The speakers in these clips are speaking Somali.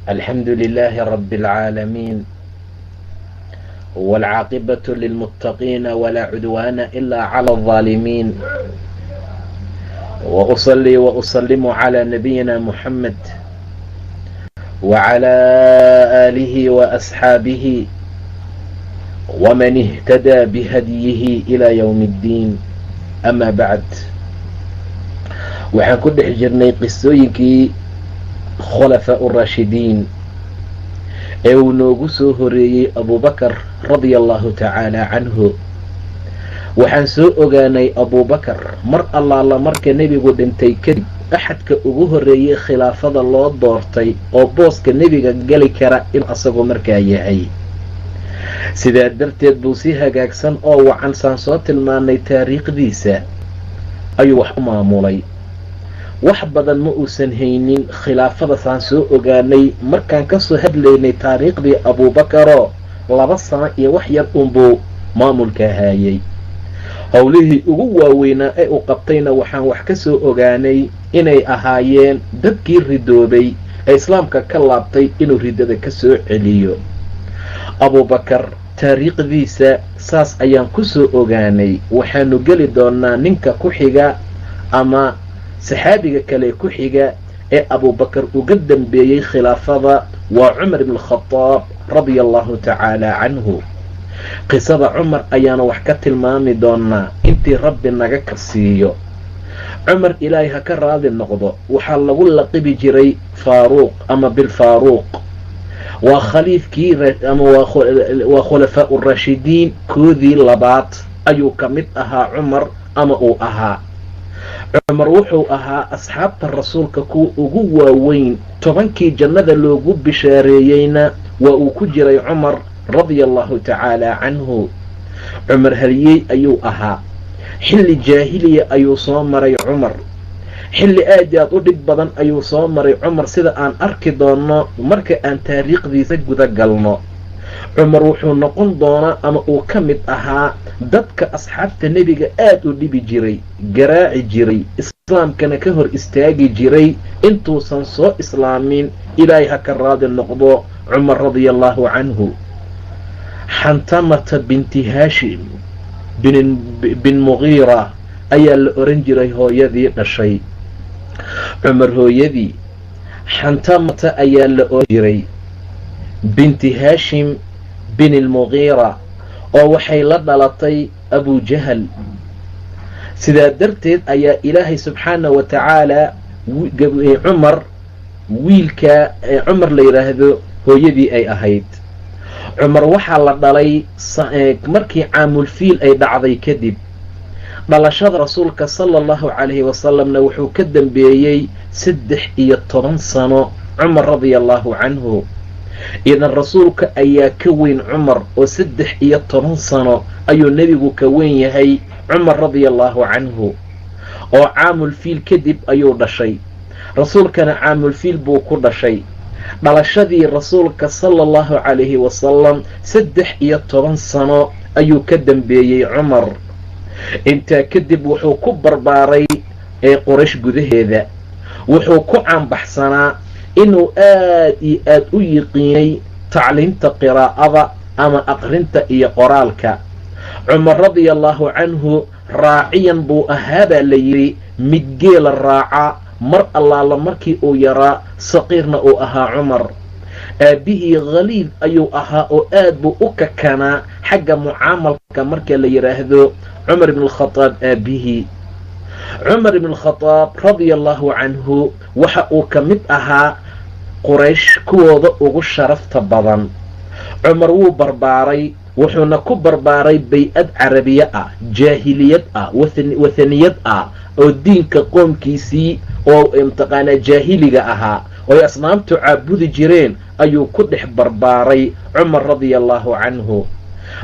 الحمد لله رب العالمين، والعاقبة للمتقين، ولا عدوان إلا على الظالمين، وأصلي وأسلم على نبينا محمد وعلى آله وأصحابه ومن اهتدى بهديه إلى يوم الدين. أما بعد، waxaan ku dhex jirnay qisooyinkii khulafaa uraashidiin ee uu noogu soo horeeyey Abubakar radia Allahu tacaala canhu. Waxaan soo ogaanay Abubakar mar allaala marka Nebigu dhintay kadib axadka ugu horreeyey khilaafada loo doortay oo booska Nebiga geli kara inuu asagu markaa yahay. Sidaa darteed buu si hagaagsan oo wacan, saan soo tilmaanay taariikhdiisa, ayuu wax u maamulay. Wax badan ma uusan haynin khilaafada, saan soo ogaanay markaan kasoo hadlaynay taariikhdii Abuubakaroo 2 sano iyo wax yar unbuu maamulka haayay. Howlihii ugu waaweynaa ee uu qabtayna waxaan wax ka soo ogaanay inay ahaayeen dadkii ridoobay ee Islaamka ka laabtay inuu riddada ka soo celiyo. Abuubakar taariikhdiisa saas ayaan ku soo ogaanay. Waxaanu geli doonaa ninka ku xiga ama saxaabiga kale ku xiga ee Abuubakar uga dambeeyey khilaafada, waa Cumar ibn Khadaab radia Allahu tacaala canhu. Qisada Cumar ayaanu wax ka tilmaami doonaa intii Rabbi naga karsiiyo. Cumar, Ilaahay ha ka raadi noqdo, waxaa lagu laqibi jiray Faaruuq ama Bilfaaruuq. Waa khaliifkii ama waa khulafaa uraashidiin koodii labaad ayuu ka mid ahaa Cumar ama uu ahaa. Cumar wuxuu ahaa asxaabta Rasuulka kuwa ugu waaweyn, 10kii jannada loogu bishaareeyeyna waa uu ku jiray Cumar radia Allahu tacaala canhu. Cumar haliyey ayuu ahaa. Xilli jaahiliya ayuu soo maray Cumar, xilli aad i aad u dhib badan ayuu soo maray Cumar, sida aan arki doonno marka aan taariikhdiisa guda galno. Cumar wuxuu noqon doonaa ama uu ka mid ahaa dadka asxaabta Nebiga aad u dhibi jiray, garaaci jiray, Islaamkana ka hor istaagi jiray intuusan soo islaamin. Ilaahay ha ka raadi noqdo Cumar radia Allahu canhu. Xantamata binti Haashim bin Mugiira ayaa la oran jiray hooyadii dhashay Cumar. Hooyadii Xantamata ayaa la oran jiray, binti Haashim bin Almugiira, oo waxay la dhalatay Abujahal. Sidaa darteed ayaa Ilaahay subxaana wa tacaala Cumar, wiilka Cumar la yidhaahdo, hooyadii ay ahayd. Cumar waxaa la dhalay markii caamulfiil ay dhacday kadib. Dhalashada Rasuulka sala Allahu calayhi wasalamna wuxuu ka dambeeyey 13 sano Cumar radia Allahu canhu. Idan Rasuulka ayaa ka weyn Cumar, oo 13 sano ayuu Nebigu ka weyn yahay Cumar radia Allahu canhu, oo caamulfiil kadib ayuu dhashay. Rasuulkana caamulfiil buu ku dhashay. Dhalashadii Rasuulka sala Allahu calayhi wasalam 13 sano ayuu ka dambeeyey Cumar. Intaa kadib wuxuu ku barbaaray ee Qoraysh gudaheeda. Wuxuu ku caanbaxsanaa inuu aad iyo aad u yiqiinay tacliimta qiraa'ada ama aqrinta iyo qoraalka. Cumar radia Allahu canhu raaciyan buu ahaabaa la yidhi, mid geela raaca mar allaala markii uu yaraa, saqiirna uu ahaa Cumar. Aabbihii khaliid ayuu ahaa oo aad buu u kakanaa xagga mucaamalka marka la yidhaahdo Cumar ibn Alkhadaab. Aabbihii Cumar ibn Alkhadaab radia Allahu canhu waxa uu ka mid ahaa Quraysh kuwooda ugu sharafta badan. Cumar wuu barbaaray, wuxuuna ku barbaaray bay-ad carabiye ah, jaahiliyad ah, wathaniyad ah, oo diinka qoomkiisii oo mataqaanaa jaahiliga ahaa oy asnaamtu caabudi jireen ayuu ku dhex barbaaray Cumar radia Allahu canhu.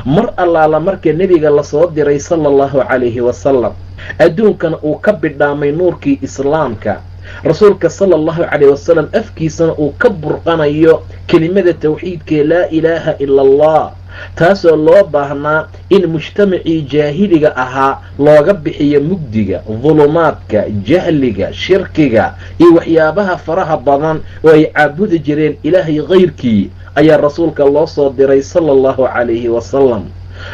Mar allaala marka Nebiga lasoo diray sala Allahu calayhi wasalam, adduunkana uu ka bidhaamay nuurkii Islaamka, Rasuulka sala Allahu calayh wasalam afkiisana uu ka burqanayo kelimada tawxiidkee laa ilaaha ila Allah. Taasoo loo baahnaa in mujtamacii jaahiliga ahaa looga bixiyo mugdiga, dulumaadka, jahliga, shirkiga iyo waxyaabaha faraha badan oo ay caabudi jireen Ilaahay kayrkii, ayaa rasuulka loo soo diray sala allahu calayhi wasalam.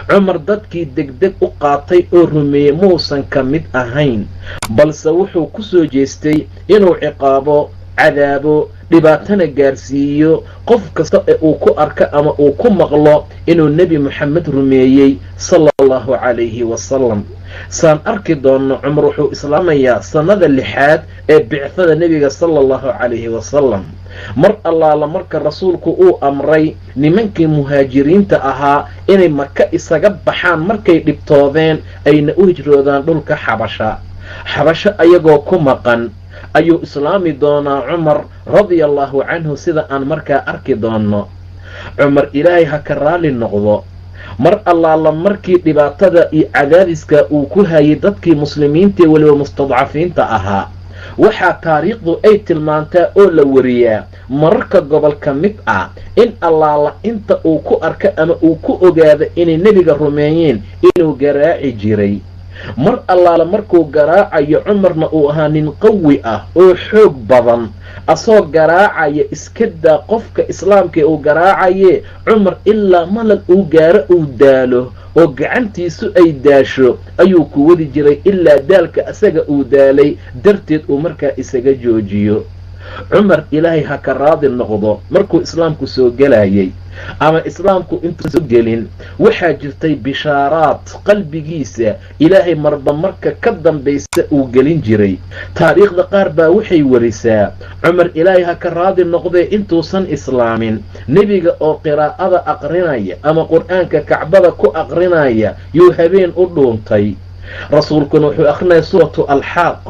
Cumar dadkii degdeg u qaatay oo rumeeyey muusan ka mid ahayn, balse wuxuu ku soo jeestay inuu ciqaabo, cadaabo, dhibaatana gaarsiiyo qof kasta ee uu ku arko ama uu ku maqlo inuu Nebi Moxamed rumeeyey sala allahu calayhi wasalam. Saan arki doonno, Cumar wuxuu islaamayaa sannada 6aad ee bicthada nebiga sala allahu calayhi wasalam. Mar allaala marka rasuulku uu amray nimankii muhaajiriinta ahaa inay Maka isaga baxaan markay dhibtoodeen, ayna u hijroodaan dhulka Xabasha, Xabasho ayagoo ku maqan ayuu islaami doonaa Cumar radia allahu canhu, sida aan markaa arki doonno. Cumar, Ilaahay ha ka raali noqdo, mar allaala markii dhibaatada iyo cadaadiska uu ku hayay dadkii muslimiintae weliba mustadcafiinta ahaa, waxaa taariikhdu ay tilmaantaa oo la wariyaa mararka gobol ka mid ah in allaala inta uu ku arko ama uu ku ogaado inay nebiga rumeeyeen inuu garaaci jiray. Mar allaala markuu garaacayo, Cumarna uu ahaa nin qawi ah oo xoog badan, asoo garaacaya, iska daa qofka islaamka uu garaacaye, Cumar ilaa malal uu gaaro, uu daalo oo gacantiisu ay daasho ayuu ku wadi jiray, ilaa daalka asaga uu daalay darteed uu markaa isaga joojiyo. Cumar, Ilaahay ha ka raadi noqdo, markuu islaamku soo gelayay ama islaamku intuu soo gelin, waxaa jirtay bishaaraad qalbigiisa Ilaahay marba marka ka dambaysa uu gelin jiray. Taariikhda qaar baa waxay warisaa Cumar, Ilaahay ha ka raadi noqdee, intuusan islaamin nebiga oo qiraa'ada aqrinaya ama Qur-aanka Kacbada ku aqrinaya yuu habeen u dhuuntay. Rasuulkuna wuxuu aqrinaya suuratu Alxaaq.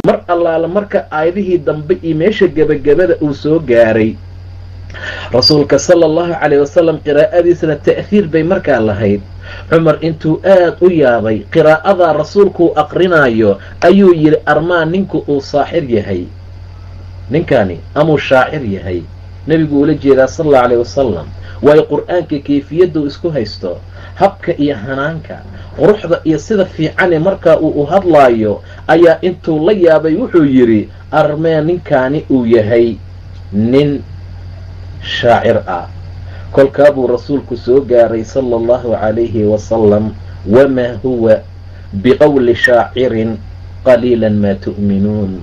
Mar allaala marka aayadihii dambe iyo meesha gebagabada uu soo gaaray rasuulka sala allahu calayh wasalam, qiraa'adiisana ta'hiir bay markaa lahayd. Cumar intuu aad u yaabay qiraa'adaa rasuulkuu aqrinaayo ayuu yidhi: "Armaa ninku uu saaxir yahay ninkani amuu shaacir yahay?" Nebigu ula jeedaa sala allahu calayh wasalam, waayo Qur-aanka kayfiyadduu isku haysto, habka iyo hanaanka, quruxda iyo sida fiicane markaa uu u hadlaayo ayaa intuu la yaabay wuxuu yidhi: "Armee ninkaani uu yahay nin shaacir ah?" Kolkaa buu rasuulku soo gaaray sala allahu calayhi wasalam: "Wamaa huwa biqowli shaacirin qaliila maa tu'minuun."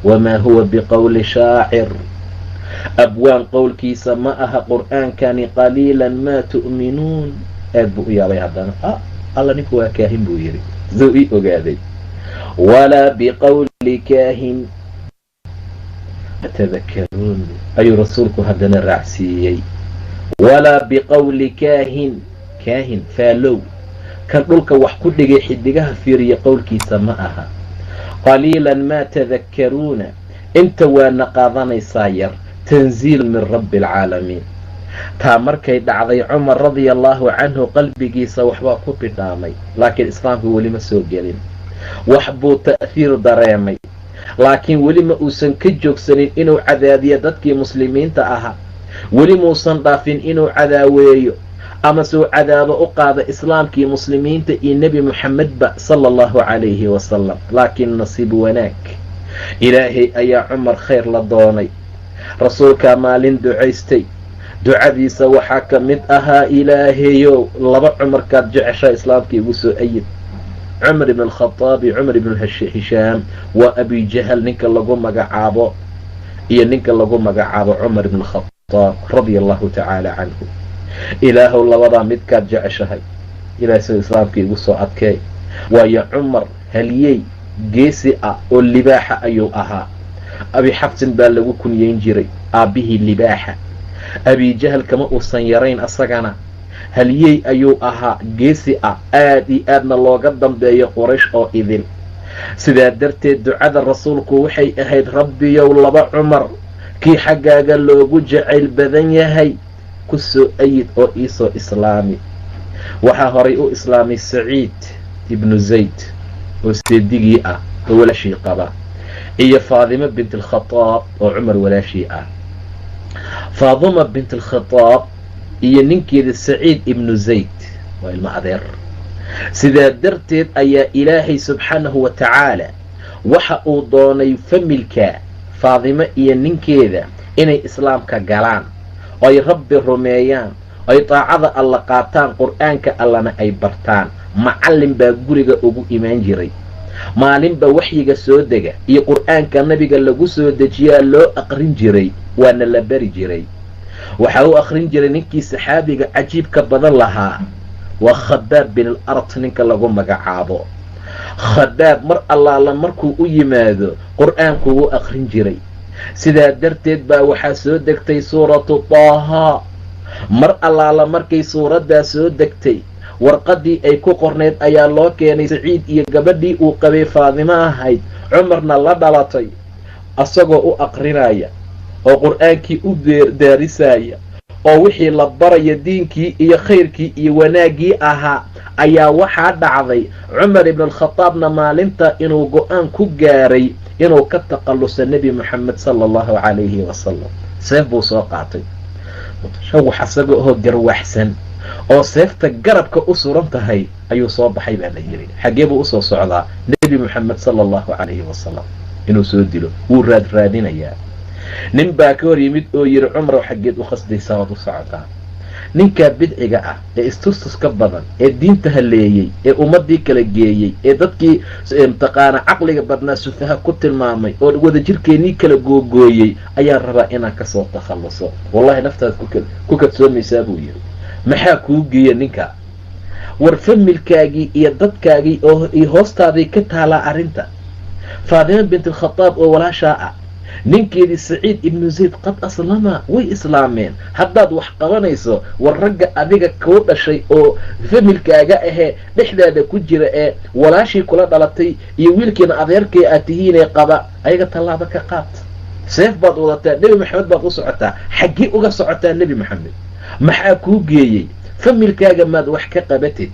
Wamaa huwa biqowli shaacir, abwaan qowlkiisa ma aha Qur'aankani, qaliilan maa tu'minuun. Aad buu u yaabay haddana. "Ah, Alla, ninku waa kaahin," buu yidhi, suu ii ogaaday. "Walaa biqowli kaahin tadakaruun," ayuu rasuulku haddana raacsiiyey. Walaa biqowli kaahin, kaahin faalow, kan dhulka wax ku dhigay, xidigaha fiiriya qowlkiisa ma aha. Qaliilan maa tadakkaruuna, inta waana qaadanaysaa yar. Tanziil min rabbi alcaalamiin. Taa markay dhacday, Cumar radia allaahu canhu qalbigiisa waxbaa ku bidhaamay, laakiin islaamku weli ma soo gelin. Wax buu ta'hiir dareemay, laakiin weli ma uusan ka joogsanin inuu cadaadiyo dadkii muslimiinta ahaa. Weli muusan dhaafin inuu cadaaweeyo ama suu cadaabo u qaada islaamkii, muslimiinta iyo Nebi Moxamedba sala allahu calayhi wasalam. Laakiin nasiib wanaag, Ilaahay ayaa Cumar khayr la doonay. Rasuulkaa maalin ducaystay. Ducadiisa waxaa ka mid ahaa: "Ilaahayow, laba Cumarkaad jeceshaa islaamka igu soo ayid, Cumar ibn Alkhadaab iyo Cumar ibn Hishaam." Waa Abijahal ninka lagu magacaabo iyo ninka lagu magacaabo Cumar ibn Alkhadaab radia allahu tacaala canhu. "Ilaahow, labadaa midkaad jeceshahay, Ilahay sida islaamka igu soo adkeey." Waayo Cumar haliyey geesi ah oo libaaxa ayuu ahaa. Abi Xafsin baa lagu kunyeyn jiray, aabbihii libaaxa. Abijahal kama uusan yarayn, asagana haliyey ayuu ahaa, geesi ah, aad iyo aadna looga dambeeyo Quraysh oo idil. Sidaa darteed ducada rasuulku waxay ahayd: "Rabbiyow, laba Cumar kii xaggaaga loogu jacayl badan yahay ku soo ayid oo iisoo islaami." Waxaa horay u islaamay Saciid ibnu Zayd oo seedigii ah oo walaashii qaba, iyo Faadimo bint Alkhadaab oo Cumar walaashii ah. Faadima bint Alkhadaab iyo ninkeeda Saciid ibnu Zayd waa ilmo adeer. Sidaa darteed ayaa Ilaahay subxaanahu wa tacaala waxa uu doonay familka Faadimo iyo ninkeeda inay islaamka galaan, oy Rabbi rumeeyaan, oy taacada Alla qaataan, qur-aanka Allana ay bartaan. Macallin baa guriga ugu imaan jiray. Maalinba waxyiga soo dega iyo qur-aanka nabiga lagu soo dejiyaa loo aqrin jiray, waana la bari jiray. Waxaa u aqrin jiray ninkii saxaabiga cajiibka badan lahaa, waa Khabaab bin al Art ninka lagu magacaabo. Khabaab mar allaala markuu u yimaado qur-aanku wuu aqrin jiray. Sidaa darteed baa waxaa soo degtay suuratu Taaha. Mar allaala markay suuraddaa soo degtay, warqaddii ay ku qornayd ayaa loo keenay Saciid iyo gabadhii uu qabay Faadimo ahayd, Cumarna la dhalatay, asagoo u aqrinaya oo qur-aankii u daarisaya oo wixii la baraya diinkii iyo khayrkii iyo wanaaggii ahaa. Ayaa waxaa dhacday Cumar ibn alkhadaabna maalinta inuu go-aan ku gaaray inuu ka takhalluso Nebi Moxamed sala allahu calayhi wasalam. Seef buu soo qaatay, wax asaga oo garwaxsan oo seefta garabka u suran tahay ayuu soo baxay baa la yidhi. Xaggee buu usoo socdaa? Nebi Moxamed sala allahu calayhi wasalam inuu soo dilo wuu raad raadinayaa. Nin baa ka hor yimid oo yidhi, Cumarow, xaggeed u khasdaysaa waad u socotaa? Ninkaa bidciga ah ee istustuska badan ee diinta haleeyey ee ummaddii kala geeyey ee dadkii mataqaana caqliga badnaa sufaha ku tilmaamay oo wadajirkeennii kala googooyey ayaan rabaa inaan kasoo takhalluso. Wallahi naftaad ku kadsoomaysaa, buu yidhi. Maxaa kuu geeya ninka? War familkaagii iyo dadkaagii oo iyo hoostaaday ka taalaa arrinta. Faadima bint alkhadaab oo walaashaa ah, ninkeedii Saciid ibnu Zayd qad aslama, way islaameen. Haddaad wax qabanayso, war ragga adiga kuu dhashay oo familkaaga ahee dhexdaada ku jira ee walaashii kula dhalatay iyo wiilkiina adeerkii aad tihiinee qaba, ayaga tallaabo ka qaad. Seef baad wadataa, Nebi Maxamed baad u socotaa. Xaggee uga socotaa Nebi Maxamed? Maxaa kuu geeyey? Familkaaga maad wax ka qabatid?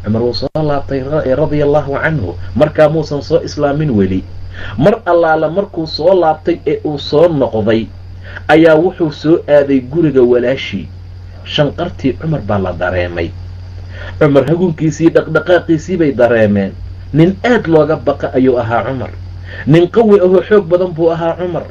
Cumar wuu soo laabtay radia allahu canhu. Markaa muusan soo islaamin weli. Mar allaala markuu soo laabtay ee uu soo noqday ayaa wuxuu soo aaday guriga walaashii. Shanqartii Cumar baa la dareemay. Cumar hagunkiisii, dhaqdhaqaaqiisii bay dareemeen. Nin aad looga baqa ayuu ahaa Cumar. Nin qawi ahoo xoog badan buu ahaa Cumar.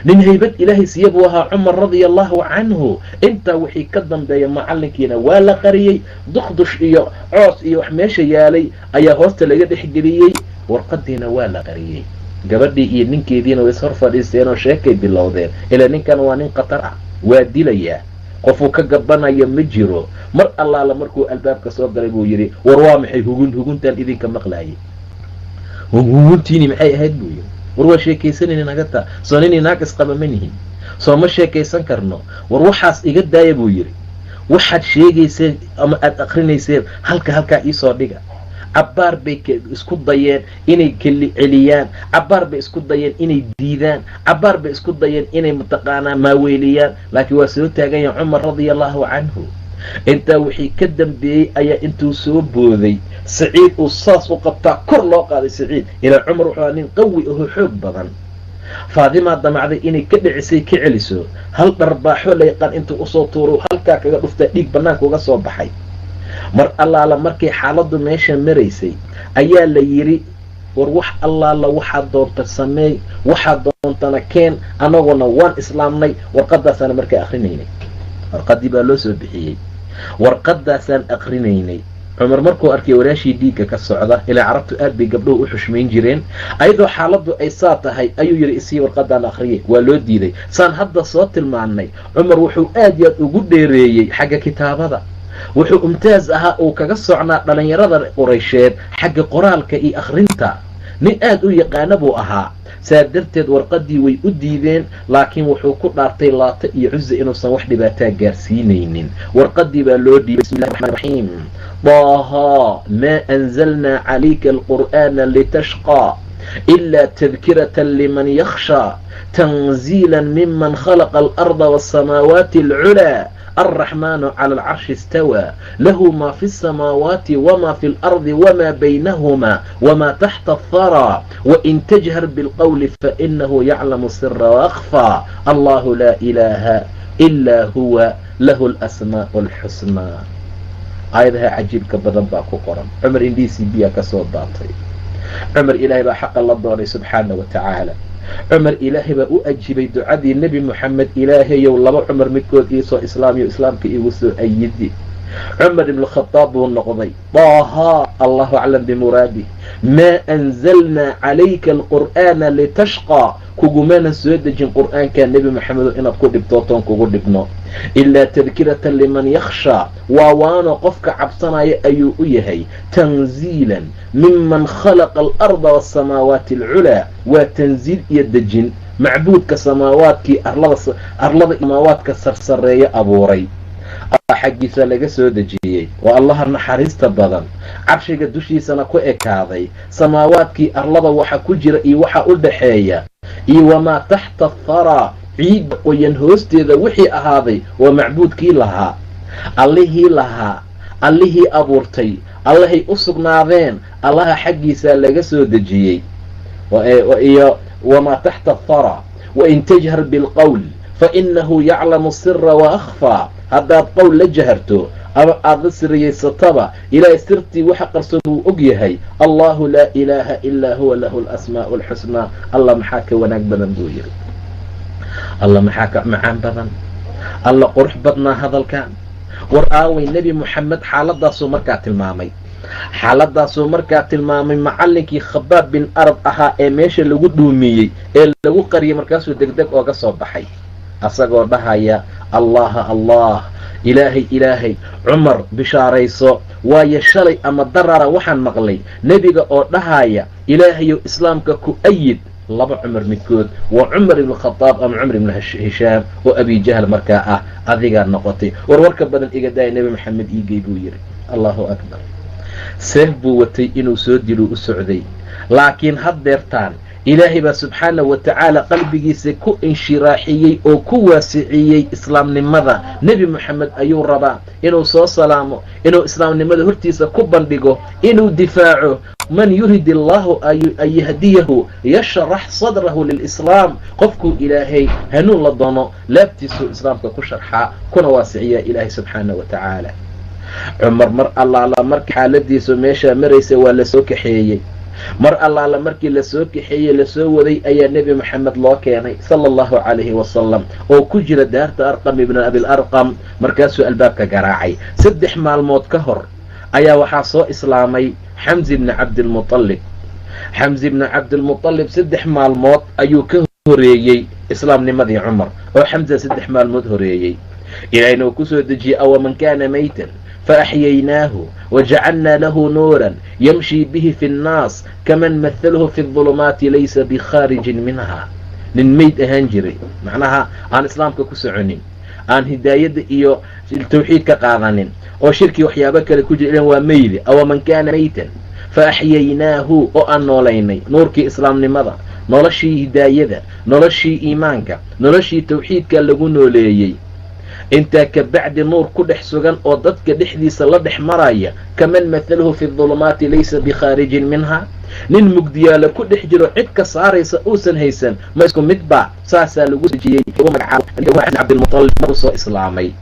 Nin haybad Ilaahay siiye buu ahaa Cumar radia allahu canhu. Intaa wixii ka dambeeya macallinkiina waa la qariyey. Duqdush iyo coos iyo wax meesha yaalay ayaa hoosta laga dhexgeliyey. Warqadiina waa la qariyey. Gabadhii iyo ninkeediina way ishor fadhiisteen oo sheekay bilowdeen. Ilaa ninkan waa nin khatar ah, waa dilayaa, qofuu ka gabanaya ma jiro. Mar allaala markuu albaabka soo galay buu yidhi, war waa maxay hugun huguntaan idinka maqlaayay? Huguntiini maxay ahayd, buu yidhi. War waa sheekaysanayna, naga taa. Soo nin inaag isqaba ma nihin? Soo ma sheekaysan karno? War waxaas iga daaya, buu yidhi. Waxaad sheegayseen ama aada akrinayseen halka halkaa iisoo dhiga. Cabbaar bay isku dayeen inay keli celiyaan, cabbaar bay isku dayeen inay diidaan, cabbaar bay isku dayeen inay mataqaanaa maaweeliyaan, laakiin waa soo taagan yahay Cumar radia allahu canhu. Intaa wixii ka dambeeyey ayaa intuu soo booday Saciid uu saas u qabtaa kor loo qaaday Saciid. Ilaa Cumar wuxuu aa nin qawi ahoo xoog badan. Faadimaa damacday inay ka dhicisay, ka celiso. Hal dharbaaxo la yaqaan intuu usoo tuuro halkaa kaga dhuftaa, dhiig bannaanka uga soo baxay. Mar allaala markay xaaladdu meesha maraysay ayaa la yidhi, war wax allaala waxaad doonta sameey, waxaad doontana keen, anaguna waan islaamnay. Warqadaasaana markaa akrinaynay. Warqadii baa loo soo bixiyey, warqadaasaan akrinaynay. Cumar markuu arkay walaashii dhiigga ka socda, ilaa carabtu aad bay gabdhuhu u xushmayn jireen, ayadoo xaaladdu ay saa tahay ayuu yidhi, isii warqadaan akhriyay. Waa loo diiday. Saan hadda soo tilmaannay, Cumar wuxuu aad iyo aad ugu dheereeyey xagga kitaabada. Wuxuu umtaaz ahaa uu kaga socnaa dhallinyarada Quraysheed xagga qoraalka iyo akhrinta. Nin aad u yaqaana buu ahaa. Saa darteed warqadii way u diideen, laakiin wuxuu ku dhaartay Laata iyo Cuza inuusan wax dhibaataa gaarsiinaynin. Warqadii baa loo dhiibay. Bismillahi raxmaan raxiim. Taaha maa anzalnaa calayka alqur'aana litashqaa ilaa tadkiratan liman yakhshaa tanziila miman khalaqa alarda wasamaawaati alculaa alraxmaanu cala alcarshi istawaa lahu maa fi الsamaawaati wma fi اlardi wma baynahuma wma taxta atharaa wain tajhar bilqowli fainahu yaclamu sira waakfaa allahu laa ilaaha ilaa huwa lahu alasmaa'u alxusnaa. Aayadaha cajiibka badan baa ku qoran. Cumar indhiisii biyaa ka soo daatay. Cumar ilaahay baa xaqa la doonay subxaana wa tacaala. Cumar ilaahay baa u ajiibay ducadii Nebi Moxamed, ilaahayow laba Cumar midkood iisoo islaamiyo islaamka iigu soo ayidi. Cumar ibnukhadaab buu noqday. Daahaa allahu aclam bimuraadih. Maa anzalnaa calayka alqur'aana litashqaa, kugumana soo dejin qur'aanka Nebi Moxamedo inaad ku dhibtootoon kugu dhibno, ilaa tadkiratan liman yakhshaa, waa waano qofka cabsanaya ayuu u yahay. Tanziilan miman khalaqa alarda waasamaawaati alculaa, waa tanziil iyo dejin macbuudka samaawaadkii arlada samaawaadka sarsareeya abuuray xaggiisa laga soo dejiyey. Waa Allaha naxariista badan, carshiga dushiisana ku ekaaday. Samaawaadkii arlada waxa ku jira iyo waxa u dhaxeeya iyo wamaa taxta atharaa, ciidda qoyan hoosteeda wixii ahaaday, waa macbuudkii lahaa, allihii lahaa, allihii abuurtay, allahay u sugnaadeen, allaha xaggiisa laga soo dejiyey. Iyo wamaa taxta atharaa, wain tajhar bilqowl fainahu yaclamu sira wa akhfaa, haddaad qowl la jaharto ama aada la siriyeysataba, ilaahay sirtii waxa qarsoon wuu og yahay. Allahu laa ilaaha ilaa huwa lahu alasmaa'u alxusnaa. Allah maxaa ka wanaag badan buu yidhi, Allah maxaa ka macaan badan, Alla qurux badnaa hadalkan. War aaway Nebi Moxamed? Xaaladaasuu markaa tilmaamay, xaaladaasuu markaa tilmaamay macallinkii Khabaab bin Arab ahaa ee meesha lagu dhuumiyey ee lagu qariyay. Markaasuu degdeg ooga soo baxay asagoo dhahaya, Allaha Allah, ilaahay ilaahay, Cumar bishaarayso, waayo shalay ama darara waxaan maqlay nebiga oo dhahaya, ilaahayow islaamka ku ayid laba Cumar midkood, waa Cumar ibnu Khadaab ama Cumar ibnu Hishaam oo Abijahl markaa ah, adigaa noqotay. Warwarka badan iga daaya, Nebi Maxamed iigey buu yidhi. Allahu akbar. Seef buu watay, inuu soo diluu u socday, laakiin haddeertaan ilaahay baa subxaana wa tacaala qalbigiisa ku inshiraaxiyey oo ku waasiciyey islaamnimada. Nebi Moxamed ayuu rabaa inuu soo salaamo, inuu islaamnimada hortiisa ku bandhigo, inuu difaaco. Man yurid illaahu an yahdiyahu yashrax sadrahu lilislaam, qofkuu ilaahay hanuun la doono laabtiisuu islaamka ku sharxaa kuna waasiciyaa ilaahay subxaana wa tacaala. Cumar mar allaala markii xaaladiisu meeshaa maraysa waa lasoo kaxeeyey. Mar allaala markii lasoo kaxeeyey, lasoo waday, ayaa Nebi Moxamed loo keenay sala allahu calayhi wasalam oo ku jira daarta Arqam ibna Abil Arqam. Markaasuu albaabka garaacay. 3 maalmood ka hor ayaa waxaa soo islaamay Xamsi ibni Cabdilmutalib. Xamsi ibni Cabdilmutalib 3 maalmood ayuu ka horeeyey islaamnimadii Cumar, oo Xamsa 3 maalmood horeeyey. Ilaahayna uu kusoo dejiyey, awaman kaana maytan faaxyaynaahu wajacalnaa lahu nuuran yamshii bihi fi nnaas kaman mathaluhu fi adulumaati laysa bikhaarijin minha. Nin meyd ahaan jiray, macnaha aan islaamka ku soconin, aan hidaayadda iyo tawxiid ka qaadanin, oo shirkii waxyaabo kale ku jira, ilan waa meydi. Awaman kaana maytan fa axyaynaahu, oo aan noolaynay, nuurkii islaamnimada, noloshii hidaayada, noloshii iimaanka, noloshii tawxiidka lagu nooleeyey. Intaa ka bacdi nuur ku dhex sugan oo dadka dhexdiisa la dhex maraya, kaman mathaluhu fi dulumaati laysa bikhaarijin minha, nin mugdiyaala ku dhex jiro cid ka saaraysa uusan haysan, ma isku midba? Saasaa lagu dejiyey Cabdilmutalib markuu soo islaamay.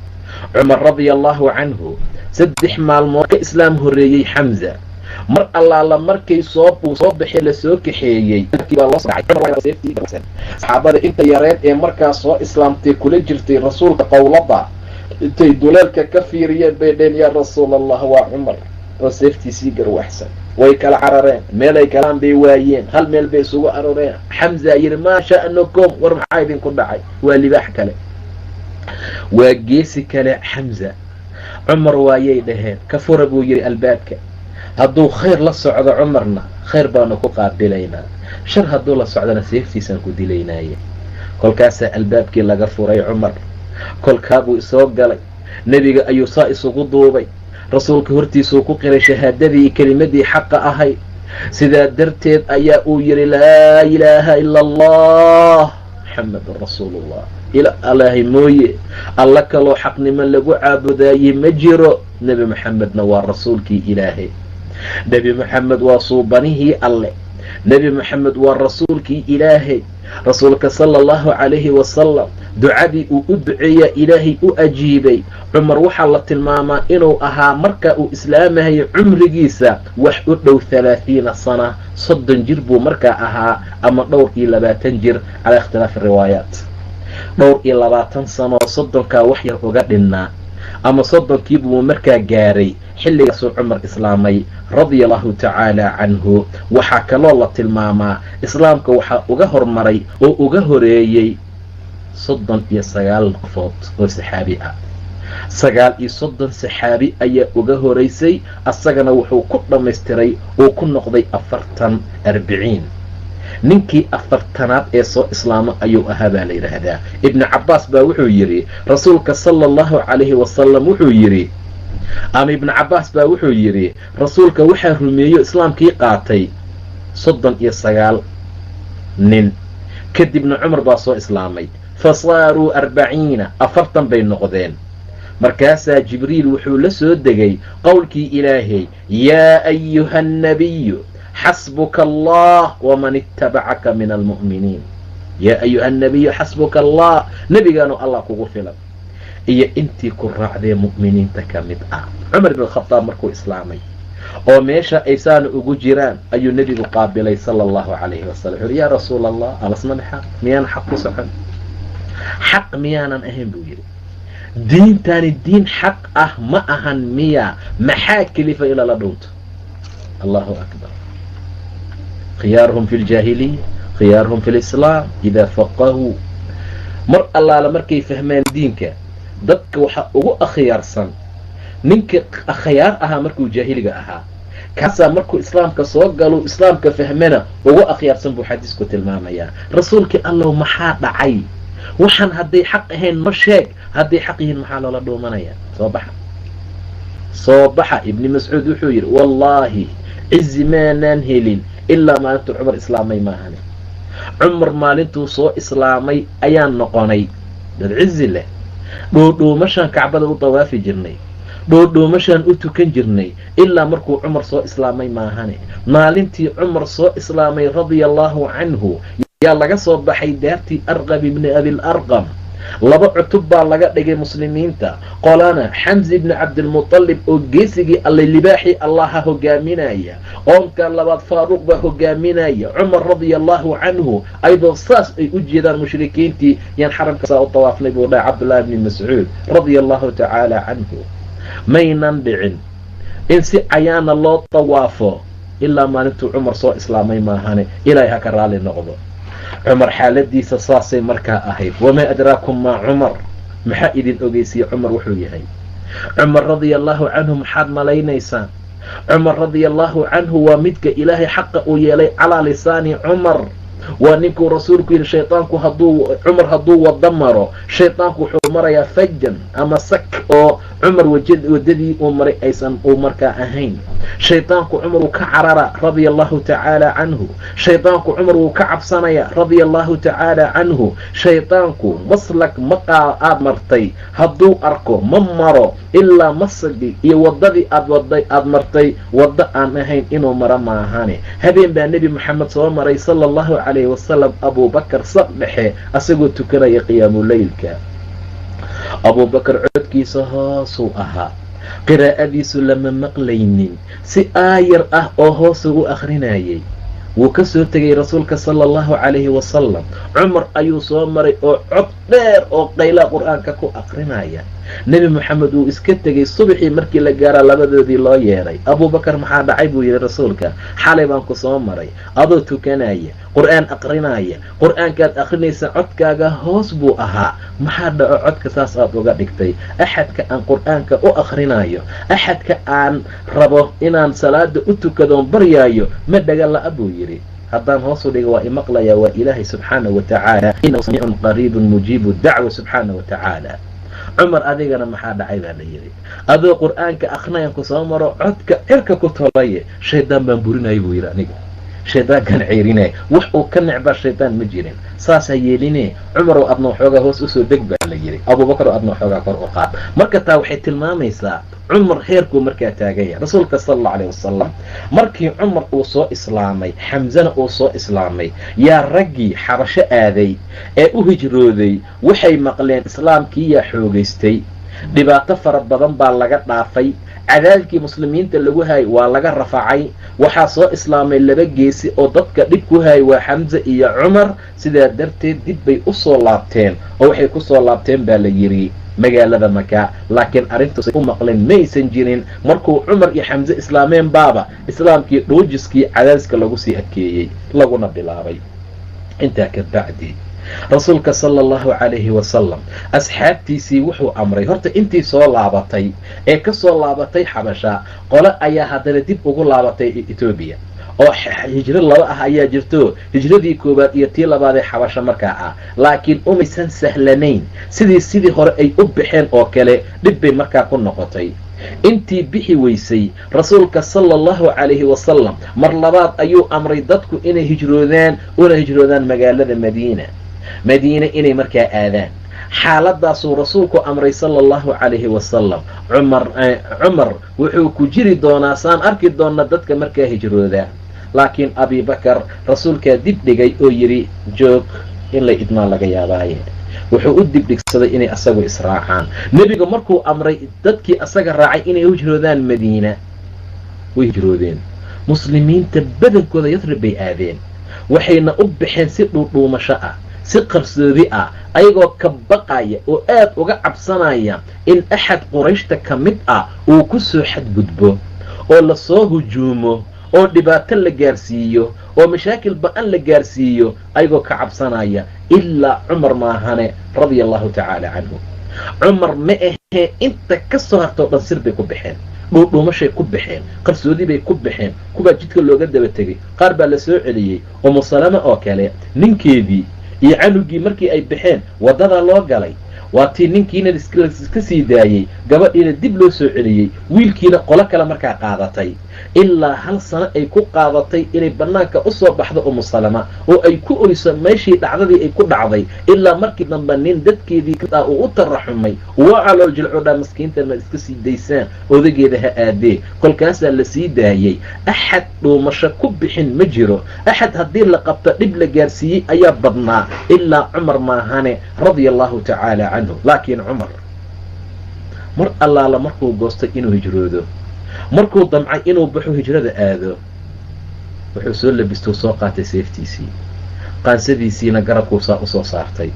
Cumar radia allahu canhu 3 maalmood ka islaam horreeyey Xamza. Mar allaala markay soo baxay, lasoo kaxeeyey, saxaabada inta yareed ee markaa soo islaamtay kula jirtay rasuulka qowlada, intay duleelka ka fiiriyeen bay dheen, yaa rasuul Allah, waa Cumar oo seeftiisii garwaxsan. Way kala carareen, meelay galaan bay waayeen, hal meel bay isugu aroreen. Xamza yidhi, maa sha'nukum, war maxaa idinku dhacay? Waa libaax kale, waa geesi kale Xamza. Cumar waayay dhaheen. Ka fura buu yidhi albaabka. Hadduu khayr la socdo Cumarna, khayr baanu ku qaabilaynaa, shar hadduu la socdona seeftiisaan ku dilaynaaye. Kolkaasaa albaabkii laga furay Cumar. Kolkaabuu isoo galay, nebiga ayuu saa isugu duubay, rasuulka hortiisuu ku qiray shahaadadii, kelimadii xaqa ahayd. Sidaa darteed ayaa uu yidhi, laa ilaaha ila allah, Maxamedun rasuulullah, ilaahay mooye alla kaloo xaqnimo lagu caabudaayey ma jiro, Nebi Maxamedna waa rasuulkii ilaahay. Nebi Maxamed waa suubanihii alle, Nebi Maxamed waa rasuulkii ilaahay. Rasuulka sala allahu calayhi wasalam Ducadii uu u duceeyaa Ilaahay u ajiibay. Cumar waxaa la tilmaamaa inuu ahaa marka uu islaamahayo cumrigiisa wax u dhow 30 sana, 30 jir buu markaa ahaa ama dhowr iyo 20 jir calaa ikhtilaafi riwaayaat. Dhowr iyo 20 sano 30kaa wax yar uga dhinnaa ama 30kii buu markaa gaaray xilligaasuu Cumar islaamay radia allahu tacaala canhu. Waxaa kaloo la tilmaamaa islaamka waxaa uga hormaray oo uga horeeyey 39 qofood oo saxaabi ah. 39 saxaabi ayaa uga horeysay, asagana wuxuu ku dhammaystiray oo ku noqday 40 40. Ninkii 40aad ee soo islaamo ayuu ahaa baa la yidhaahdaa. Ibnu Cabbaas baa wuxuu yidhi rasuulka sala allahu calayhi wasalam wuxuu yidhi, ama Ibnu Cabbaas baa wuxuu yidhi rasuulka waxaa rumeeyo islaamkii qaatay 39 nin, kadibna Cumar baa soo islaamay, fa saaruu 40, 40 bay noqdeen. Markaasaa Jibriil wuxuu la soo degay qowlkii Ilaahay, yaa ayuha annabiyu xasbuka allah waman ittabacaka min almu'miniin. Yaa ayuha annabiyu xasbuka allah, nebigaanu Allah kugu filan iyo intii ku raacdee mu'miniinta ka mid ah. Cumar ibn Khadaab markuu islaamay oo meesha ay saana ugu jiraan ayuu nebigu qaabilay sala allahu calayhi wasalam. Wuxuu yidhi yaa rasuula allah, alasna bixaq, miyaanan xaq ku socon? Xaq miyaanan ahayn buu yidhi. Diintani diin xaq ah ma ahan miya? Maxaa kelifa ilaa la dhunto? Allahu akbar. Khiyaaruhum fi ljaahiliya, khiyaaruhum fi lislaam idaa faqahuu. Mar allaala markay fahmaan diinka, dadka waxaa ugu akhyaarsan ninka akhyaar ahaa markuu jaahiliga ahaa, kaasaa markuu islaamka soo galo islaamka fahmana ugu akhyaarsan buu xadiisku tilmaamayaa. Rasuulkii Allow, maxaa dhacay? Waxaan hadday xaq ahayn ma sheeg, hadday xaq yihiin maxaa loola dhuumanaya? Soo baxa, soo baxa. Ibni Mascuud wuxuu yidhi wallaahi cizi maanaan helin ilaa maalintuu Cumar islaamay maahane. Cumar maalintuu soo islaamay ayaan noqonay dad cizi leh. Dhuudhuumashaan Kacbada u dawaafi jirnay, dhuudhuumashaan u tukan jirnay ilaa markuu Cumar soo islaamay maahane. Maalintii Cumar soo islaamay radia allahu canhu yaa laga soo baxay daartii Arqam ibni Abil Arqam. 2 cutub baa laga dhigay muslimiinta, qolana Xamsi ibni Cabdilmutalib oo geesigii alle libaaxii Allaha hogaaminaya, qoomka labaad Faaruuq baa hogaaminaya. Cumar radia allahu canhu ayadoo saas ay u jeedaan mushrikiintii yaan xaramka saa u tawaafnay buu dhahay Cabdullahi bni Mascuud radia allahu tacaala canhu. Maynan dhicin in si cayaana loo tawaafo ilaa maalintuu Cumar soo islaamay maahane. Ilaahay ha ka raali noqdo. Cumar xaaladiisa saasay markaa ahayd. Wamaa adraakum maa Cumar, maxaa idin ogeysiiyey Cumar wuxuu yahay? Cumar radia allahu canhu maxaad malaynaysaan? Cumar radia allahu canhu waa midka Ilaahay xaqa uu yeelay calaa lisaani Cumar. Waa ninkuu rasuulku yidhi shaytaanku hadduu Cumar hadduu wada maro, shaytaanku wuxuu marayaa fajan ama sak oo Cumar waddadii uu maray aysan uu markaa ahayn. Shaytaanku Cumar wuu ka carara radia allahu tacaala canhu. Shaytaanku Cumar wuu ka cabsanaya radia allahu tacaala canhu. Shaytaanku maslak maqaa aad martay hadduu arko ma maro ilaa masagii iyo waddadii aad waday aad martay waddo aan ahayn inuu maro maahane. Habeen baa Nebi Maxamed soo maray sala allahu calayhi wasalam Abuubakar saq dhexe asagoo tukanaya qiyaamuleylka. Abuubakar codkiisa hoosuu ahaa, qiraa'adiisu lama maqlaynin, si aayar ah oo hoosuu u akhrinayay. Wuu ka soo tegay rasuulka sala allahu calayhi wasalam. Cumar ayuu soo maray oo cod dheer oo qaylaa qur-aanka ku akrinaya. Nebi Moxamed wuu iska tegey. Subaxii markii la gaaraa labadoodii loo yeedhay. Abuubakar maxaa dhacay buu yidhi rasuulka, xalay baan ku soo maray adoo tukanaya qur-aan aqrinaya, qur-aankaad akrinaysa codkaaga hoos buu ahaa, maxaa dhaco codka saas aad uga dhigtay? Axadka aan qur-aanka u akhrinayo, axadka aan rabo inaan salaada u tukadoon baryaayo ma dhaga la'a buu yidhi. Haddaan hoosu dhiga waa imaqlayaa, waa Ilaahay subxaana wa tacaala, innahu samiicun qariibun mujiibu dacwa subxaana wa tacaala. Cumar adigana maxaa dhacay baa la yidhi, adoo qur-aanka akhrinayan ku soo maro codka cirka ku tolaye, shaydaan baan burinaya buu yidhi. Aniga Shaydaankan ceyrinaya wax uu ka necbaa shaydaan ma jirin. Saas ha yeeline, Cumarow adna waxoogaa hoos usoo deg baa la yidhi, Abuubakar oo adna waxoogaa kor u qaad. Marka taa waxay tilmaamaysaa Cumar heerkuu markaa taaganya. Rasuulka sala allau alayh wasalam markii Cumar uu soo islaamay, Xamsana uu soo islaamay, yaa raggii Xabasho aaday ee u hijrooday waxay maqleen islaamkii yaa xoogaystay, dhibaato fara badan baa laga dhaafay, cadaadkii muslimiinta lagu hayay waa laga rafacay, waxaa soo islaamay laba geesi oo dadka dhib ku hayay, waa Xamse iyo Cumar. Sidaa darteed dib bay u soo laabteen, oo waxay ku soo laabteen baa la yidhi magaalada Maka. Laakiin arrintaasay u maqleen maysan jirin. Markuu Cumar iyo Xamse islaameen baaba islaamkii dhuujiskii cadaadiska lagu sii adkeeyey laguna bilaabay. Intaa ka bacdi rasuulka sala allahu calayhi wasalam asxaabtiisii wuxuu amray, horta intii soo laabatay ee ka soo laabatay Xabasha, qole ayaa haddana dib ugu laabatay Etoobiya, oo hijro laba ah ayaa jirto, hijradii koowaad iyo tii labaad ee Xabasho markaa ah. Laakiin umaysan sahlanayn sidii hore ay u baxeen oo kale, dhib bay markaa ku noqotay. Intii bixi weysay, rasuulka sala allahu calayhi wasalam mar labaad ayuu amray dadku inay hijroodaan, una hijroodaan magaalada Madiina, Madiine inay markaa aadaan. Xaaladaasuu rasuulku amray sala allahu calayhi wasalam. Cumar wuxuu ku jiri doonaa, saan arki doona, dadka markaa hijrooda. Laakiin Abibakar rasuulkaa dib dhigay oo yidhi joog, in lay idmaan laga yaabaaye. Wuxuu u dibdhigsaday inay asagu israacaan. Nebigu markuu amray dadkii asaga raacay inay hijroodaan Madiina, way hijroodeen. Muslimiinta badankooda Yathrib bay aadeen, waxayna u baxeen si dhuudhuumasho ah, si qarsoodi ah, ayagoo ka baqaya oo aad uga cabsanaya in axad Qurayshta ka mid ah uu ku soo xadgudbo oo lasoo hujuumo oo dhibaato la gaarsiiyo oo mashaakil ba-an la gaarsiiyo, ayagoo ka cabsanaya. Ilaa Cumar maahane, radia allahu tacaala canhu. Cumar ma ahee, inta ka soo hartoo dhan sir bay ku baxeen, dhuudhuumashay ku baxeen, qarsoodi bay ku baxeen. Kuwaa jidka looga daba tegey, qaar baa la soo celiyey. Umu Salama oo kale, ninkeedii iyo canugii markii ay baxeen waddadaa loo galay, waa tii ninkiina iska sii daayey, gabadhiina dib loo soo celiyey, wiilkiina qolo kale markaa qaadatay. Ilaa 1 sano ay ku qaadatay inay bannaanka u soo baxdo Umu Salama oo ay ku oyso meeshii dhacdadii ay ku dhacday, ilaa markii dambe nin dadkeedii ah uu u taraxumay, waa calool jilcodhaa, maskiintan maad iska sii daysaan, odageeda ha aadee. Kolkaasaa la sii daayey. Axad dhuumasho ku bixin ma jiro, axad haddii la qabto dhib la gaarsiiyey ayaa badnaa, ilaa Cumar maahane, radia allahu tacaala canhu. Laakiin Cumar mar allaala markuu goostay inuu hijroodo, markuu damcay inuu baxo hijrada aado, wuxuu soo labistuu soo qaatay seeftiisii, qaansadiisiina garabkuu saa usoo saartay,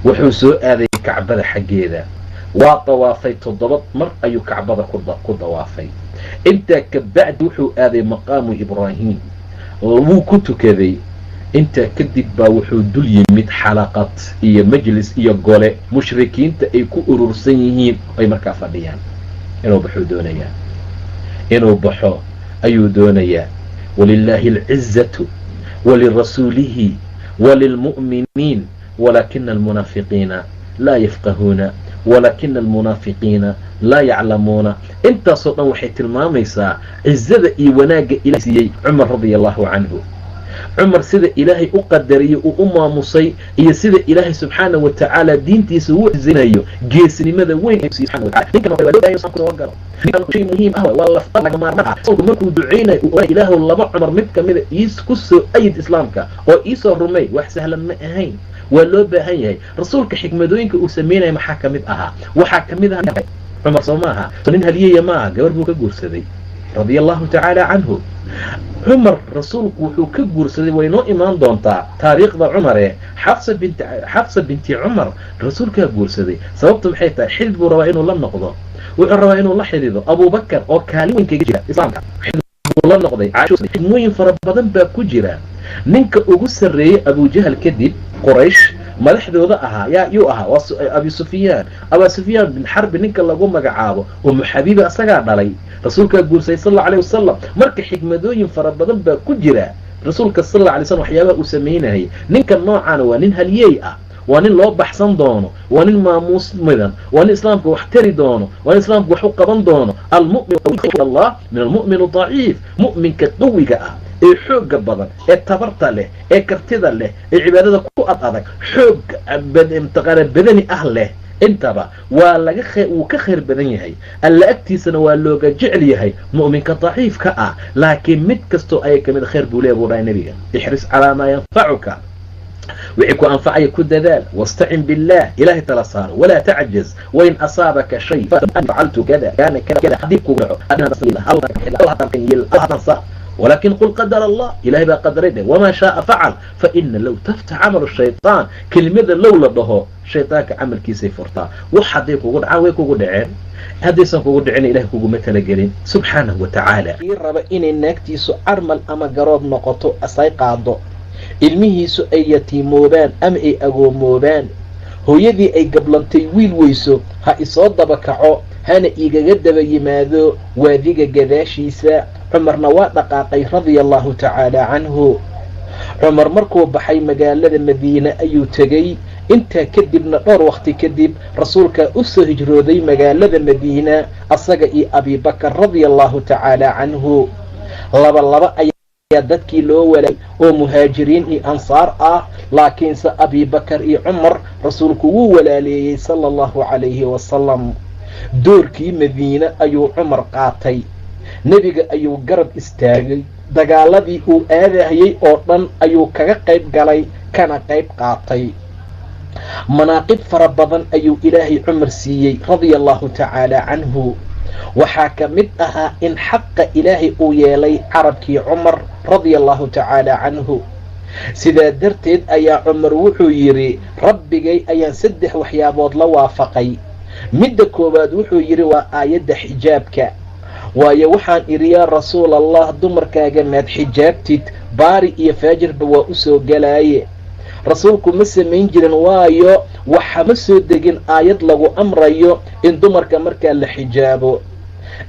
wuxuu soo aaday Kacbada xaggeeda, waa dawaafay 7 mar ayuu Kacbada ku dawaafay. Intaa kabacdi wuxuu aaday maqaamu Ibraahim, wuu ku tukaday. Intaa kadib baa wuxuu dul yimid xalaqad iyo majlis iyo gole mushrikiinta ay ku urursan yihiin, ay markaa fadhiyaan. Inuu baxuu doonayaa, inuu baxo ayuu doonayaa. Walilaahi alcizatu walirasuulihi walilmu'miniin walaakina almunaafiqiina laa yafqahuuna walaakina almunaafiqiina laa yaclamuuna. Intaasoo dhan waxay tilmaamaysaa cizada iyo wanaagga Ilahay siiyey Cumar radia allahu canhu. Cumar sida Ilaahay u qadariyey, uu u maamusay, iyo sida Ilaahay subxaana wa tacaala diintiisa uu cizinayo, geesnimada weyn subxana wa tacala. Ninkan soo galo shay muhiim ah, waa lafta laga maarmaan ah. Rasuulku markuu duceynayo uu oranay, Ilaahow laba Cumar mid kamida iis ku soo ayid islaamka oo iisoo rumey. Wax sahlan ma ahayn, waa loo baahan yahay. Rasuulka xikmadooyinka uu sameynaya maxaa kamid ahaa? Waxaa kamid ahaa Cumar soo maaha, nin haliyaya maaha, gabar buu ka guursaday radia allahu tacaala canhu. Cumar rasuulku wuxuu ka guursaday, way noo imaan doontaa taariikhda Cumare, Xafsa binti Cumar rasuulkaa guursaday. Sababtu maxay tahay? Xidid buu rabaa inuu la noqdo, wuxuu rabaa inuu la xidido Abubakar oo kaalin weyn kaga jira islaamka, xidid buu la noqday. Xidmooyin fara badan baa ku jira. Ninka ugu sarreeyey Abujahal kadib Quraysh madaxdooda ahaa yaa yuu ahaa? Waa Abi Sufyaan, Abaa Sufyaan bin Xarbi ninka lagu magacaabo. Umu Xabiiba asagaa dhalay, rasuulkaa guursay sal alla alayh wasalam. Marka xikmadooyin fara badan baa ku jira rasuulka sal alla alay slam waxyaabaha uu samaynayay. Ninka noocaana waa nin halyeey ah, waa nin loo baxsan doono, waa nin maamuus midan, waa nin islaamka wax tari doono, waa nin islaamka wax u qaban doono. Almu'min allah min almu'min daciif, mu'minka qawiga ah Ee xoogga badan, ee tabarta leh, ee kartida leh, ee cibaadada ku ad adag, xoog mataqaana badani ah leh, intaba waa laga wuu ka khayr badan yahay, Alla agtiisana waa looga jecel yahay mu'minka daciifka ah. Laakiin mid kastoo aya kamid khayr buu leeya, buu dhahay Nebiga: "Ixris calaa maa yanfacuka", wixii ku anfacaya ku dadaal, "wastacin billaah", Ilaahay tala saaro, "walaa tacjaz, wain asaabaka shay facaltu kada kaana kada", haddii kugu dhaco, "walakin qul qadar Allah", Ilahay baa qadaray dheh, "wamaa shaaa facal, faina low taftax camalu shayطaan", kelimada low la dhaho shayطaanka camalkiisay furtaa. Wax hadday kugu dhacaan, way kugu dhaceen; haddaysan kugu dhicin, Ilahay kuguma talagelin, subxaanahu wa tacaala. Kii raba inay naagtiisu carmal ama garoob noqoto, asay qaado, ilmihiisu ay yatiimoobaan ama ay agoomoobaan, hooyadii ay gablantay wiil weyso, ha isoo daba kaco, hana igaga daba yimaado waadiga gadaashiisa. Cumarna waa dhaqaaqay, radia allahu tacaala canhu. Cumar markuu baxay, magaalada Madiine ayuu tegey. Intaa kadibna, dhowr waqti kadib, Rasuulkaa u soo hijrooday magaalada Madiina, asaga iyo Abibakar, radia allahu tacaala canhu. Laba laba ayaa dadkii loo walaayay oo muhaajiriin iyo ansaar ah, laakiinse Abibakar iyo Cumar Rasuulku wuu walaaleeyey, sala allahu calayhi wasalam. Doorkii Madiine ayuu Cumar qaatay. Nebiga ayuu garab istaagay. Dagaaladii uu aadahayey oo dhan ayuu kaga qayb galay, kana qayb qaatay. Manaaqib fara badan ayuu Ilaahay Cumar siiyey, radia allahu tacaala canhu. Waxaa ka mid ahaa in xaqa Ilaahay uu yeelay carabkii Cumar, radia allahu tacaala canhu. Sidaa darteed ayaa Cumar wuxuu yidhi: "Rabbigay ayaan saddex waxyaabood la waafaqay." Midda koowaad, wuxuu yidhi, waa aayadda xijaabka. Waayo, waxaan idhi: "Yaa Rasuul Allah, dumarkaaga maad xijaabtid? Baari iyo faajirba waa u soo galaaye." Rasuulku ma samayn jirin, waayo waxa ma soo degin aayad lagu amrayo in dumarka markaa la xijaabo.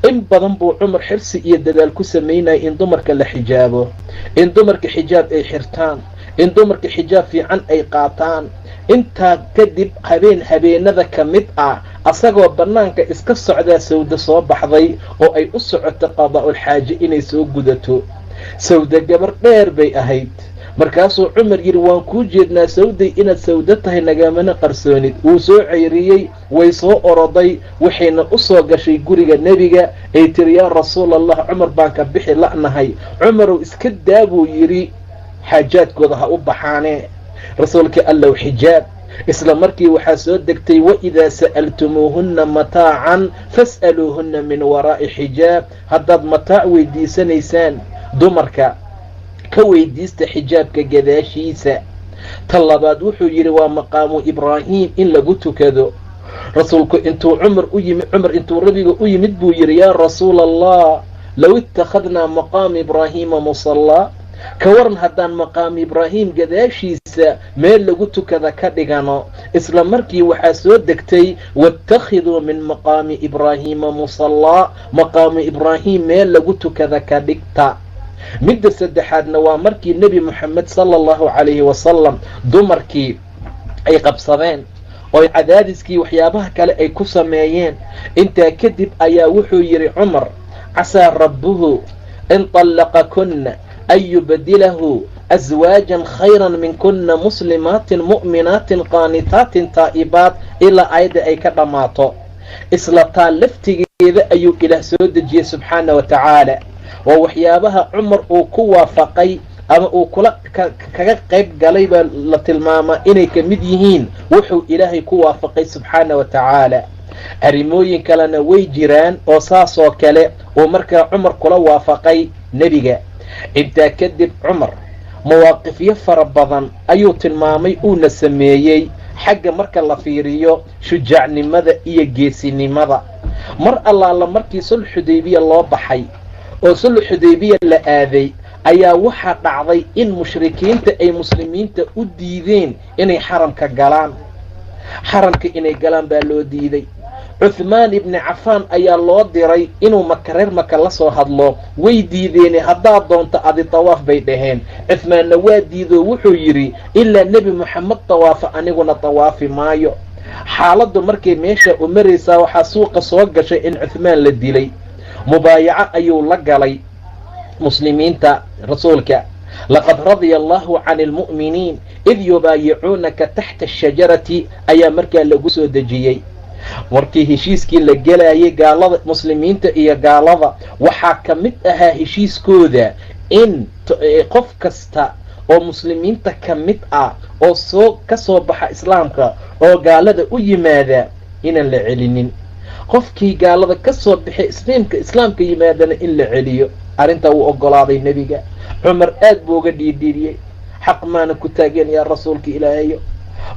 In badan buu Cumar xirsi iyo dadaal ku samaynaya in dumarka la xijaabo, in dumarka xijaab ay xirtaan, in dumarka xijaab fiican ay qaataan. Intaa kadib, habeen habeenada ka mid ah, asagoo bannaanka iska socdaa, Sawda soo baxday oo ay u socoto qadaa-ul-xaaje inay soo gudato. Sawda gabar dheer bay ahayd. Markaasuu Cumar yidhi: "Waan kuu jeednaa, Sawday, inaad Sawdo tahay nagamana qarsoonid." Wuu soo ceyriyey, way soo oroday, waxayna u soo gashay guriga Nebiga. Ay tiri: "Yaa Rasuul Allah, Cumar baan ka bixi la'nahay." "Cumarow, iska daa," buu yidhi, "xaajaadkooda ha u baxaane." "Rasuulka Allow, xijaab." Isla markii waxaa soo degtay: "Waidaa sa'altumuuhunna mataacan fas'aluuhunna min waraa'i xijaab." Haddaad mataac weydiisanaysaan dumarka, ka weydiista xijaabka gadaashiisa. Ta labaad, wuxuu yidhi, waa maqaamu Ibraahim in lagu tukado. Rasuulku intuu Cumar u yimid, Cumar intuu Rabiga u yimid buu yidhi: "Yaa Rasuula Allah, low ittakhadnaa maqaama Ibraahiima musallaa", ka waran haddaan maqaamu Ibraahim gadaashiisa meel lagu tukada ka dhigano? Isla markii waxaa soo degtay: "Waاttakhiduu min maqaami Ibraahiima musallaa", maqaamu Ibraahim meel lagu tukada ka dhigta. Midda saddexaadna waa markii Nebi Moxamed, sala allahu calayhi wasalam, dumarkii ay qabsadeen oo cadaadiskii waxyaabaha kale ay ku sameeyeen. Intaa kadib ayaa wuxuu yidhi Cumar: "Casaa rabbuhu in طallaqakunna an yubdilahu aswaajan khayran minkuna, muslimaatin mu'minaatin qaanitaatin taa'ibaat", ilaa aayadda ay ka dhammaato. Isla taa laftigeeda ayuu Ilaah soo dejiyey, subxaana wa tacaala. Waa waxyaabaha Cumar uu ku waafaqay ama uu kula kaga qayb galay baa la tilmaamaa inay ka mid yihiin wuxuu Ilaahay ku waafaqay, subxaana wa tacaala. Arrimooyin kalena way jiraan oo saasoo kale uu markaa Cumar kula waafaqay Nebiga. Intaa kadib, Cumar mawaaqifyo fara badan ayuu tilmaamay uuna sameeyey xagga marka la fiiriyo shujaacnimada iyo geesinimada. Mar allaala markii sulx Xudaybiya loo baxay oo sulx Xudaybiya la aaday, ayaa waxaa dhacday in mushrikiinta ay muslimiinta u diideen inay xaramka galaan. Xaramka inay galaan baa loo diiday. Cuthmaan ibni Cafaan ayaa loo diray inuu Maka, reer Maka la soo hadlo. Way diideene, "Haddaad doonto adi tawaaf," bay dhaheen. Cuthmaanna waa diidoo wuxuu yidhi: "Ilaa Nebi Moxamed tawaafa, aniguna tawaafi maayo." Xaaladdu markay meesha u maraysaa, waxaa suuqa soo gashay in Cuthmaan la dilay. Mubaayaco ayuu la galay Muslimiinta rasuulka, laqad radia allahu cani almu'miniin id yubaayicuunaka taxta ashajarati, ayaa markaa lagu soo dejiyey. Markii heshiiskii la gelayay gaalada, muslimiinta iyo gaalada, waxaa ka mid ahaa heshiiskooda in qof kasta oo muslimiinta ka mid ah oo soo ka soo baxa islaamka oo gaalada u yimaada inaan la celinin, qofkii gaalada ka soo baxay islaamka yimaadana in la celiyo. Arrintaa wuu oggolaaday nebiga. Cumar aad buu uga dhiidhiidhiyey. Xaq maana ku taageen yaa rasuulka ilaahayo?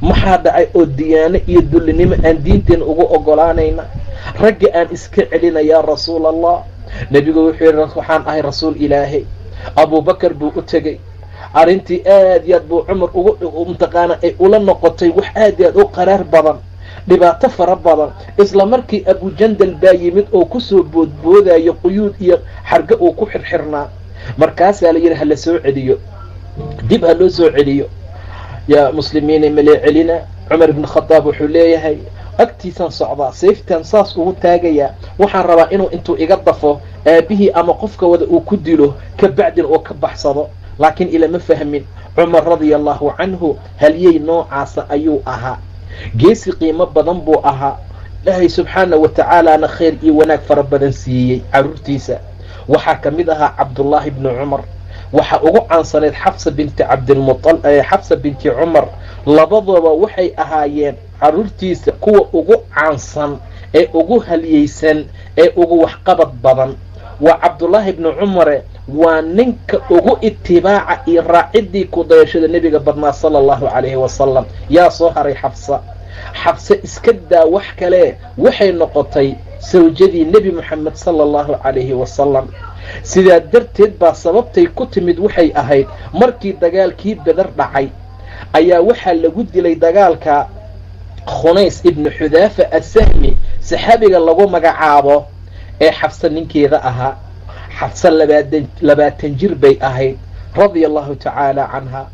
Maxaa dhacay oo diyaano iyo dullinimo aan diinteena ugu oggolaanayna? Ragga aan iska celina yaa rasuul Allah. Nebigu wuxuu yidhi, waxaan ahay rasuul ilaahay. Abuubakar buu u tegey. Arrintii aad iyo aad buu Cumar ugu mataqaana ay ula noqotay wax aad iyo aad u qaraar badan, dhibaato fara badan. Isla markii Abujandal baa yimid oo kusoo boodboodayo quyuud iyo xargo uu ku xirxirnaa. Markaasaa la yidhi, hala soo celiyo, dib ha loo soo celiyo. Yaa muslimiina, malee celina? Cumar ibn Khadaab wuxuu leeyahay, agtiisaan socdaa, sayftaan saas ugu taagayaa, waxaan rabaa inuu intuu iga dafo aabihii ama qofka wada uu ku dilo, ka bacdin oo ka baxsado, laakiin ilama fahmin. Cumar radia allahu canhu halyey noocaasa ayuu ahaa, geesi qiimo badan buu ahaa. Ilaahay subxaana wa tacaalaana khayr iyo wanaag fara badan siiyey. Carruurtiisa waxaa ka mid ahaa Cabdullaahi bni Cumar, waxaa ugu caansanayd Xafsa binti Cabdilmual, Xafsa binti Cumar. Labadooba waxay ahaayeen carruurtiisa kuwa ugu caansan ee ugu halyeysan ee ugu waxqabad badan. Waa Cabdullaahi bni Cumare, waa ninka ugu itibaaca iyo raaciddii ku dayashada nebiga badnaa sala allahu calayhi wasalam. Yaa soo haray? Xafsa. Xafse iska daa wax kale, waxay noqotay sawjadii Nebi Moxamed sala allahu calayhi wasalam. Sidaa darteed baa sababtay ku timid waxay ahayd, markii dagaalkii Beder dhacay ayaa waxaa lagu dilay dagaalka Khunays ibnu Xudaafa Assahmi, saxaabiga lagu magacaabo ee Xafse ninkeeda ahaa. Xafse 20 jir bay ahayd, radia allahu tacaala canha.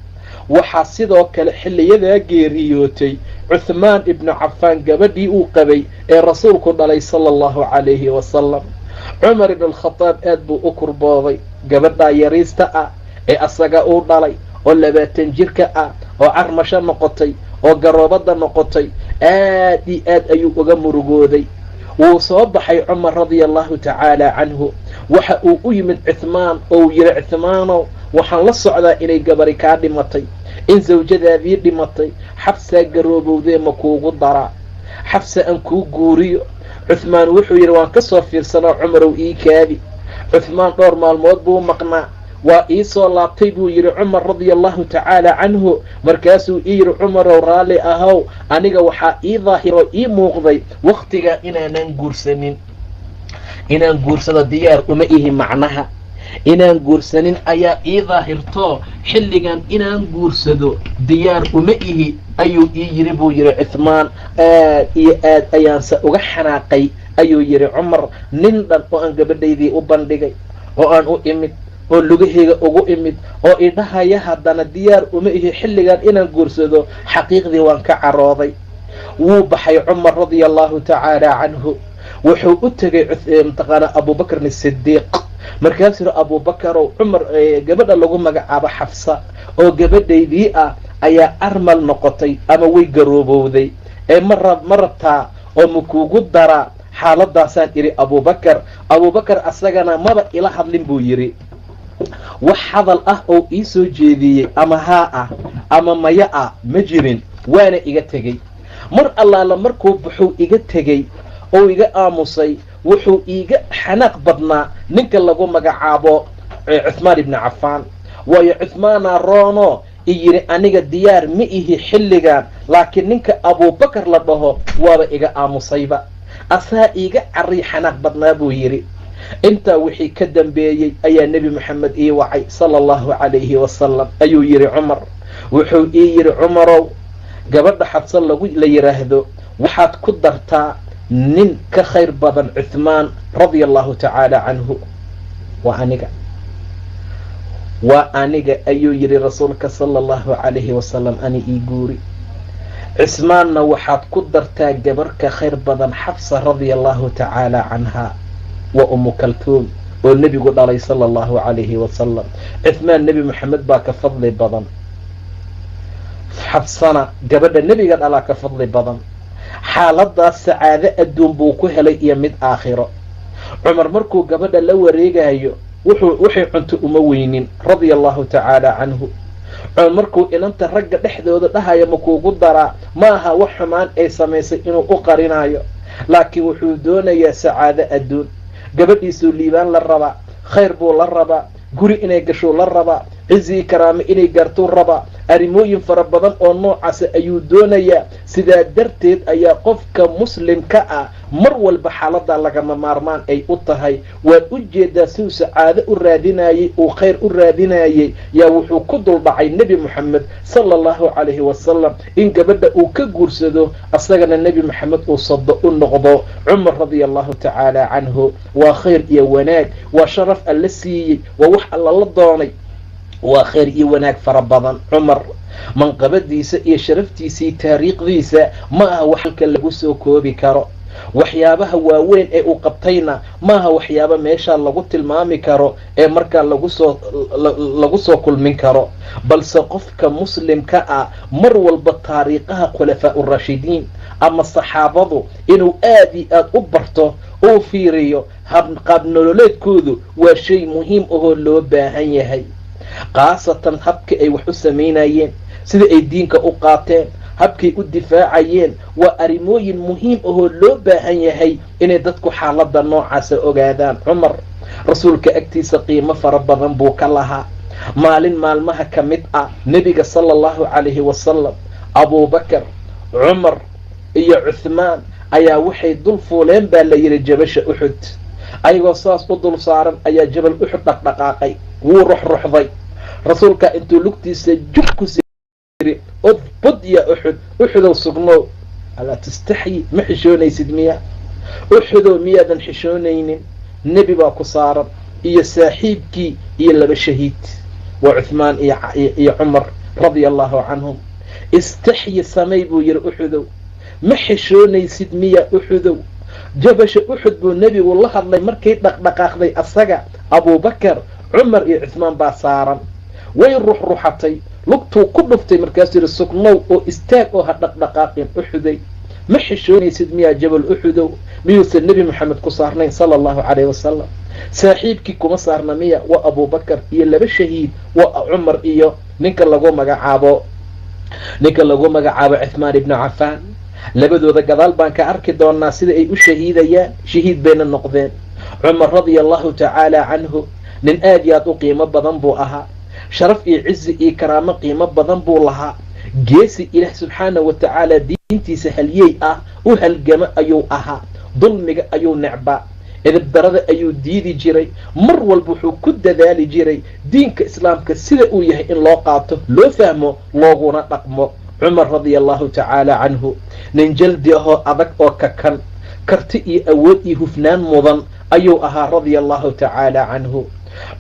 Waxaa sidoo kale xilliyadaa geeriyootay Cuthmaan ibnu Cafaan gabadhii uu qabay ee rasuulku dhalay sala allahu calayhi wasalam. Cumar ibn Alkhadaab aad buu u kurbooday gabadhaa yariista ah ee asaga uu dhalay oo 20 jirka ah oo carmasho noqotay oo garoobadda noqotay. Aad iyo aad ayuu uga murugooday. Wuu soo baxay Cumar radia allahu tacaala canhu. Waxa uu u yimid Cuthmaan oo uu yidhi, Cuthmaanow, waxaan la socdaa inay gabari kaa dhimatay, in sawjadaadii dhimatay, Xafsaa garoobowdee, ma kuugu daraa Xafsa aan kuu guuriyo? Cuthmaan wuxuu yidhi, waan ka soo fiirsanaa Cumarow, ii kaadi. Cuthmaan dhowr maalmood buu maqnaa. Waa ii soo laabtay buu yidhi Cumar radia allahu tacaala canhu. Markaasuu ii yidhi, Cumarow, raalli ahow, aniga waxaa ii daahiroo ii muuqday wakhtigaa inaanan guursanin, inaan guursado diyaar uma ihi. Macnaha inaan guursanin ayaa ii daahirto, xilligan inaan guursado diyaar uma ihi ayuu ii yidhi buu yidhi Cuthmaan. Aad iyo aad ayaanse uga xanaaqay ayuu yidhi Cumar, nin dhan oo aan gabadhaydii u bandhigay oo aan u imid oo lugahayga ugu imid oo idhahaya haddana diyaar uma ihi xilligan inaan guursado. Xaqiiqdii waan ka carooday. Wuu baxay Cumar radia allahu tacaala canhu. Wuxuu u tegay mataqaanaa Abubakrin Asidiiq. Markaasuu yihi, Abuubakarow, Cumar gabadha lagu magacaabo Xafsa oo gabadhaydii ah ayaa armal noqotay ama way garoobowday, ee ma rabtaa oo ma kuugu daraa? Xaaladaasaan idhi Abuubakar. Abuubakar asagana maba ila hadlin buu yidhi. Wax hadal ah oo ii soo jeediyey ama haa ah ama maya ah ma jirin, waana iga tegey. Mar allaala markuu baxuu iga tegey oo iga aamusay, wuxuu iiga xanaaq badnaa ninka lagu magacaabo Cuthmaan ibni Cafaan, waayo Cuthmaana roono i yidhi aniga diyaar ma ihi xilligan, laakiin ninka Abuubakar la dhaho waaba iga aamusayba, asaa iiga carriy xanaaq badnaa buu yidhi. Intaa wixii ka dambeeyey ayaa Nebi Moxamed ii wacay sala allahu calayhi wasalam ayuu yidhi Cumar. Wuxuu ii yidhi, Cumarow, gabadha Xabse lagu la yidhaahdo waxaad ku dartaa nin ka khayr badan Cuthmaan radia allahu tacaala canhu, waa aniga, waa aniga ayuu yidhi rasuulka sala allahu calayhi wasalam, ani ii guuri. Cismaanna waxaad ku dartaa gabar ka khayr badan Xafsa radia allahu tacaala canha, waa Umu Kaltuum. oo nebigu dhalay sala allahu calayhi wasalam. Cuhmaan nebi Moxamed baa ka fadli badan, Xabsana gabadha nebiga dhalaa ka fadli badan. Xaaladaas sacaado adduun buu ku helay iyo mid aakhiro. Cumar markuu gabadha la wareegayo wuxuu waxay cunto uma weynin, radia allahu tacaala canhu. Cumar markuu inanta ragga dhexdooda dhahaya ma kuugu daraa, ma aha wax xumaan ay samaysay inuu u qarinayo, laakiin wuxuu doonayaa sacaado adduun. Gabadhiisuu liibaan la rabaa, khayr buu la rabaa, guri inay gashuu la rabaa, cizi karaame inay gaartuu rabaa. Arrimooyin fara badan oo noocaasa ayuu doonayaa. Sidaa darteed ayaa qofka muslimka ah mar walba xaaladdaa lagama maarmaan ay u tahay. Waad u jeedaa siduu sacaado u raadinayey, uu khayr u raadinayey, yaa wuxuu ku dul dhacay nebi Moxamed sala allahu calayhi wasalam in gabadha uu ka guursado, asagana nebi Moxamed uu sado u noqdo. Cumar radia allahu tacaala canhu waa khayr iyo wanaag, waa sharaf alla siiyey, waa wax alla la doonay, waa khayr iyo wanaag fara badan. Cumar manqabadiisa iyo sharaftiisii taariikhdiisa ma aha wax halka lagu soo koobi karo. Waxyaabaha waaweyn ee uu qabtayna maaha waxyaaba meeshaa lagu tilmaami karo ee markaa lagu soo kulmin karo. Balse qofka muslimka ah mar walba taariikhaha khulafaa uraashidiin ama saxaabadu inuu aad iyo aad u barto, uu fiiriyo qaab nololeedkoodu, waa shay muhiim ahoo loo baahan yahay, khaasatan habkii ay wax u samaynayeen, sida ay diinka u qaateen, habkay u difaacayeen. Waa arrimooyin muhiim ahoo loo baahan yahay inay dadku xaaladda noocaasa ogaadaan. Cumar rasuulka agtiisa qiimo fara badan buu ka lahaa. Maalin maalmaha ka mid ah nebiga sala allahu calayhi wasalam, Abuubakar, Cumar iyo Cuthmaan ayaa waxay dul fuuleen baa la yidhi jabasha Uxud. Ayagoo saas u dul saaran ayaa jabal Uxud dhaqdhaqaaqay, wuu ruxruxday. Rasuulka intuu lugtiisa jug ku siri, "Udbud ya Uxud, Uxudow sugnow, alaa tastaxyi, ma xishoonaysid miya? Uxudow, miyaadan xishoonaynin? Nebi baa ku saaran iyo saaxiibkii iyo laba shahiid, waa Cuthmaan iyo Cumar radia allahu canhum. Istaxyi samay," buu yidhi. "Uxudow, ma xishoonaysid miya? Uxudow." Jabasha Uxud buu nebigu la hadlay markay dhaqdhaqaaqday. Asaga, Abuubakar, Cumar iyo Cuthmaan baa saaran. Way ruxruxatay, lugtuu ku dhuftay, markaasuu yidhi, "Sugnow oo istaag oo ha dhaqdhaqaaqin. Uxuday, ma xishoonaysid miyaa? Jabal Uxudow, miyuusan nebi Moxamed ku saarnayn sala allahu calayhi wasalam? Saaxiibkii kuma saarna miya? Waa Abuubakar iyo laba shahiid, waa Cumar iyo ninka lagu magacaabo Cuthmaan ibnu Cafaan. Labadooda gadaal baan ka arki doonaa sida ay u shahiidayaan, shahiid bayna noqdeen. Cumar radia allahu tacaala canhu nin aad iyo aad u qiimo badan buu ahaa. Sharaf iyo cizi iyo karaamo qiimo badan buu lahaa. Geesi Ilaah subxaana wa tacaala diintiisa halyey ah u halgamo ayuu ahaa. Dulmiga ayuu necbaa, edibdarada ayuu diidi jiray. Mar walba wuxuu ku dadaali jiray diinka islaamka sida uu yahay in loo qaato, loo fahmo, looguna dhaqmo. Cumar radia allahu tacaala canhu nin jaldi ahoo adag oo kakan, karti iyo awood iyo hufnaan mudan ayuu ahaa, radia allahu tacaala canhu.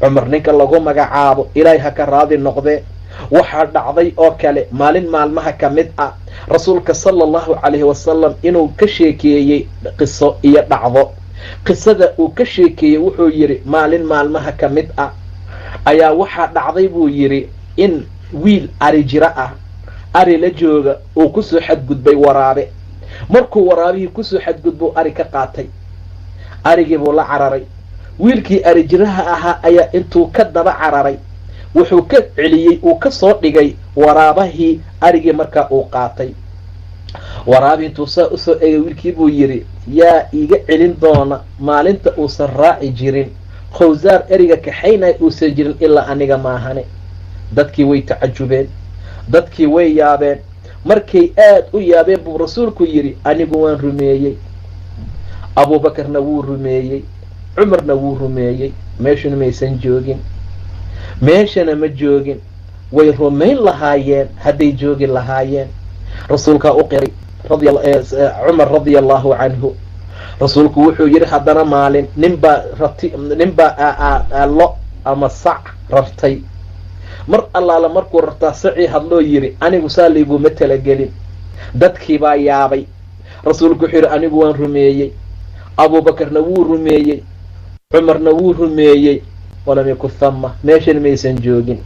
Cumar ninka lagu magacaabo, Ilaahay ha ka raadi noqdee, waxaa dhacday oo kale maalin maalmaha ka mid ah rasuulka sala allahu calayhi wasalam inuu ka sheekeeyey qiso iyo dhacdo. Qisada uu ka sheekeeyey wuxuu yidhi, maalin maalmaha ka mid ah ayaa waxaa dhacday, buu yidhi, in wiil ari jiro ah, ari la jooga, uu kusoo xadgudbay waraabe. Markuu waraabihii kusoo xadgudbuu ari ka qaatay, arigii buu la cararay. Wiilkii ari jiraha ahaa ayaa intuu ka daba cararay wuxuu ka celiyey, uu ka soo dhigay waraabahii arigii markaa uu qaatay. Waraabi intuu saa usoo egay wiilkii buu yidhi, "Yaa iiga celin doona maalinta uusan raaci jirin khawsaar eriga kaxaynaya uusan jirin ilaa aniga maahane?" Dadkii way tacajubeen, dadkii way yaabeen. Markay aad u yaabeen buu rasuulku yidhi, "Anigu waan rumeeyey, Abuubakarna wuu rumeeyey, Cumarna wuu rumeeyey. Meeshuna maysan joogin, meeshana ma joogin. Way rumayn lahaayeen hadday joogi lahaayeen." Rasuulkaa u qiray Cumar radia allahu canhu. Rasuulku wuxuu yidhi, haddana maalin ninbaa rati, ninbaa lo ama sac rartay. Mar allaala markuu rartaa sacii hadloo yidhi, "Anigu saa layguma talagelin." Dadkii baa yaabay. Rasuulku wuxuu yidhi, "Anigu waan rumeeyey, Abuubakarna wuu rumeeyey." Cumarna wuu rumeeyey, walam yakun thama, meeshan maysan joogin.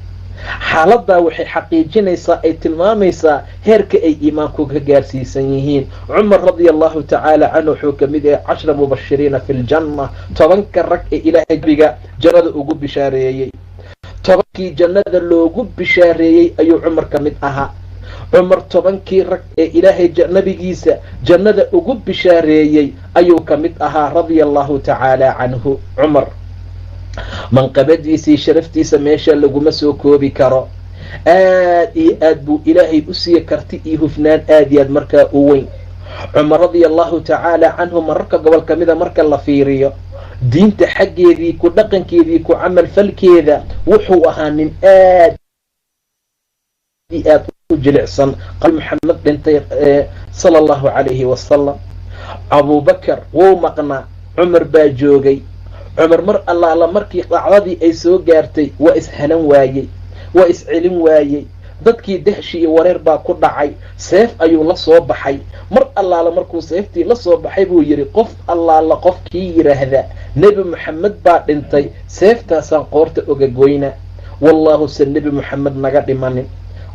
Xaaladdaa waxay xaqiijinaysaa, ay tilmaamaysaa heerka ay iimaanku ka gaarsiisan yihiin. Cumar radia allahu tacaala canhu wuxuu ka mid yahay 10 mubashiriina fi ljanna, 10-ka rag ee ilaahay biga jannada ugu bishaareeyey. 10-kii jannada loogu bishaareeyey ayuu Cumar ka mid ahaa. Cumar 10-kii rag ee ilaahay nabigiisa jannada ugu bishaareeyey ayuu ka mid ahaa radia allahu tacaala canhu. Cumar manqabadiisii, sharaftiisa meesha laguma soo koobi karo. Aad iyo aad buu ilaahay u siiye karti iyo hufnaan aad iyo aad markaa u weyn. Cumar radia allahu tacaala canhu mararka gobol ka mida marka la fiiriyo diinta xaggeedii, ku dhaqankeedii, ku camal falkeeda, wuxuu ahaa nin aad iyo aad u jilicsan. Maxamed dhintay sala allahu calayhi wasalam, Abuubakar wuu maqnaa, Cumar baa joogay. Cumar mar allaala markii dhacdadii ay soo gaartay waa ishalan waayey, waa iscelin waayey. Dadkii dahshi iyo wareer baa ku dhacay. Seef ayuu la soo baxay. Mar allaala markuu seeftii la soo baxay buu yidhi, qof allaala qofkii yidhaahda Nebi Moxamed baa dhintay, seeftaasaan qoorta oga goyna. Wallaahu se Nebi Moxamed naga dhimanin,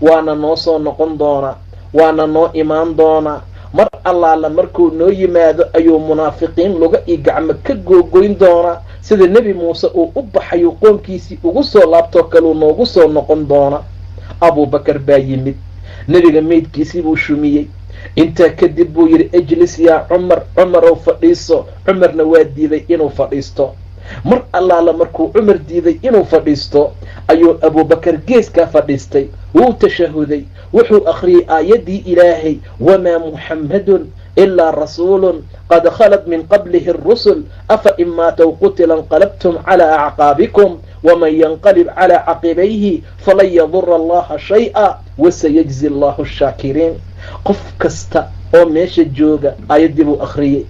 waana noo soo noqon doonaa, waana noo imaan doonaa. Mar allaala markuu noo yimaado ayuu munaafiqiin luga iyo gacmo ka googoyn doonaa, sida Nebi Muuse uu u baxayuu qoomkiisii ugu soo laabtoo kaleu noogu soo noqon doona. Abuubakar baa yimid, nebiga meydkiisii buu shumiyey. Intaa kadib buu yidhi, ijlis yaa Cumar, Cumarow fadhiiso. Cumarna waa diiday inuu fadhiisto. Mar allaala markuu Cumar diiday inuu fadhiisto ayuu Abuubakar geeskaa fadhiistay. Wuu tashahuday, wuxuu akhriyey aayaddii ilaahay, wamaa Muxammadun ilaa rasuulun qad khalat min qablihi arusul afa in maatow qutila inqalabtum calaa acqaabikum waman yanqalib calaa caqibayhi falan yadura allaha shay-a wasayajzi allahu ashaakiriin. Qof kasta oo meesha jooga aayaddii buu akhriyey.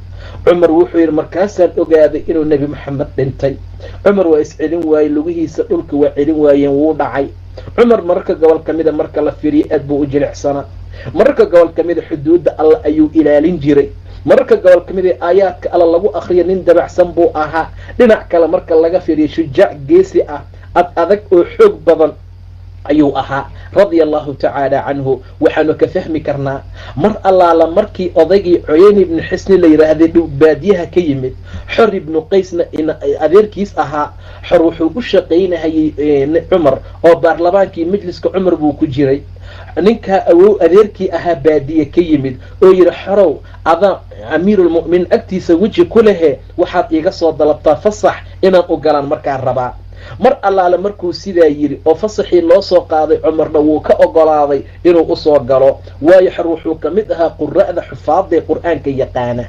Cumar wuxuu yidhi, markaasaan ogaaday inuu Nebi Moxamed dhintay. Cumar waa iscelin waayey, lugihiisa dhulka waa celin waayeen, wuu dhacay. Cumar mararka gobol ka mida marka la fiiriyo aad buu u jilicsanaa. Mararka gobol ka mida xuduudda alla ayuu ilaalin jiray. Mararka gobol ka mida aayaadka alla lagu akhriyo nin dabacsan buu ahaa. Dhinac kale marka laga fiiriyo shujaac geesi ah, ad adag oo xoog badan ayuu ahaa radia allahu tacaala canhu. Waxaanu ka fahmi karnaa mar allaala markii odaygii Cuyayni ibnu Xisni la yidhaahday baadiyaha ka yimid, Xor ibnu Qaysna adeerkiis ahaa. Xor wuxuu u shaqaynahayey Cumar oo baarlamaankii majliska Cumar buu ku jiray. Ninkaa awow adeerkii ahaa baadiye ka yimid oo yidhi, xorow adaa amiiruulmu'miniin agtiisa weji ku lehe, waxaad iiga soo dalabtaa fasax inaan u galaan markaa rabaa. Mar allaale markuu sidaa yidhi oo fasaxii loo soo qaaday, Cumarna wuu ka ogolaaday inuu usoo galo, waayo xor wuxuu ka mid ahaa qura'da xufaadee qur-aanka yaqaana.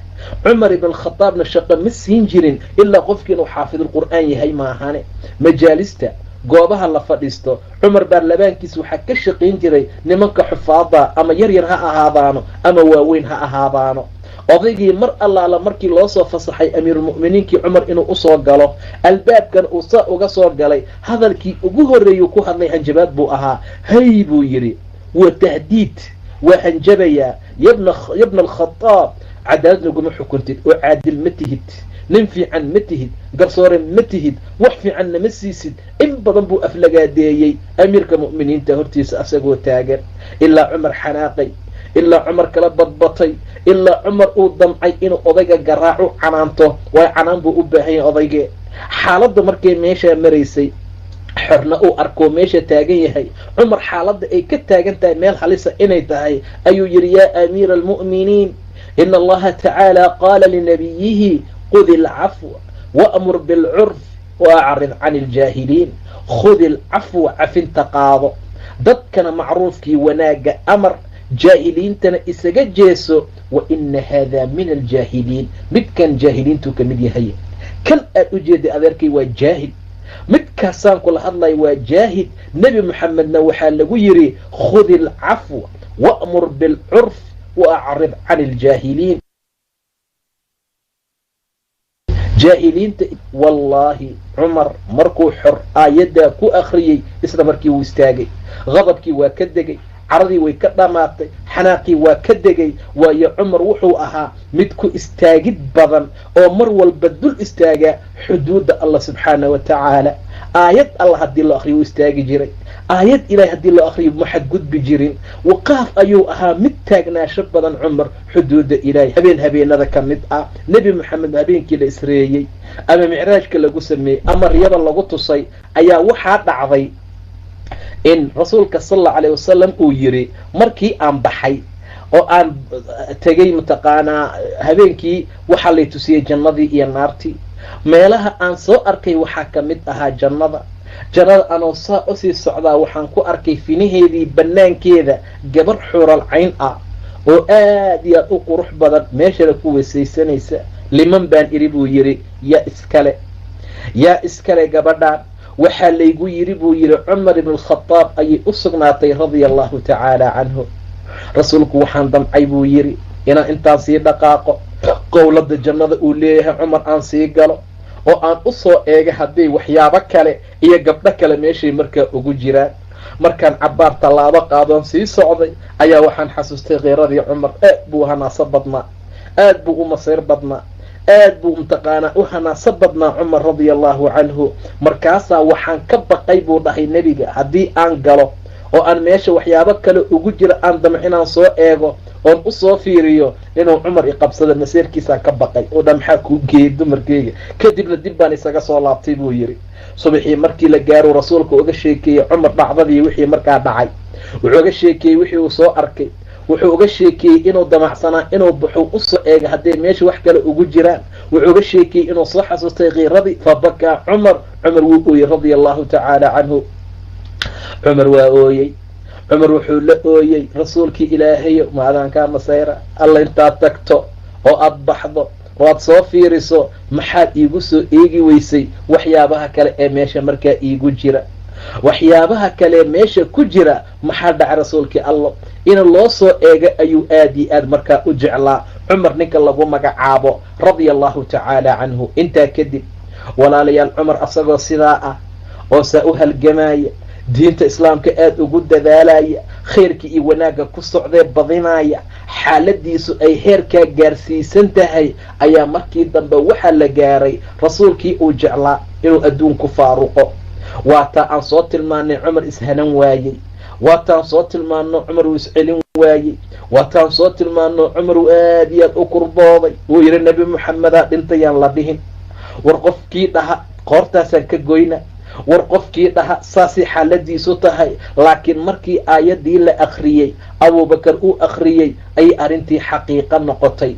Cumar ibnalkhadaabna shaqo ma siin jirin ilaa qofkii inuu xaafidulqur'aan yahay maahane. Majaalista goobaha la fadhiisto Cumar baarlamaankiisa waxaa ka shaqayn jiray nimanka xufaada, ama yar yar ha ahaadaano ama waaweyn ha ahaadaano. Odaygii mar allaala markii loo soo fasaxay amiirulmu'miniinkii Cumar inuu usoo galo, albaabkan uu saa uga soo galay, hadalkii ugu horreeyuu ku hadlay hanjabaad buu ahaa. Hay buu yidhi, waa tahdiid, waa hanjabayaa. Yabna alkhadaab, cadaalad naguma xukuntid oo caadil ma tihid, nin fiican ma tihid, garsoore ma tihid, wax fiicanna ma siisid. In badan buu aflagaadeeyey amiirka mu'miniinta hortiisa asagoo taagan, ilaa Cumar xanaaqay, ilaa Cumar kala badbatay, ilaa Cumar uu damcay inuu odayga garaacu canaanto. Waayo canaan buu u baahan yahay odaygee. Xaaladda markay meeshaa maraysay, xorna uu arkoo meesha taagan yahay, Cumar xaaladda ay ka taagan tahay meel halisa inay tahay, ayuu yidhi, yaa amiira almu'miniin, ina allaha tacaala qaala linabiyihi qudi alcafwa wa'mur bilcurf wa acrid cani aljaahiliin. Khudi alcafwa, cafinta qaado, dadkana macruufkii wanaagga amar, jaahiliintana isaga jeeso. Wa ina haadaa min aljaahiliin, midkan jaahiliintuu ka mid yahay. Kan aad u jeeday adeerkay waa jaahil, midkaasaan kula hadlaya waa jaahil. Nebi Moxamedna waxaa lagu yidhi khudi alcafwa wa'mur bilcurf wa acrid cani aljaahiliin. Jaahiliinta wallaahi Cumar markuu xor aayaddaa ku akhriyey isla markii wuu istaagay, qadabkii waa ka degay, caradii way ka dhammaatay, Xanaaqii waa ka degay, waayo Cumar wuxuu ahaa mid ku istaagid badan oo mar walba dul istaaga xuduudda Allah subxaana wa tacaala. Aayad Allah haddii loo akhriyo wuu istaagi jiray, aayad ilahay haddii loo akhriyo ma xadgudbi jirin. Waqaaf ayuu ahaa, mid taagnaasho badan Cumar xuduudda Ilaahay. Habeen habeenada ka mid ah, Nebi Moxamed habeenkii la isreeyey ama micraajka lagu sameeyey ama riyada lagu tusay, ayaa waxaa dhacday in rasuulka sala allau alayh wasalam uu yidhi, markii aan baxay oo aan tegey mataqaanaa habeenkii, waxaa lay tusiyey jannadii iyo naartii. Meelaha aan soo arkay waxaa ka mid ahaa jannada. Jannada anoo saa usii socdaa waxaan ku arkay finaheedii banaankeeda gabar xuural cayn ah oo aad iyo aad u qurux badan, meeshana ku weysaysanaysa. Liman baan idhi buu yidhi, yaa iskale, yaa iskale gabadhaan? Waxaa laygu yidhi buu yidhi, Cumar ibn Alkhadaab ayay u sugnaatay radia allahu tacaala canhu. Rasuulku waxaan damcay buu yidhi inaan intaan sii dhaqaaqo qowlada jannada uu leeyahay Cumar aan sii galo oo aan u soo eega hadday waxyaabo kale iyo gabdho kale meeshay markaa ugu jiraan. Markaan cabbaar tallaabo qaadoon sii socday ayaa waxaan xasuustay kheyradii Cumar. Aad buu hanaaso badnaa, aad buu u masayr badnaa, aad buu mataqaanaa u hanaaso badnaa Cumar radia allahu canhu. Markaasaa waxaan ka baqay buu dhahay nebiga, haddii aan galo oo aan meesha waxyaabo kale ugu jira aan damco inaan soo eego oon usoo fiiriyo, inuu Cumar iqabsado. Maseerkiisaan ka baqay oo dha maxaa kuu geeyey dumarkeyga? Kadibna dib baan isaga soo laabtay buu yidhi. Subaxii markii la gaaruu rasuulka uga sheekeeyey Cumar dhacdadii wixii markaa dhacay. Wuxuu uga sheekeeyey wixii uu soo arkay, wuxuu uga sheekeeyey inuu damacsanaa inuu baxo usoo eega hadday meesha wax kale ugu jiraan, wuxuu uga sheekeeyey inuu soo xasuustay kiiradii. Fa bakaa Cumar, Cumar wuu ooyey radia allahu tacaala canhu. Cumar waa ooyey. Cumar wuxuu la ooyey, rasuulkii Ilaahayo, maadaankaa masayra alla intaad tagto oo aada baxdo oo aada soo fiiriso, maxaad iigu soo eegi weysay waxyaabaha kale ee meesha markaa iigu jira, waxyaabaha kale meesha ku jira? Maxaa dhacay rasuulkii Allo? In loo soo eego ayuu aad iyo aad markaa u jeclaa Cumar ninka lagu magacaabo radia allahu tacaala canhu. Intaa kadib walaalayaal, Cumar asagoo sidaa ah oo saa u halgamaaya, diinta islaamka aada ugu dadaalaya, khayrka iyo wanaagga ku socdee badinaya, xaaladiisu ay heerkaa gaarsiisan tahay, ayaa markii dambe waxaa la gaaray rasuulkii uu jeclaa inuu adduunku faaruqo. Waataa aan soo tilmaanay Cumar ishanan waayey, waataan soo tilmaano Cumar uu iscelin waayey, waataan soo tilmaano Cumar uu aad iyo aad u kurbooday. Wuu yidhi, Nebi Moxamedaa dhintayaan la dhihin, war qofkii dhaha qoortaasaan ka goyna, war qofkii dhaha saasay xaaladiisu tahay. Laakiin markii aayaddii la akhriyey, Abuubakar uu akhriyey, ayay arrintii xaqiiqo noqotay.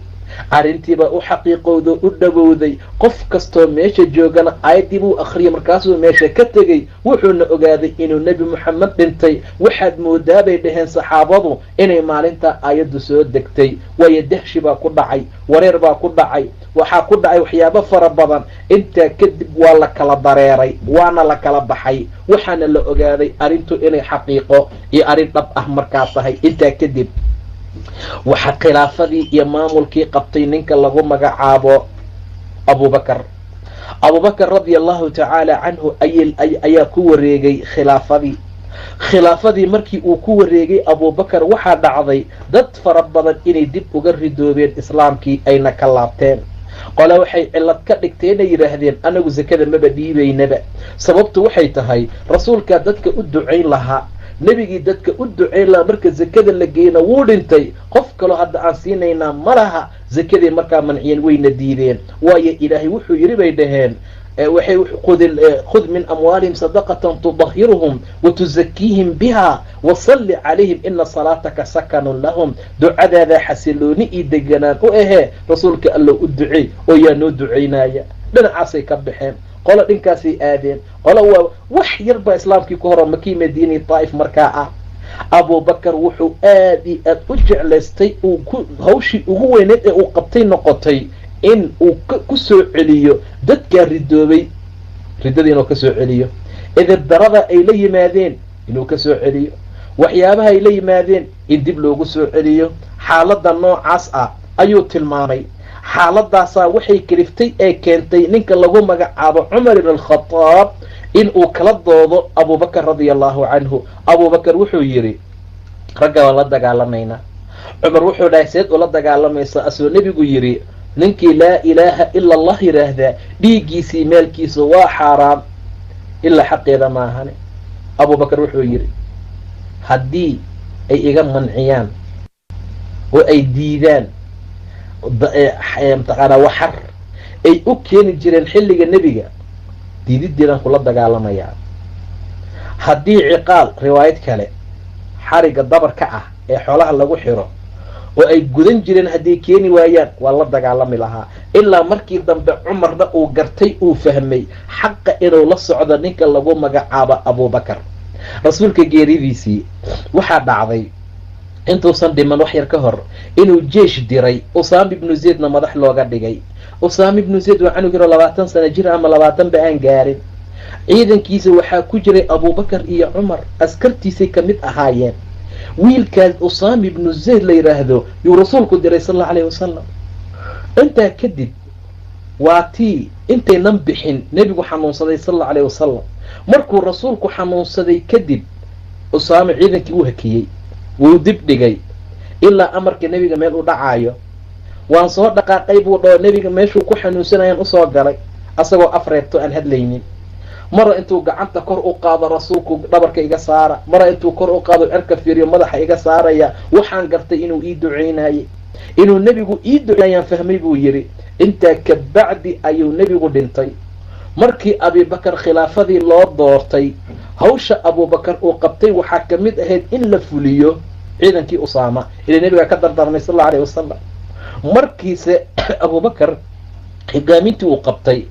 Arrintiibaa u xaqiiqowdo, u dhowowday. Qof kastoo meesha joogana aayaddii buu akhriyay, markaasuu meesha ka tegey, wuxuuna ogaaday inuu Nebi Moxamed dhintay. Waxaad moodaa bay dhaheen saxaabadu inay maalintaa aayaddu soo degtay, waayo dahshi baa ku dhacay, wareer baa ku dhacay, waxaa ku dhacay waxyaabo fara badan. Intaa kadib waa la kala dareeray, waana la kala baxay, waxaana la ogaaday arrintu inay xaqiiqo iyo arrin dhab ah markaa tahay. Intaa kadib waxaa khilaafadii iyo maamulkii qabtay ninka lagu magacaabo Abubakar. Abubakar radia allahu tacaala canhu ayaa ku wareegay khilaafadii. Khilaafadii markii uu ku wareegay Abubakar, waxaa dhacday dad fara badan inay dib uga ridoobeen islaamkii, ayna ka laabteen. Qole waxay cillad ka dhigteenay yidhaahdeen, anagu sakada maba dhiibaynaba, sababtu waxay tahay rasuulkaa dadka u ducayn lahaa, nebigii dadka u ducayn lahaa marka sakada la geeyna wuu dhintay, qof kaloo hadda aan siinaynaa ma laha. Sakadii markaa manciyeen, wayna diideen, waayo Ilaahay wuxuu yidhi bay dhaheen, waxay khud min amwaalihim sadaqatan tudahiruhum wa tuzakiihim biha wasalli calayhim ina salaataka sakanun lahum. Ducadaadaa xasilooni iyo deganaan u ahee, rasuulka allo u duceey oo yaa noo ducaynaya. Dhinacaasay ka baxeen, qolo dhinkaasay aadeen, qolo waa wax yar baa islaamkii ku horo Makii, Madiinai, Daa'if markaa ah. Abubakar wuxuu aad iyo aad u jeclaystay, uu ku hawshii ugu weyneyd ee uu qabtay noqotay in uu ku soo celiyo dadkaa ridoobay, riddada inuu ka soo celiyo, edebdarada ay la yimaadeen inuu ka soo celiyo, waxyaabaha ay la yimaadeen in dib loogu soo celiyo. Xaaladda noocaas ah ayuu tilmaamay. Xaaladaasaa waxay kaliftay ee keentay ninka lagu magacaabo Cumar ibn Alkhadaab in uu kala doodo Abubakar radia allahu canhu. Abubakar wuxuu yidhi, ragga waan la dagaalamaynaa, Cumar wuxuu dhahay seed ula dagaalamaysa, asoo nebigu yidhi ninkii laa ilaaha ila allah yidhaahdaa dhiiggiisii maalkiisa waa xaaraam ilaa xaqeeda maahane. Abubakar wuxuu yidhi haddii ay iga manciyaan oo ay diidaan mataqaanaa waxar ay u keeni jireen xilliga nebiga, diididdeedaan kula dagaalamayaa. Haddii ciqaal, riwaayad kale, xarigga dabarka ah ee xoolaha lagu xiro oo ay gudan jireen hadday keeni waayaan, waa la dagaalami lahaa. Ilaa markii dambe Cumarna uu gartay, uu fahmay xaqa inuu la socdo ninka lagu magacaabo Abubakar. Rasuulka geeridiisii waxaa dhacday intuusan dhiman wax yar ka hor inuu jeesh diray, Usaama ibnu Zaydna madax looga dhigay. Usaama ibnu Zayd waa canug yaroo 20 sano jir ama 20 ba aan gaarin. Ciidankiisa waxaa ku jiray Abubakar iyo Cumar, askartiisay ka mid ahaayeen. Wiilkaas Usaama ibnu Zayd la yidhaahdo yuu rasuulku diray sal allau alayhi wasalam. Intaa kadib waa tii intaynan bixin nebigu xanuunsaday sal allau alayhi wasalam. Markuu rasuulku xanuunsaday kadib Usaama ciidankii uu hakiyey, wuu dib dhigay ilaa amarka nebiga meel u dhacaayo. Waan soo dhaqaaqay buu dhao, nebiga meeshuu ku xanuunsanayaan usoo galay asagoo afreebto aan hadlaynin. Mara intuu gacanta kor u qaado rasuulku dhabarka iga saara, mara intuu kor u qaado cirka fiiriyo madaxa iga saaraya. Waxaan gartay inuu ii duceynaayey, inuu nebigu ii duceynayaan fahmay buu yidhi. Intaa kabacdi ayuu nebigu dhintay. Markii Abibakar khilaafadii loo doortay, hawsha Abubakar uu qabtay waxaa ka mid ahayd in la fuliyo ciidankii Usaama, ila nebigaa ka dardaarmay sal allau alayh wasalam. Markiise Abubakar hogaamintii uu qabtay,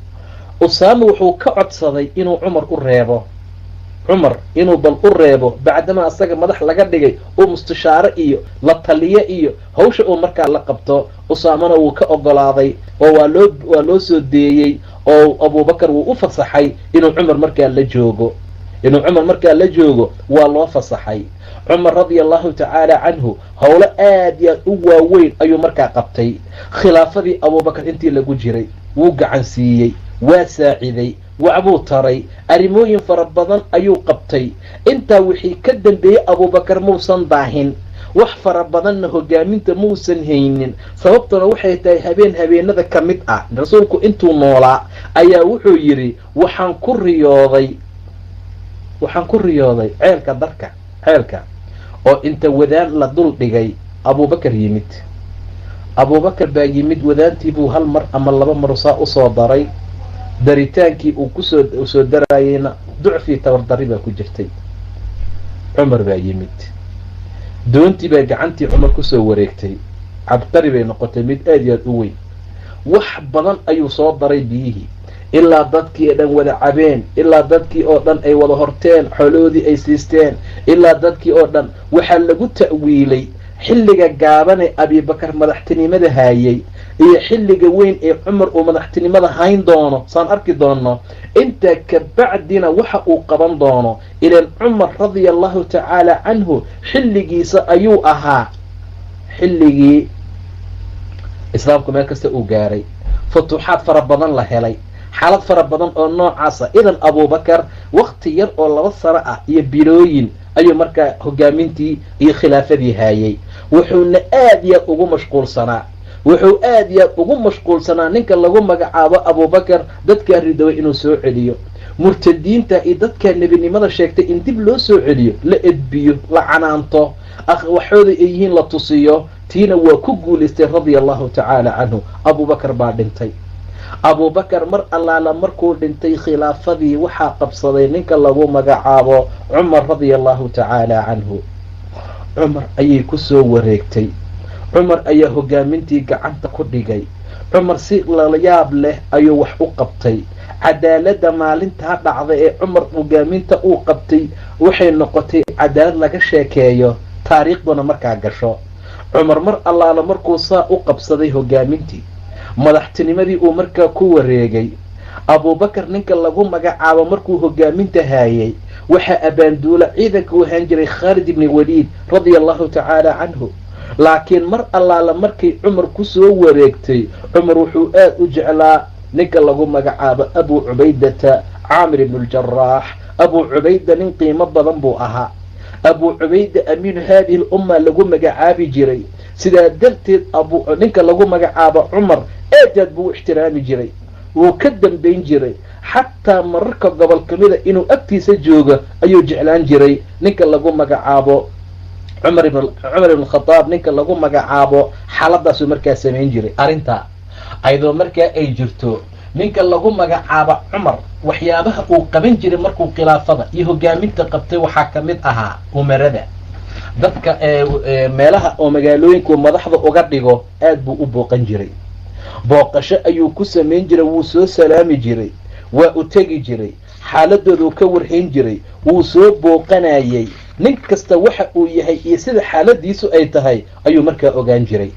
Usaama wuxuu ka codsaday inuu Cumar u reebo, Cumar inuu bal u reebo bacdamaa asaga madax laga dhigay, uu mustashaaro iyo la taliyo iyo hawsha uu markaa la qabto. Usaamana wuu ka ogolaaday oo waa loo soo deeyey, oo Abubakar wuu u fasaxay inuu Cumar markaa la joogo, inuu Cumar markaa la joogo waa loo fasaxay. Cumar radia allahu tacaala canhu howlo aad iyo aad u waaweyn ayuu markaa qabtay. Khilaafadii Abubakar intii lagu jiray wuu gacan siiyey, waa saaciday, waxbuu taray, arrimooyin fara badan ayuu qabtay. Intaa wixii ka dambeeyey Abubakar muusan daahin, wax fara badanna hogaaminta muusan haynin. Sababtuna waxay tahay habeen habeenada ka mid ah rasuulku intuu noolaa ayaa wuxuu yidhi waxaan ku riyooday, waxaan ku riyooday ceelka darka, ceelka oo inta wadaan la dul dhigay Abubakar yimid. Abubakar baa yimid, wadaantii buu hal mar ama laba mar saa usoo daray. Daritaankii uu kusoo soo daraayeyna ducfii tabardarri baa ku jirtay. Cumar baa yimid, doontii baa gacantii Cumar kusoo wareegtay, cabqari bay noqotay mid aad iyo aad u weyn. Wax badan ayuu soo daray biyihii, ilaa dadkii oo dhan wada cabeen, ilaa dadkii oo dhan ay wada horteen, xoolahoodii ay siisteen, ilaa dadkii oo dhan. Waxaa lagu ta'wiilay xilliga gaabane Abibakar madaxtinimada haayay iyo xilliga weyn ee Cumar uu madaxtinimada hayn doono, saan arki doono intaa kabacdina waxa uu qaban doono. Ilaan Cumar radia allahu tacaala canhu xilligiisa ayuu ahaa xilligii islaamku meel kasta uu gaaray, futuuxaad fara badan la helay, xaalad fara badan oo noocaasa. Idan Abubakar wakti yar oo 2 sano ah iyo bilooyin ayuu markaa hogaamintii iyo khilaafadii haayay. Wuxuuna aad iyo aad ugu mashquulsanaa, wuxuu aad iyo aad ugu mashquulsanaa ninka lagu magacaabo Abubakar dadkaa ridoway inuu soo celiyo, murtadiinta iyo dadkaa nebinimada sheegtay in dib loo soo celiyo, la edbiyo, la canaanto, waxooda ay yihiin la tusiyo. Tiina waa ku guulaystay radia allahu tacaala canhu. Abubakar baa dhintay. Abubakar mar allaala markuu dhintay khilaafadii waxaa qabsaday ninka lagu magacaabo Cumar radia allahu tacaala canhu. Cumar ayay ku soo wareegtay, Cumar ayaa hogaamintii gacanta ku dhigay. Cumar si layaab leh ayuu wax u qabtay. Cadaaladda maalintaa dhacda ee Cumar hogaaminta uu qabtay waxay noqotay cadaalad laga sheekeeyo, taariikhduna markaa gasho. Cumar mar allaala markuu saa u qabsaday hogaamintii, madaxtinimadii uu markaa ku wareegay, Abubakar ninka lagu magacaabo markuu hogaaminta haayay waxaa abaanduula ciidanka u ahaan jiray Khaalid ibni Waliid radia allahu tacaala canhu. Laakiin mar allaala markay Cumar ku soo wareegtay, Cumar wuxuu aad u jeclaa ninka lagu magacaabo Abu Cubaydata Caamir ibnu ljaraax. Abu Cubayda nin qiimo badan buu ahaa. Abu Cubayda amiinu haadihi lumma lagu magacaabi jiray. Sidaa darteed abu ninka lagu magacaabo Cumar aad aad buu u ixtiraami jiray, wuu ka dambayn jiray, xataa mararka gobol kamida inuu agtiisa joogo ayuu jeclaan jiray. Ninka lagu magacaabo Cumar ibn Khadaab, ninka lagu magacaabo xaaladaasuu markaa samayn jiray. Arrintaa ayadoo markaa ay jirto, ninka lagu magacaabo Cumar waxyaabaha uu qaban jiray markuu khilaafada iyo hogaaminta qabtay waxaa ka mid ahaa umarada dadka meelaha oo magaalooyinku madaxda uga dhigo aad buu u booqan jiray. Booqasho ayuu ku samayn jiray, wuu soo salaami jiray, waa u tegi jiray, xaaladdooduu ka warhayn jiray, wuu soo booqanayay. Nin kasta waxa uu yahay iyo sida xaaladiisu ay tahay ayuu markaa ogaan jiray.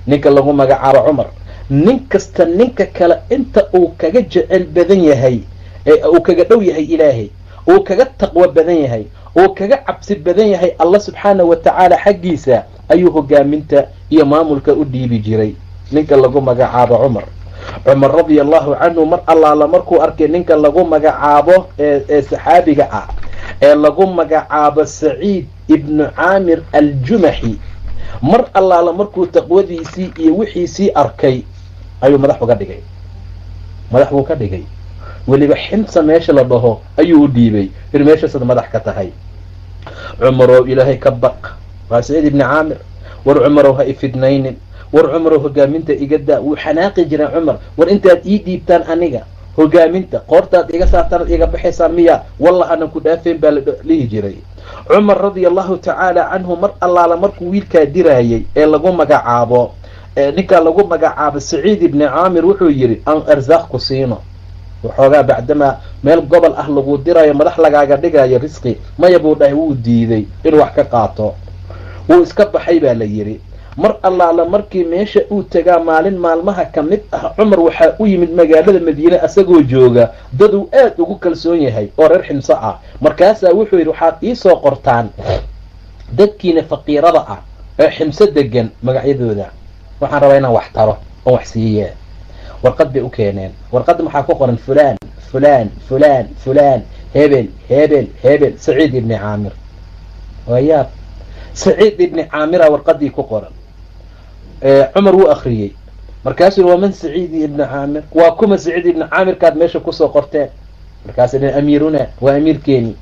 Ninka lagu magacaabo Cumar nin kasta ninka kale inta uu kaga jecel badan yahay, uu kaga dhow yahay Ilaahay, uu kaga taqwo badan yahay, uu kaga cabsi badan yahay Allah subxaanahu wa tacaala xaggiisa ayuu hogaaminta iyo maamulka u dhiibi jiray. Ninka lagu magacaabo Cumar, Cumar radia allahu canhu, mar allaala markuu arkay ninka lagu magacaabo ee saxaabiga ah ee lagu magacaabo Saciid ibnu Caamir Aljumaxi, mar allaala markuu taqwadiisii iyo wixiisii arkay ayuu madax uga dhigay. Madax buu ka dhigay, weliba Ximsa meesha la dhaho ayuu u dhiibay, ir meeshaasaad madax ka tahay. Cumarow Ilaahay ka baq, waa Saciid ibni Caamir. War Cumarow ha ifidnaynin, war Cumarow hogaaminta iga daa. Wuu xanaaqi jiray Cumar, war intaad ii dhiibtaan aniga hogaaminta qoortaad iga saartaan iga baxaysaan miya, wallah aanan ku dhaafayn baa la dhihi jiray. Cumar radia allahu tacaala canhu mar allaala markuu wiilkaa diraayay ee lagu magacaabo ninkaa lagu magacaabo Saciid ibni Caamir, wuxuu yidhi aan arsaaq ku siino waxoogaa, bacdamaa meel gobol ah lagu dirayo madax lagaaga dhigayo risqi maya buu dhahay. Wuu diiday inuu wax ka qaato, wuu iska baxay baa la yidhi. Mar allaala markii meesha uu tagaa maalin maalmaha ka mid ah, Cumar waxaa u yimid magaalada Madiine asagoo jooga daduu aad ugu kalsoon yahay oo reer Ximso ah. Markaasaa wuxuu yidhi waxaad iisoo qortaan dadkiina faqiirada ah ee Ximso degan magacyadooda, waxaan rabaa inaan wax taro oon wax siiye. Warqad bay u keeneen. Warqadda maxaa ku qoran? Fulaan fulaan fulaan fulaan, hebel hebel hebel, Saciid ibni Caamir. Waa yaab, Saciid ibni Caamira warqadii ku qoran. Cumar wuu akriyey, markaasuu yidhi waman Saciid ibni Caamir? Waa kuma Saciid ibni Caamirkaad meesha kusoo qorteen? Markaasuu yidhi amiiruna, waa amiirkeeni,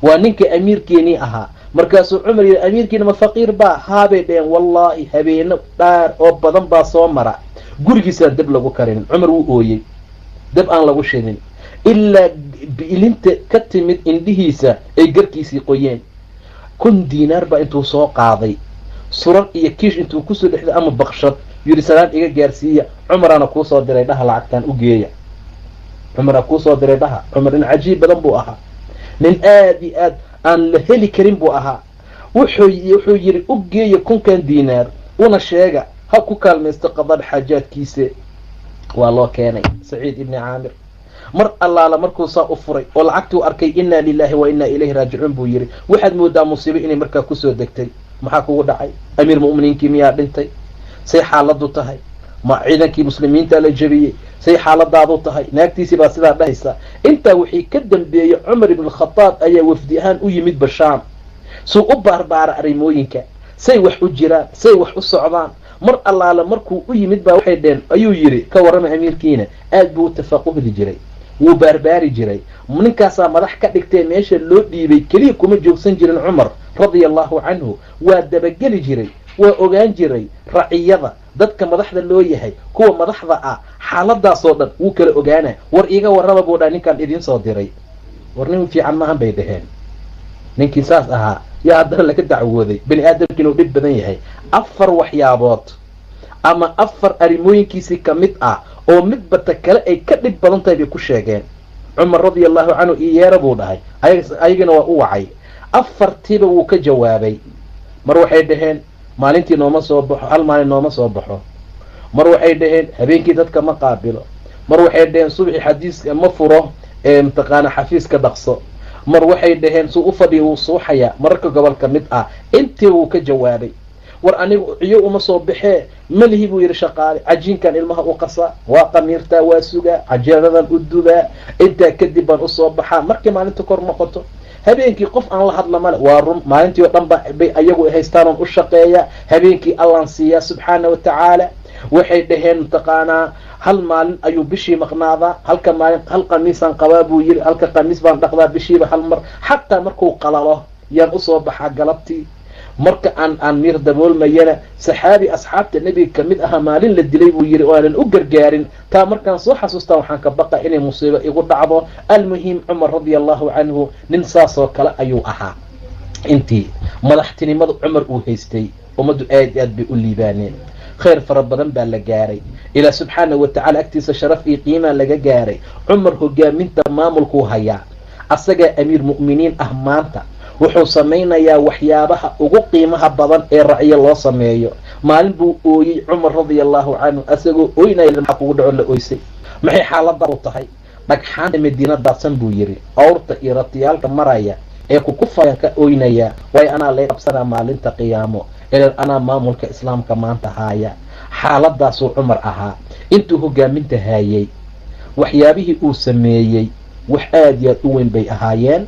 waa ninka amiirkeenii ahaa. Markaasuu Cumar yidhi amiirkiina ma faqiir baa? Haabay dheheen. Wallaahi habeeno dhaar oo badan baa soo mara gurigiisaan dab lagu karinin. Cumar wuu ooyey, dab aan lagu shidin ilaa biilinta ka timid indhihiisa ay garkiisii qoyeen. 1000 diinaar baa intuu soo qaaday surar iyo kiish intuu kusoo dhexday ama baqshad, yidhi salaan iga gaarsiiya, Cumaraana kuu soo diray dhaha, lacagtaan u geeya, Cumaraa kuu soo diray dhaha. Cumar nin cajiib badan buu ahaa, nin aad iyo aad aan la heli karin buu ahaa. Wuxuu yidhi u geeya 1000 diinaar una sheega ha ku kaalmaysto qadad xaajaadkiisa. Waa loo keenay Saciid ibni Caamir. Mar allaala markuu saa u furay oo lacagtuu arkay, innaa lilaahi wa innaa ilayhi raajicuun buu yidhi. Waxaad moodaa musiibo inay markaa kusoo degtay. Maxaa kugu dhacay? Amiir mu'miniinkii miyaa dhintay? Say xaaladdu tahay? Ma ciidankii muslimiinta la jebiyey? Say xaaladaadu tahay? Naagtiisii baa sidaa dhahaysa. Intaa wixii ka dambeeyey Cumar ibn Khadaab ayaa wafdi ahaan u yimid Bashaam, suu u baarbaara arrimooyinka, say wax u jiraan, say wax u socdaan. Mar allaala markuu u yimid baa waxay dheheen, ayuu yidhi ka warrama amiirkiina. Aad buu u tafaquhdi jiray, wuu baarbaari jiray. Ninkaasaa madax ka dhigtee meesha loo dhiibay keliya kuma joogsan jirin Cumar radia allahu canhu, waa dabageli jiray, waa ogaan jiray raciyada, dadka madaxda loo yahay, kuwa madaxda ah, xaaladaasoo dhan wuu kala ogaana. War iiga warraba buu dhaha ninkaan idiin soo diray. War nin fiican maahan bay dhaheen. Ninkii saas ahaa yaa haddana laga dacwooday. Bani aadamkiina uu dhib badan yahay. 4 waxyaabood ama 4 arrimooyinkiisii ka mid ah oo midbata kale ay ka dhib badan tahay bay ku sheegeen. Cumar radia allahu canhu ii yeera buu dhahay, ayagana waa u wacay. 4tiiba wuu ka jawaabay. Mar waxay dhaheen maalintii nooma soo baxo, hal maalin nooma soo baxo. Mar waxay dhaheen habeenkii dadka ma qaabilo. Mar waxay dhaheen subaxii xadiiska ma furo ee mataqaana xafiiska dhaqso. Mar waxay dhaheen suu u fadhiya wuu suuxayaa. Mararka gobol ka mid ah intii wuu ka jawaabay. War anigu ciyo uma soo baxee malihi buu yidhi shaqaale, cajiinkan ilmaha u qasaa, waa qamiirtaa, waa sugaa, cajeeradan u dubaa, intaa kadib baan usoo baxaa markii maalinta kor noqoto. Habeenkii qof aan la hadla male. Waa run, maalintii oo dhan ba bay ayagu haystaan oon u shaqeeya, habeenkii Allaan siiyaa subxaana wa tacaala. Waxay dhaheen mataqaanaa hal maalin ayuu bishii maqnaadaa, halka maalin hal qamiisaan qabaa buu yiri, halka qamiis baan dhaqdaa bishiiba hal mar, xataa markuu qalalo yaan usoo baxaa galabtii. Marka aan miir daboolmayana saxaabi asxaabta nebiga kamid ahaa maalin la dilay buu yidhi oo aanan u gargaarin, taa markaan soo xasuustaa waxaan ka baqa inay musiibo igu dhacdo. Almuhim, Cumar radia allahu canhu nin saasoo kale ayuu ahaa. Intii madaxtinimada Cumar uu haystay ummaddu aad i aad bay u liibaaneen, khayr fara badan baa la gaaray, ilaa subxaana wa tacala agtiisa sharaf iyo qiimaa laga gaaray. Cumar hogaaminta maamulkuu hayaa, asagaa amiir mu'miniin ah maanta. Wuxuu samaynayaa waxyaabaha ugu qiimaha badan ee racyo loo sameeyo. Maalin buu ooyey Cumar radia allahu canhu, asagoo ooynaya, maxaa kugu dhaco la ooysay? Maxay xaaladaadu tahay? Dhagxaanta Madiina daadsan buu yidhi, awrta iyo ratiyaalka maraya ee kukufayaan ka ooynaya, waayo anaa lay qabsanaa maalinta qiyaamo, ilan anaa maamulka islaamka maanta haaya. Xaaladaasuu Cumar ahaa intuu hogaaminta haayay. Waxyaabihii uu sameeyey wax aad iyo aad u weyn bay ahaayeen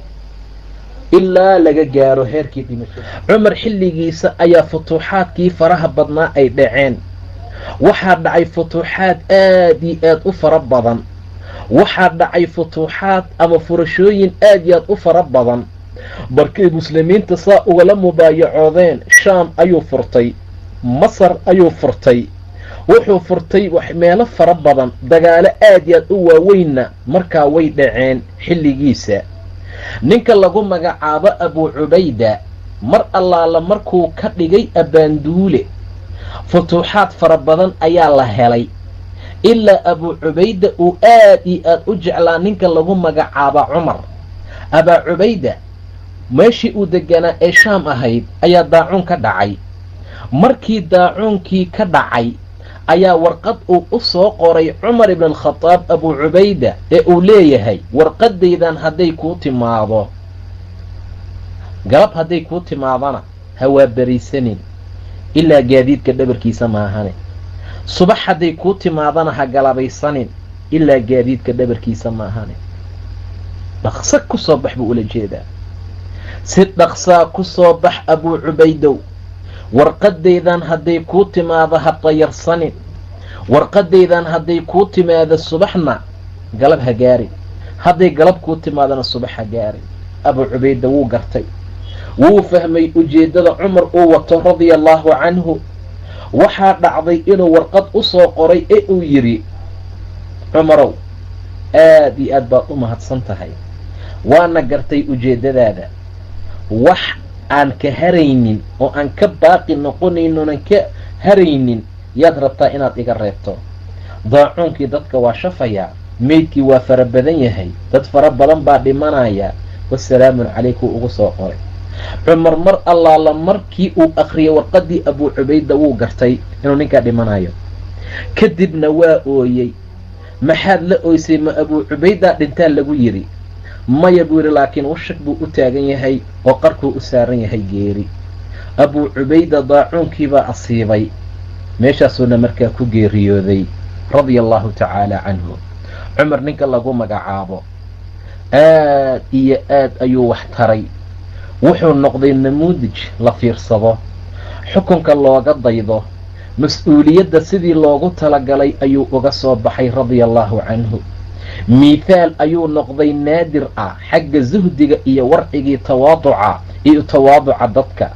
ilaa laga gaaro heerkii dhimasho. Cumar xilligiisa ayaa futuuxaadkii faraha badnaa ay dhaceen. Waxaa dhacay futuuxaad aad iyo aad u fara badan, waxaa dhacay futuuxaad ama furashooyin aad iyo aad u fara badan. Markay muslimiinta saa ugala mubaayacoodeen, Shaam ayuu furtay, Masar ayuu furtay, wuxuu furtay meelo fara badan. Dagaalo aad iyo aad u waaweynna markaa way dhaceen xilligiisa. Ninka lagu magacaabo Abuu Cubayda mar allaala markuu ka dhigay abbaanduule, futuuxaad fara badan ayaa la helay, ilaa Abuu Cubayda uu aad iyo aad u jeclaa ninka lagu magacaabo Cumar. Abaa Cubayda meeshii uu deganaa ee Shaam ahayd ayaa daacuun ka dhacay. Markii daacuunkii ka dhacay ayaa warqad uu u soo qoray Cumar ibn Alkhadaab Abuu Cubayda ee uu leeyahay, warqadaydan hadday kuu timaado galab, hadday kuu timaadana ha beriisanin ilaa gaadiidka dhabarkiisa maahane, subax hadday kuu timaadana ha galabaysanin ilaa gaadiidka dhabarkiisa maahane. Dhaqso ku soo bax buu ula jeedaa, si dhaqsaa ku soo bax Abuu Cubaydow. Warqadaydan hadday kuu timaado ha dayarsanin, warqadaydan hadday kuu timaado subaxna galab ha gaarin, hadday galab kuu timaadana subax ha gaarin. Abuu Cubayda wuu gartay, wuu fahmay ujeeddada Cumar uu wato radia allahu canhu. Waxaa dhacday inuu warqad u soo qoray ee uu yidhi, Cumarow, aad iyo aad baad u mahadsan tahay, waana gartay ujeeddadaada, wax aan ka haraynin oo aan ka baaqi noqonaynin oonan ka haraynin yaad rabtaa inaad iga reebto. Daacuunkii dadka waa shafayaa, meydkii waa fara badan yahay, dad fara badan baa dhimanaya, wasalaamun calayku ugu soo qoray. Cumar mar allaala markii uu akriyay warqadii Abuu Cubayda wuu gartay inuu ninkaa dhimanayo. Kadibna waa ooyey. Maxaad la ooysay? Ma Abuu Cubaydaa dhintaa lagu yidhi? Maya buu yidhi, laakiin washag buu u taagan yahay oo qarkuu u saaran yahay geeri. Abuu Cubayda daacuunkiibaa asiibay, meeshaasuuna markaa ku geeriyooday radia allahu tacaala canhu. Cumar ninka lagu magacaabo aad iyo aad ayuu wax taray. Wuxuu noqday namuudij la fiirsado, xukunka looga daydo, mas-uuliyadda sidii loogu talagalay ayuu uga soo baxay radia allahu canhu. Miithaal ayuu noqday naadir ah xagga suhdiga iyo warcigii tawaaduca iyo tawaaduca dadka.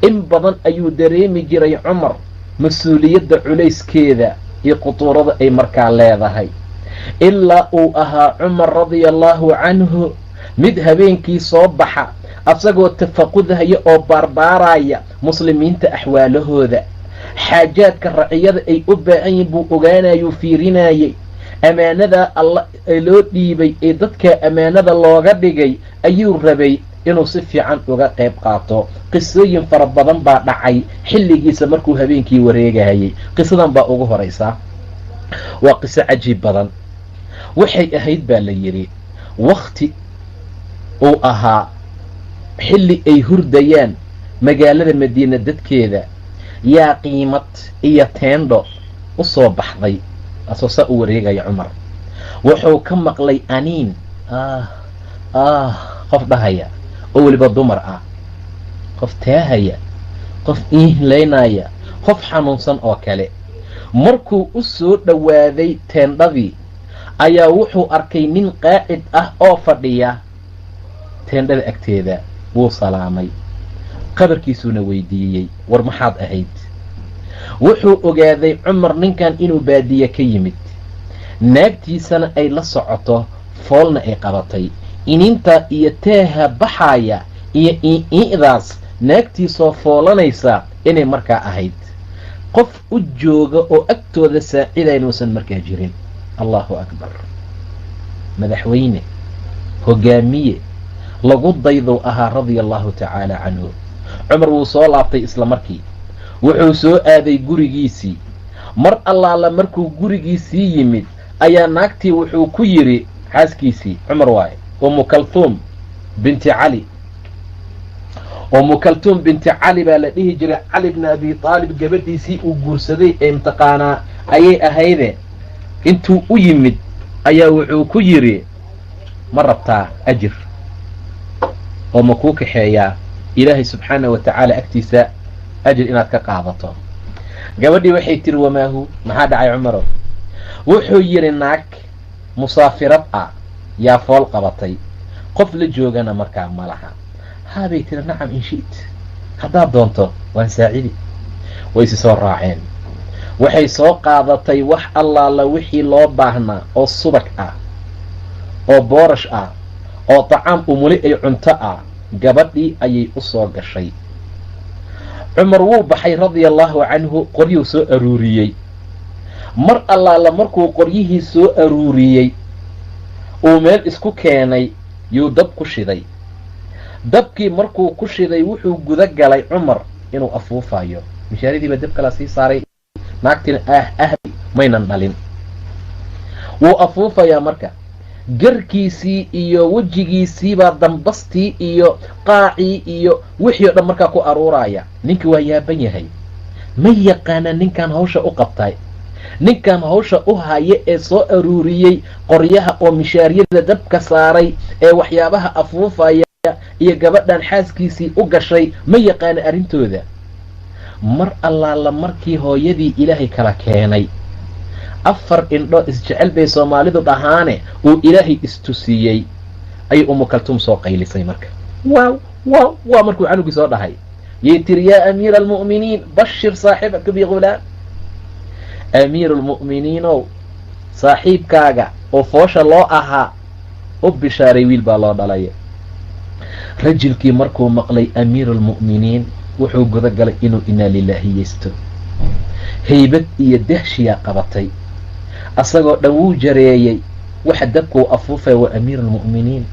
In badan ayuu dareemi jiray Cumar mas-uuliyadda culayskeeda iyo khutuurada ay markaa leedahay, ilaa uu ahaa Cumar radia allahu canhu mid habeenkii soo baxa asagoo tafaqudhaya oo baarbaaraya muslimiinta axwaalahooda, xaajaadka raciyada ay u baahan yihin buu ogaanayuu fiirinayay. Ammaanadaa alla ee loo dhiibay ee dadkaa ammaanada looga dhigay ayuu rabay inuu si fiican uga qayb qaato. Qisooyin fara badan baa dhacay xilligiisa markuu habeenkii wareegayay. Qisadan baa ugu horaysaa, waa qiso cajiib badan. Waxay ahayd baa la yidhi wakti uu ahaa xilli ay hurdayaan magaalada Madiina dadkeeda, yaa qiimad iyo teendho u soo baxday. Asoo saa u wareegaya Cumar wuxuu ka maqlay aniin ah ah qof dhahaya. oo weliba dumar ah, qof taahaya, qof iihlaynaya, qof xanuunsan oo kale. Markuu u soo dhowaaday teendhadii ayaa wuxuu arkay nin qaacid ah oo fadhiya teendhada agteeda. Wuu salaamay, qabarkiisuuna weydiiyey, war maxaad ahayd? Wuxuu ogaaday Cumar ninkan inuu baadiye ka yimid, naagtiisana ay la socoto, foolna ay qabatay. Ininta iyo teeha baxaaya iyo ii'daas naagtiisoo foolanaysa inay markaa ahayd. Qof u jooga oo agtooda saacidaynuusan markaa jirin. Allahu akbar. Madaxweyne hogaamiye lagu dayduu ahaa radia allahu tacaala canhu. Cumar wuu soo laabtay isla markii, wuxuu soo aaday gurigiisii. Mar allaala markuu gurigiisii yimid ayaa naagtii wuxuu ku yidhi, xaaskiisii Cumar waaye, Umu Kalhuum binti Cali. Umu Kaltuum binti Cali baa la dhihi jiray. Cali bni Abi Taalib gabadhiisii uu guursaday ee imtiqaanaa ayay ahayde. Intuu u yimid ayaa wuxuu ku yidhi, ma rabtaa ajir oo ma kuu kaxeeyaa Ilaahay subxaana wa tacaala agtiisa ajir inaad ka qaadato? Gabadhii waxay tiri, wamaahu, maxaa dhacay Cumarow? Wuxuu yidhi, naag musaafirad ah yaa fool qabatay, qof la joogana markaa ma laha. Haabay tiri, nacam in shit, haddaad doonto waan saacidi. Way isi soo raaceen. Waxay soo qaadatay wax allaala wixii loo baahnaa oo subag ah oo boorash ah oo tacaam umuli ay cunto ah. Gabadhii ayay u soo gashay. Cumar wuu baxay radia allaahu canhu, qoryuu soo aruuriyey. Mar allaala markuu qoryihii soo aruuriyey uu meel isku keenay, yuu dab ku shiday. Dabkii markuu ku shiday wuxuu guda galay Cumar inuu afuufayo. Mishaaridii baa dab kala sii saaray, naagtina ah ah maynan dhalin. Wuu afuufayaa marka, garkiisii iyo wejigiisiibaa dambastii iyo qaacii iyo wixii o dhan markaa ku aruuraya. Ninkii waa yaaban yahay, ma yaqaana ninkan hawsha u qabtay, ninkan hawsha u haya ee soo aruuriyey qoryaha oo mishaaryada dabka saaray ee waxyaabaha afuufaya iyo gabadhan xaaskiisii u gashay, ma yaqaana arrintooda. Mar allaala markii hooyadii Ilaahay kala keenay, afar indhoo isjecel bay Soomaalidu dhahaane, uu Ilaahay istusiyey, ayay Umu Kaltuum soo qaylisay. Marka waaw waaw waa markuu canugii soo dhahay yay tiri, yaa amiira almu'miniin, bashir saaxibaka bigulaam. Amiiru lmu'miniinow, saaxiibkaaga oo foosha loo ahaa u bishaaray, wiil baa loo dhalay. Rajulkii markuu maqlay amiiru almu'miniin wuxuu guda galay inuu inaa lilaahiyeysto. Haybad iyo dahshiyaa qabatay, asagoo dhan wuu jareeyey. Waxa dabkuu afuufaya waa amiiru almu'miniin,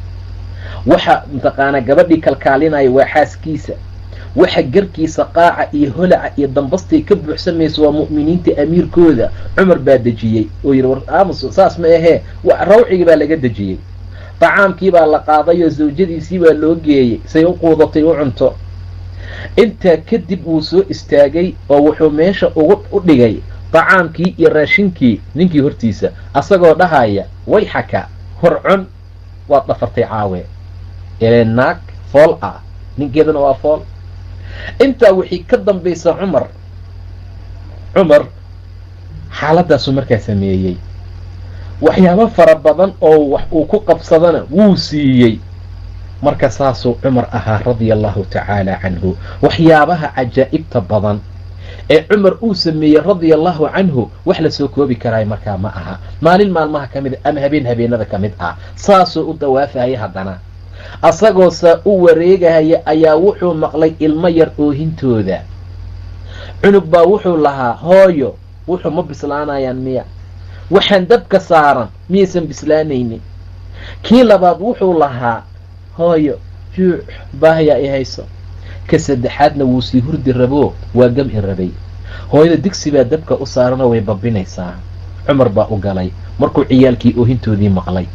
waxa mataqaanaa gabadhii kalkaalinaya waa xaaskiisa, waxa garkiisa qaaca iyo holaca iyo dambastii ka buuxsamaysa waa mu'miniinta amiirkooda. Cumar baa dejiyey oo yidhi, war aamus, saas ma ahee. Rawcigii baa laga dejiyey, tacaamkii baa la qaaday oo zawjadiisii baa loo geeyey say u quudatay u cunto. Intaa kadib wuu soo istaagay oo wuxuu meesha ugu u dhigay tacaamkii iyo raashinkii ninkii hortiisa, asagoo dhahaya, way xaka hor cun, waad dhafartay caawe, ilee naag fool ah ninkeedana waa fool. Intaa wixii ka dambaysa Cumar xaaladdaasuu markaa sameeyey, waxyaabo fara badan oo wax uu ku qabsadana wuu siiyey. Marka saasuu Cumar ahaa radia allahu tacaala canhu. Waxyaabaha cajaa'ibta badan ee Cumar uu sameeyey radia allahu canhu wax la soo koobi karaay markaa ma aha. Maalin maalmaha ka mid a ama habeen habeenada ka mid ah saasuu u dawaafahaya. Haddana asagoo saa u wareegahaya ayaa wuxuu maqlay ilmo yar oohintooda. Cunug baa wuxuu lahaa, hooyo, wuxuu ma bislaanayaan miya? Waxaan dabka saaran miyaysan bislaanaynin? Kii labaad wuxuu lahaa, hooyo, juuc baahayaa i hayso. Ka saddexaadna wuu sii hurdi raboo waa gam-i rabay. Hooyada digsi baa dabka u saaranoo way babinaysaa. Cumar baa u galay markuu ciyaalkii oohintoodii maqlay.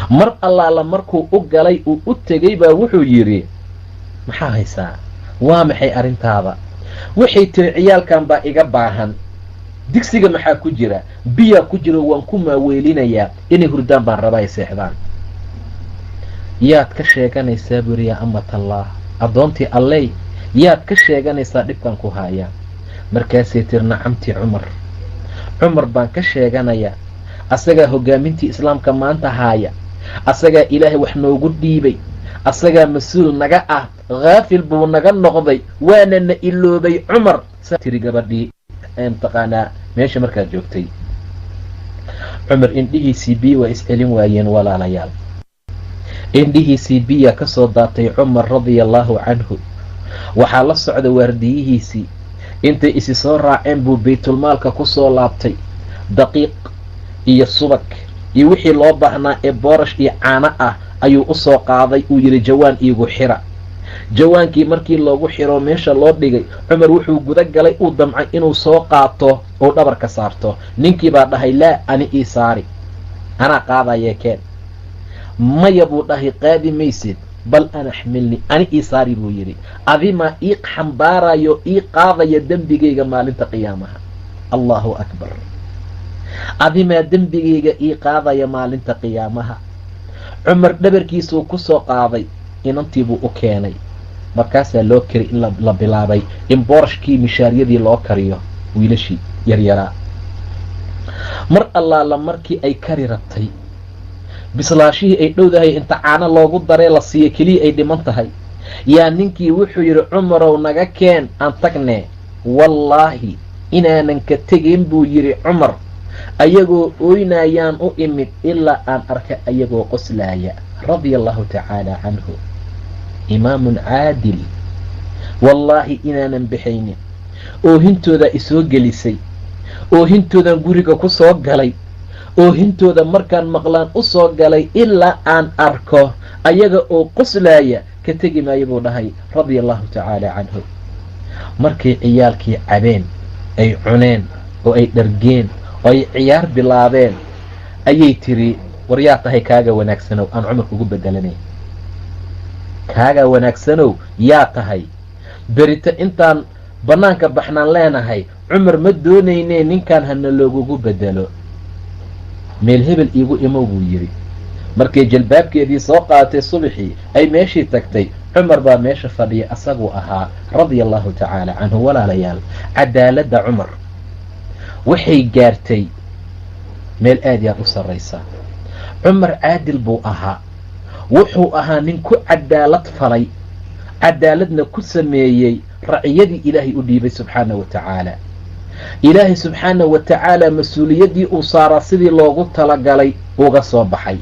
Mar allaala markuu u galay uu u tegey baa wuxuu yidhi, maxaa haysaa? Waa maxay arrintaada? Waxay tiri, ciyaalkan baa iga baahan. Digsiga maxaa ku jira? Biyaa ku jira, waan ku maaweelinayaa, inay hurdaan baan rabaa ay seexdaan. Yaad ka sheeganaysaa buu yidhi, yaa amatallaah, addoontii alley, yaad ka sheeganaysaa dhibkan ku haayaa? Markaasay tiri, nacamtii Cumar, Cumar baan ka sheeganayaa, asagaa hoggaamintii islaamka maanta haaya, asagaa Ilaahay wax noogu dhiibay, asagaa mas-uul naga ah, haafil buu naga noqday, waana na iloobay Cumar. Saa tiri gabadhii mataqaanaa meesha markaad joogtay. Cumar indhihiisii biyo waa iscelin waayeen, walaalayaal. Indhihiisii biya ka soo daatay Cumar radia allaahu canhu. Waxaa la socda waardiyihiisii. Intay isi soo raaceen buu baytulmaalka ku soo laabtay. Daqiiq iyo subag iyo wixii loo baahnaa ee boorash iyo caano ah ayuu u soo qaaday. Uu yidhi, jawaan iigu xira. Jawaankii markii loogu xiro meesha loo dhigay, Cumar wuxuu guda galay, uu damcay inuu soo qaato oo dhabarka saarto. Ninkii baa dhahay, laa, ani ii saari, anaa qaadayee keen. Maya, buu dhahay, qaadi maysid, bal ana axmilni, ani ii saari, buu yidhi. Adimaa ii xambaarayo, ii qaadaya dembigayga maalinta qiyaamaha? Allahu akbar! Adimaa dembigayga ii qaadaya maalinta qiyaamaha? Cumar dhabarkiisuu ku soo qaaday, inantiibuu u keenay. Markaasaa loo kari in la bilaabay in boorashkii mishaaryadii loo kariyo wiilashii yaryaraa. Mar allaala markii ay kari rabtay, bislaashihii ay dhowdahay, inta caano loogu daree la siiyo keliya ay dhiman tahay, yaa ninkii wuxuu yidhi, Cumarow, naga keen aan tagnee. Wallaahi inaanan ka tegin, buu yidhi Cumar, ayagoo ooynayaan u imid ilaa aan arka ayagoo qoslaaya. Radia allahu tacaala canhu, imaamun caadil. Wallaahi inaanan bixaynin, oohintoodaa isoo gelisay, oohintoodan guriga ku soo galay, oohintooda markaan maqlaan u soo galay, ilaa aan arko ayaga oo qoslaaya ka tegi maayo, buu dhahay, radia allahu tacaala canhu. Markay ciyaalkii cabeen, ay cuneen oo ay dhargeen oo ay ciyaar bilaabeen, ayay tiri, war yaa tahay kaaga wanaagsanow aan Cumar kugu bedelanay? Kaaga wanaagsanow yaa tahay? Berito intaan bannaanka baxnaan leenahay, Cumar ma doonaynee, ninkan hana loogugu bedelo. Meel hebel iigu imow, buu yidhi. Markay jalbaabkeedii soo qaadatay, subaxii ay meeshii tagtay, Cumar baa meesha fadhiya, asaguu ahaa, radia allahu tacaala canhu. Walaalayaal, cadaaladda Cumar waxay gaartay meel aad iyo aad u sarraysa. Cumar caadil buu ahaa. Wuxuu ahaa nin ku cadaalad falay, cadaaladna ku sameeyey raciyadii Ilaahay u dhiibay subxaana wa tacaala. Ilaahay subxaana wa tacaala mas-uuliyaddii uu saaraa sidii loogu talagalay uga soo baxay.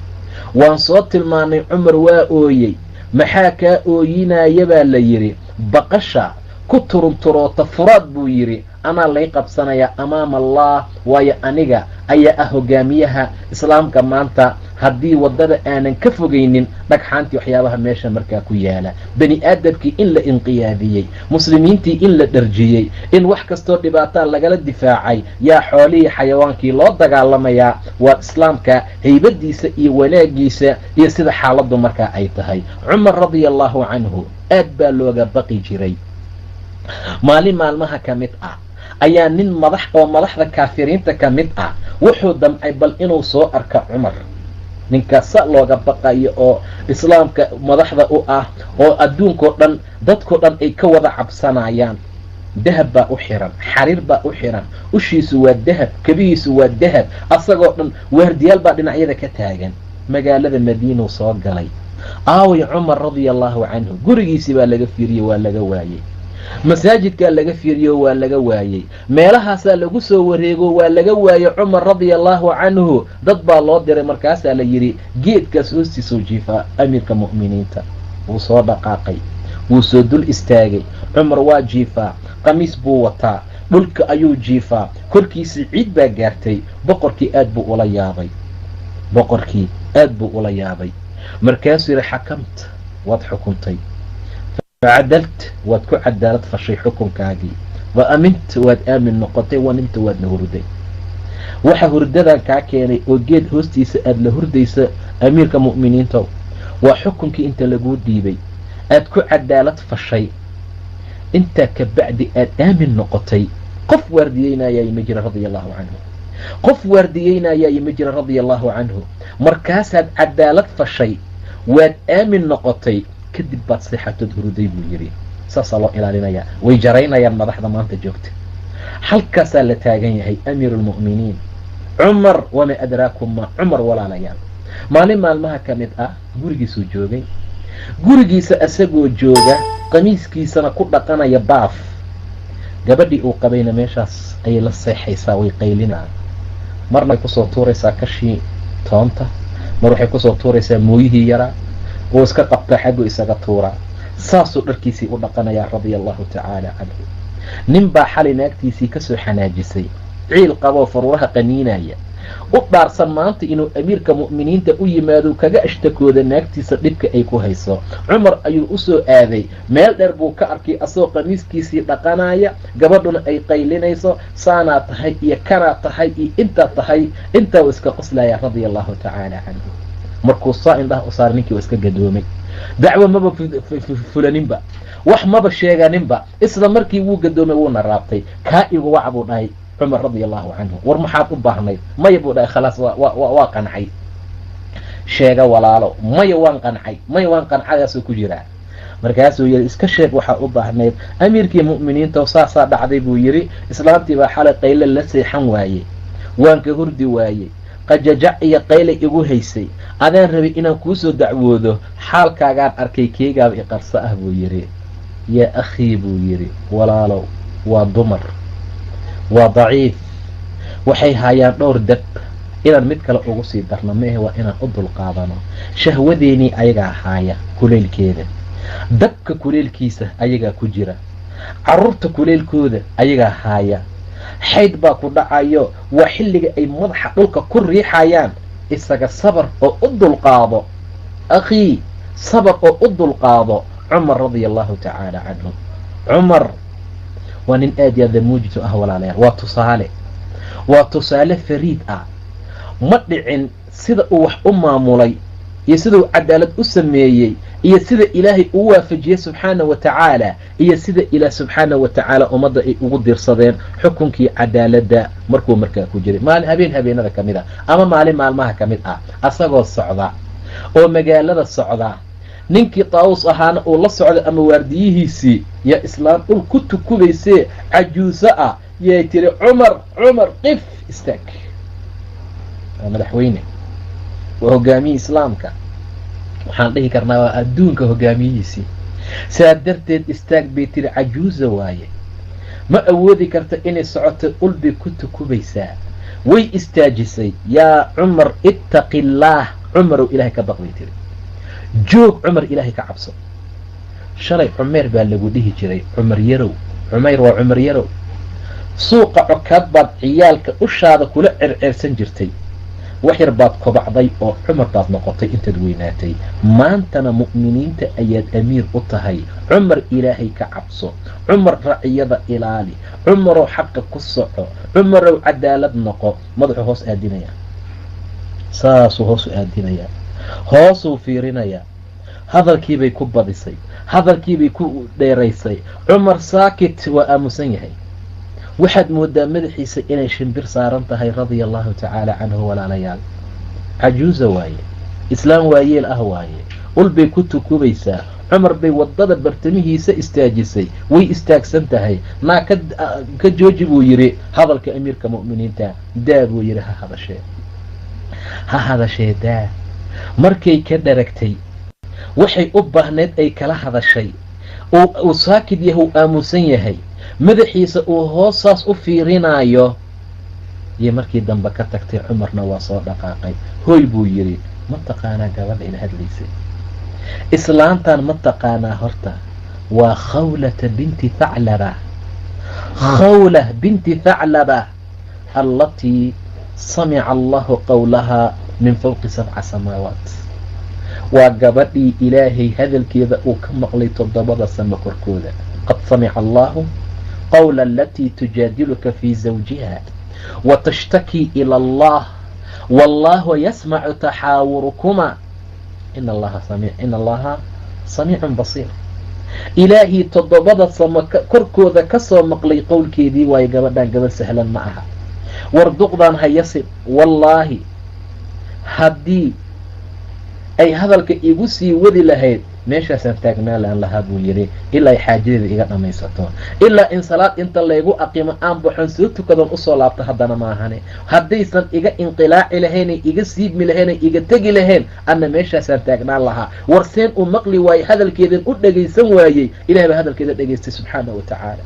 Waan soo tilmaanay, Cumar waa ooyey. Maxaa kaa ooyinaya, baa la yidhi. Baqasha ku turunturoota Furaad, buu yidhi, anaa lay qabsanayaa amaama Allah, waayo aniga ayaa ah hogaamiyaha islaamka maanta. Haddii waddada aanan ka fogaynin dhagxaantii, waxyaabaha meesha markaa ku yaala, bani aadamkii in la inqiyaadiyey, muslimiintii in la dharjiyey, in wax kastoo dhibaataa lagala difaacay, yaa xoolihii xayawaankii loo dagaalamayaa. Waa islaamka haybadiisa iyo wanaagiisa iyo sida xaaladdu markaa ay tahay. Cumar radia allahu canhu aad baa looga baqi jiray. Maalin maalmaha ka mid ah ayaa nin madax oo madaxda kaafiriinta ka mid ah wuxuu damcay bal inuu soo arka Cumar, ninkaas sa looga baqayo oo islaamka madaxda u ah oo adduunkao dhan dadkao dhan ay ka wada cabsanayaan. Dahab baa u xiran, xariir baa u xiran, ushiisu waa dahab, kabihiisu waa dahab, asagoo dhan waardiyaal baa dhinacyada ka taagan. Magaalada Madiinuu soo galay. Aaway Cumar radia allahu canhu? Gurigiisii baa laga fiiriyey, waa laga waayey. Masaajidkaa laga fiiriyo, waa laga waayey. Meelahaasaa lagu soo wareego, waa laga waayey Cumar radia allahu canhu. Dad baa loo diray, markaasaa la yidhi, geedkaas hoostiisuu jiifaa amiirka mu'miniinta. Wuu soo dhaqaaqay, wuu soo dul istaagay. Cumar waa jiifaa, qamiis buu wataa, dhulka ayuu jiifaa, korkiisii ciid baa gaartay. Boqorkii aad buu ula yaabay, boqorkii aad buu ula yaabay. Markaasuu yidhi, xakamta, waad xukuntay, facadalt, waad ku cadaalad fashay xukunkaagii, wa aminta, waad aamin noqotay, wanimta, waadna hurday. Waxa hurdadan kaa keenay oo geed hoostiisa aada la hurdaysa, amiirka mu'miniintow, waa xukunkii inta laguu dhiibay aad ku cadaalad fashay, intaa ka bacdi aad aamin noqotay. Qof waardiyeynayay ma jira, radia allahu canhu. Qof waardiyeynayay ma jira, radia allahu canhu. Markaasaad cadaalad fashay. Waad aamin noqotay, kadib baad seexatood huruday, buu yidhi. Saasaa loo ilaalinayaa. Way jaraynayaan madaxda maanta joogta. Halkaasaa la taagan yahay amiiru lmu'miniin Cumar. Wama adraakum ma Cumar, walaalayaal? Maalin maalmaha ka mid ah gurigiisuu joogay. Gurigiisa isagoo jooga, qamiiskiisana ku dhaqanaya baaf, gabadhii uu qabayna meeshaas ayay la seexaysaa. Way qaylinaa. Marna way kusoo tuuraysaa kashii toonta, mar waxay kusoo tuuraysaa mooyihii yaraa. Uu iska qabtaa, xagguu isaga tuuraa. Saasuu dharkiisii u dhaqanayaa, radia allahu tacaala canhu. Nin baa xalay naagtiisii kasoo xanaajisay, ciil qaboo faruuraha qaniinaya, u dhaarsan maanta inuu amiirka mu'miniinta u yimaado, kaga ashtakooda naagtiisa dhibka ay ku hayso. Cumar ayuu usoo aaday. Meel dheer buu ka arkay asagoo qamiiskiisii dhaqanaya, gabadhuna ay qaylinayso, saanaa tahay iyo kanaa tahay iyo intaa tahay. Intaa uu iska qoslaya, radia allahu tacaala canhu. Markuu saa indhaha u saaray, ninkii waa iska gadoomay. Dacwo maba fulaninba, wax maba sheeganinba. Isla markii wuu gadoomay, wuuna raabtay. "Kaa igu wac," buu dhahay Cumar radia allahu canhu. "War maxaad u baahnayd?" "Maya," buu dhahay, "khalaas, waa qancay." "Sheega, walaalo." "Maya, waan qancay. Maya, waan qancadaasuu ku jiraa. Markaasuu yidhi, "Iska sheeg waxaa u baahnayd." "Amiirkii mu'miniinta, saasaa dhacday," buu yidhi. "Islaantii baa xalay qayle la seexan waayey, waan ka hurdi waayey, qajajac iyo qaylay igu haysay. Adaan rabay inaan kuusoo dacwoodo, xaalkaagaan arkay, keegaaba iqarso ah," buu yidhi. "Yaa akhii," buu yidhi, "walaalow, waa dumar, waa daciif, waxay haayaan dhowr dab. Inaan mid kale ugu sii darno maehe, waa inaan u dulqaadano. Shahwadeenii ayagaa haaya kuleylkeeda, dabka kuleylkiisa ayagaa ku jira, carruurta kuleylkooda ayagaa haaya, xayd baa ku dhacayo, waa xilliga ay madaxa dhulka ku riixayaan. Isaga sabar oo u dulqaado, akhii, sabar oo u dulqaado." Cumar radia allahu tacaala canhu. Cumar waa nin aad iyo aad damuujitu ah, walaalayaal. Waa tusaale, waa tusaale fariid ah. Ma dhicin sida uu wax u maamulay iyo sida uu cadaalad u sameeyey iyo sida Ilaahay uu waafajiyey subxaana wa tacaala iyo sida Ilaah subxaana wa tacaala ummadda ay ugu dirsadeen xukunkii cadaaladda markuu markaa ku jiray. Maalin habeen habeenada ka mid ah ama maalin maalmaha ka mid ah, asagoo socda oo magaalada socda, ninkii Taawus ahaana uu la socday ama waardiyihiisii, yaa islaam dhul ku tukubaysee cajuuso ah yay tiri, "Cumar, Cumar, qif, istaag." Waa madaxweyne, waa hogaamiye Islaamka, waxaan dhihi karnaa waa adduunka hogaamiyihiisii. Saa darteed, "Istaag," bay tiri. Cajuusa waaye, ma awoodi karta inay socoto, ul bay ku tukubaysaa. Way istaajisay. "Yaa Cumar, ittaqi illaah. Cumarow, Ilahay ka baq," bay tiri. "Joog, Cumar, Ilaahay ka cabso. Shalay Cumeer baa lagu dhihi jiray, Cumar Yarow. Cumayr waa Cumar Yarow. Suuqa Cokaad baad ciyaalka ushaada kula cerceersan jirtay. Wax yar baad kobacday oo Cumar baad noqotay intaad weynaatay. Maantana mu'miniinta ayaad amiir u tahay. Cumar, Ilaahay ka cabso. Cumar, raciyada ilaali. Cumarow, xaqa ku soco. Cumarow, cadaalad noqo." Madaxuu hoos aadinayaa, saasuu hoos u aadinayaa, hoosuu fiirinayaa. Hadalkiibay ku badisay, hadalkiibay ku dheeraysay. Cumar saakit, waa aamusan yahay. Waxaad moodaa madaxiisa inay shimbir saaran tahay, radia allahu tacaala canhu. Walaalayaal, cajuusa waaye, islaam waayeel ah waaye, ul bay ku tukubaysaa. Cumar bay waddada bartamihiisa istaajisay, way istaagsan tahay. "Naa, ka jooji," buu yidhi, "hadalka amiirka mu'miniinta daa," buu yidhi. "Ha hadashee, ha hadashee, daa." Markay ka dharagtay, waxay u baahneyd ay kala hadashay, uu saakid yahay, uu aamusan yahay, madaxiisa uu hoosaas u fiirinaayo, iyo markii dambe ka tagtay. Cumarna waa soo dhaqaaqay. "Hoy," buu yidhi, "ma taqaanaa gabadha ila hadlaysay? Islaantan ma taqaanaa? Horta waa Khawlata binti Thaclaba, Khawla binti Thaclaba, allatii samica Allahu qowlahaa min fawqi 7 samaawaat. Waa gabadhii Ilaahay hadalkeeda uu ka maqlay toddobada samo korkooda. Qad samica Allahu qowla alatii tujaadiluka fii zawjiha wa tashtakii ila Allah, wallahu yasmacu taxaawurukuma, ina allaha samiic, ina Allaha samiicun basiir. Ilaahii toddobada samo korkooda ka soo maqlay qowlkeedii waayo. Gabadhan gabadh sahlan ma aha. Warduqdan ha yasin. Wallaahi, haddii Ay hadalka igu sii wadi lahayd, meeshaasaan taagnaan laan lahaa, buu yidhi, ilaa ay xaajadeeda iga dhammaysato, ilaa in salaad inta laygu aqimo aan baxon soo tukadoon usoo laabto. Haddana maahane, haddaysan iga inqilaaci lahaynay, iga siibmi lahaynay, iga tegi lahayn, anna meeshaasaan taagnaan lahaa. Warseen uu maqli waayey, hadalkeedan u dhegaysan waayey? Ilahay baa hadalkeeda dhegaystay, subxaana wa tacaala.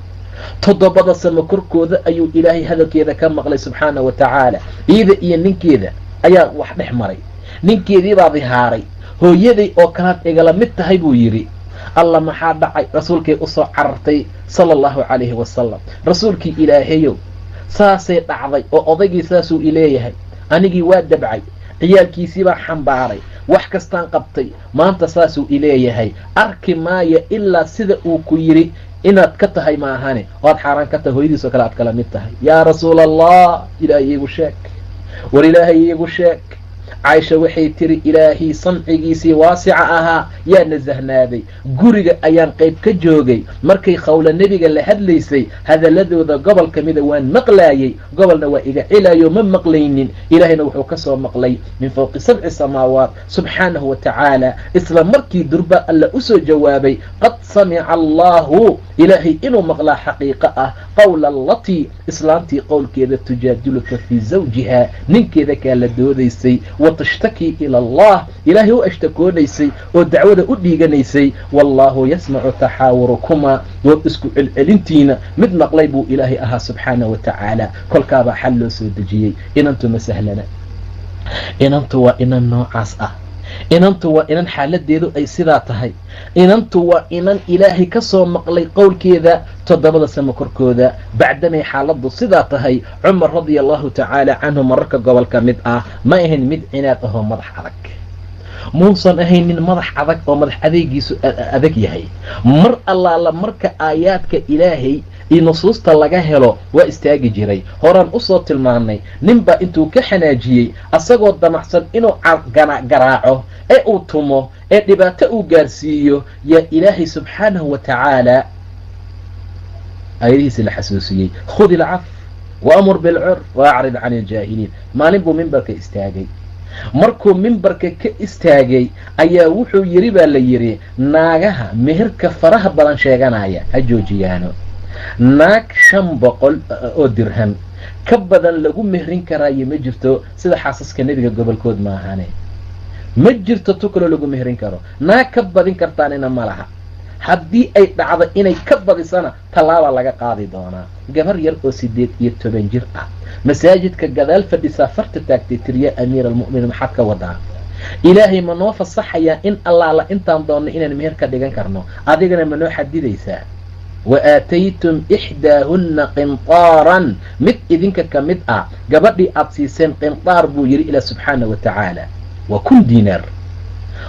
Toddobada samo korkooda ayuu Ilaahay hadalkeeda ka maqlay, subxaana wa tacaala. Iida iyo ninkeeda ayaa wax dhex maray. Ninkeedii baa dihaaray. "Hooyaday oo kalaad igala mid tahay," buu yidhi. Alla, maxaa dhacay? Rasuulkay usoo carartay, sala Allahu calayhi wasalam. "Rasuulkii Ilaahayow, saasay dhacday oo odaygii saasuu ileeyahay. Anigii waa dabcay, ciyaalkiisii baa xambaaray, wax kastaan qabtay, maanta saasuu ileeyahay. Arki maayo ilaa sida uu ku yidhi inaad ka tahay maahane, oo aad xaaraan ka tahay, hooyadiis oo kale aad kala mid tahay. Yaa Rasuul Allah, Ilaahay iigu sheeg, war Ilaahay iigu sheeg." Caaisha waxay tiri, Ilaahii samcigiisii waasica ahaa yaa nasahnaaday. Guriga ayaan qayb ka joogay markay Khawla nebiga la hadlaysay. Hadaladooda gobol ka mida waan maqlaayey, gobolna waa iga celaayo, ma maqlaynin. Ilaahayna wuxuu ka soo maqlay min fawqi sabci samaawaat, subxaanahu wa tacaala. Isla markii durba Alla usoo jawaabay: "Qad samica Allahu," Ilaahay inuu maqlaa xaqiiqo ah, "qawla allatii," islaantii qowlkeeda, "tujaadiluka fii zawjiha," ninkeeda kaa la doodaysay, "watashtaki ila Allah," Ilaahay u ashtakoonaysay oo dacwada u dhiiganaysay. "Wallaahu yasmacu taxaawurukumaa," dood isku celcelintiina mid maqlay buu Ilaahay ahaa, subxaana wa tacaala. Kolkaabaa xal loo soo dejiyey. Inantu ma sahlana. Inantu waa inan noocaas ah. Inantu waa inan xaaladeedu ay sidaa tahay. Inantu waa inan Ilaahay ka soo maqlay qowlkeeda toddobada samo korkooda. Bacdamay xaaladdu sidaa tahay, Cumar radia Allahu tacaala canhu mararka gobol ka mid ah ma ahayn mid cinaad ahoo madax adag. Muusan ahayn nin madax adag oo madax adeegiisu adag yahay. Mar allaala marka aayaadka Ilaahay iyo nusuusta laga helo, waa istaagi jiray. Horaan usoo tilmaanay, ninbaa intuu ka xanaajiyey, asagoo damacsan inuu garaaco ee uu tumo ee dhibaato uu gaarsiiyo, yaa Ilaahay subxaanahu wa tacaala aayadihiisi la xasuusiyey: "Khud ilcaf waamur bilcurf waacrid can iljaahiliin." Maalin buu mimbarka istaagay. Markuu mimbarka ka istaagay ayaa wuxuu yidhi, baa la yidhi, "Naagaha meherka faraha badan sheeganaya ha joojiyaano. Naag 500 oo dirham ka badan lagu mehrin karaayo ma jirto, sida xaasaska nebiga gobolkood maahane. Ma jirto tu kaloo lagu mehrin karo. Naag ka badin kartaanina ma laha. Haddii ay dhacdo inay ka badisana, tallaabaa laga qaadi doonaa." Gabar yar oo 18 jir ah, masaajidka gadaal fadhisaa, farta taagtay, tiriya: "Amiira almu'miniin, maxaad ka wadaa? Ilaahay ma noo fasaxayaa in allaala intaan doonno inaan meher ka dhigan karno? Adigana ma noo xadidaysaa? Wa aataytum ixdaahunna qintaaran," mid idinka ka mid ah gabadhii aad siiseen qintaar, buu yidhi Ilaa subxaana wa tacaala. Waa 1000 diinaar.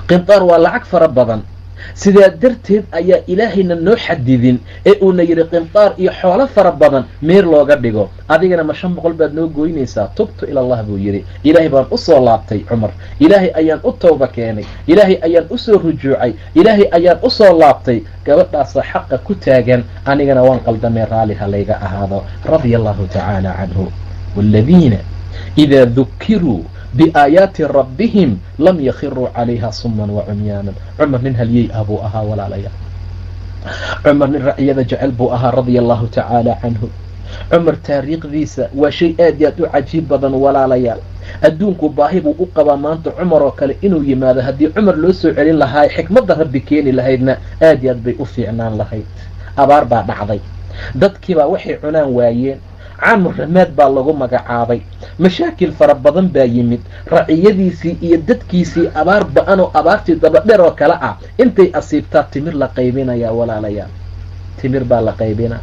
Qintaar waa lacag fara badan. Sidaa darteed ayaa Ilaahayna noo xadidin ee uuna yidhi qintaar iyo xoolo fara badan meer looga dhigo. Adigana ma 500 baad noo gooynaysaa? Tubtu ila Allah," buu yidhi. "Ilaahay baan usoo laabtay, Cumar. Ilaahay ayaan u tawba keenay, Ilaahay ayaan usoo rujuucay, Ilaahay ayaan usoo laabtay. Gabadhaasa xaqa ku taagan, anigana waan qaldamay, raalli ha layga ahaado." Radia Allahu tacaala canhu. Waaladiina idaa dukiruu biaayaati rabbihim lam yakhiruu calayha suman wa cumyaanan. Cumar nin halyey ah buu ahaa, walaalayaal. Cumar nin raciyada jecel buu ahaa, radia Allahu tacaala canhu. Cumar taariikhdiisa waa shay aad iyo aad u cajiib badan, walaalayaal. Adduunku baahi buu u qabaa maanta Cumar oo kale inuu yimaado. Haddii Cumar loo soo celin lahaa, xikmadda Rabbi keeni lahaydna aad iyo aad bay u fiicnaan lahayd. Abaar baa dhacday, dadkiibaa waxay cunaan waayeen. Caamu ramaad baa lagu magacaabay. Mashaakil fara badan baa yimid. Raciyadiisii iyo dadkiisii abaar ba-an oo abaartii dabadheer oo kale ah intay asiibtaa, timir la qaybinayaa, walaalayaal. Timir baa la qaybinaa.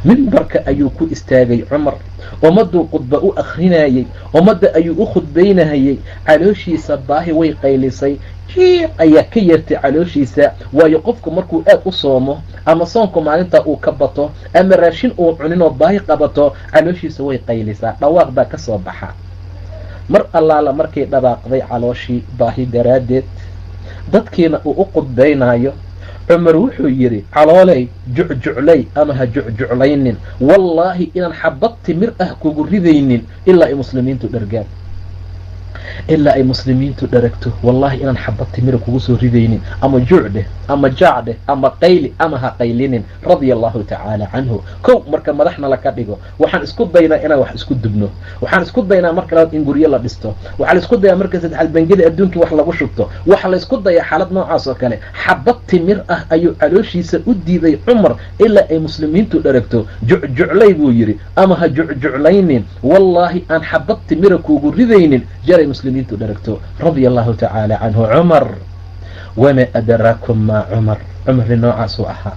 Mimbarka ayuu ku istaagay Cumar. Ummadduu khudba u akrinayey, ummadda ayuu u khudbaynahayey. Calooshiisa baahi way qaylisay, jiiq ayaa ka yeertay calooshiisa. Waayo, qofku markuu aad u soomo ama soonku maalintaa uu ka bato ama raashin uu cuninoo baahi qabato, calooshiisa way qaylisaa, dhawaaq baa ka soo baxa. Mar allaala markay dhawaaqday calooshii baahi daraaddeed, dadkiina uu u khudbaynaayo, Cumar wuxuu yidhi: "Calooley, jucjuclay ama ha jucjuclaynin, wallaahi inaan xabad timir ah kugu ridaynin ilaa ay muslimiintu dhergaan." Ilaa ay muslimiintu dharagto, wallaahi inaan xabad timira kugu soo ridaynin, ama juuc dheh, ama jaac dheh, ama qayli ama ha qaylinin. Radia allahu tacaala canhu. Kow, marka madaxna laka dhigo, waxaan isku daynaa inaan wax isku dubno. Waxaan isku daynaa marka labaad in guryo la dhisto. Waxaa la isku dayaa marka saddexaad bangida adduunkii wax lagu shubto. Waxa la isku dayaa xaalad noocaas oo kale. Xabad timir ah ayuu calooshiisa u diiday Cumar ilaa ay muslimiintu dharagto. Jucjuclay buu yidhi, ama ha jucjuclaynin, wallaahi aan xabad timira kuugu ridaynin jaray muslimiintu dharagto. Radia allahu tacaala canhu Cumar. Wamaa adraakum maa Cumar? Cumar nin noocaasuu ahaa,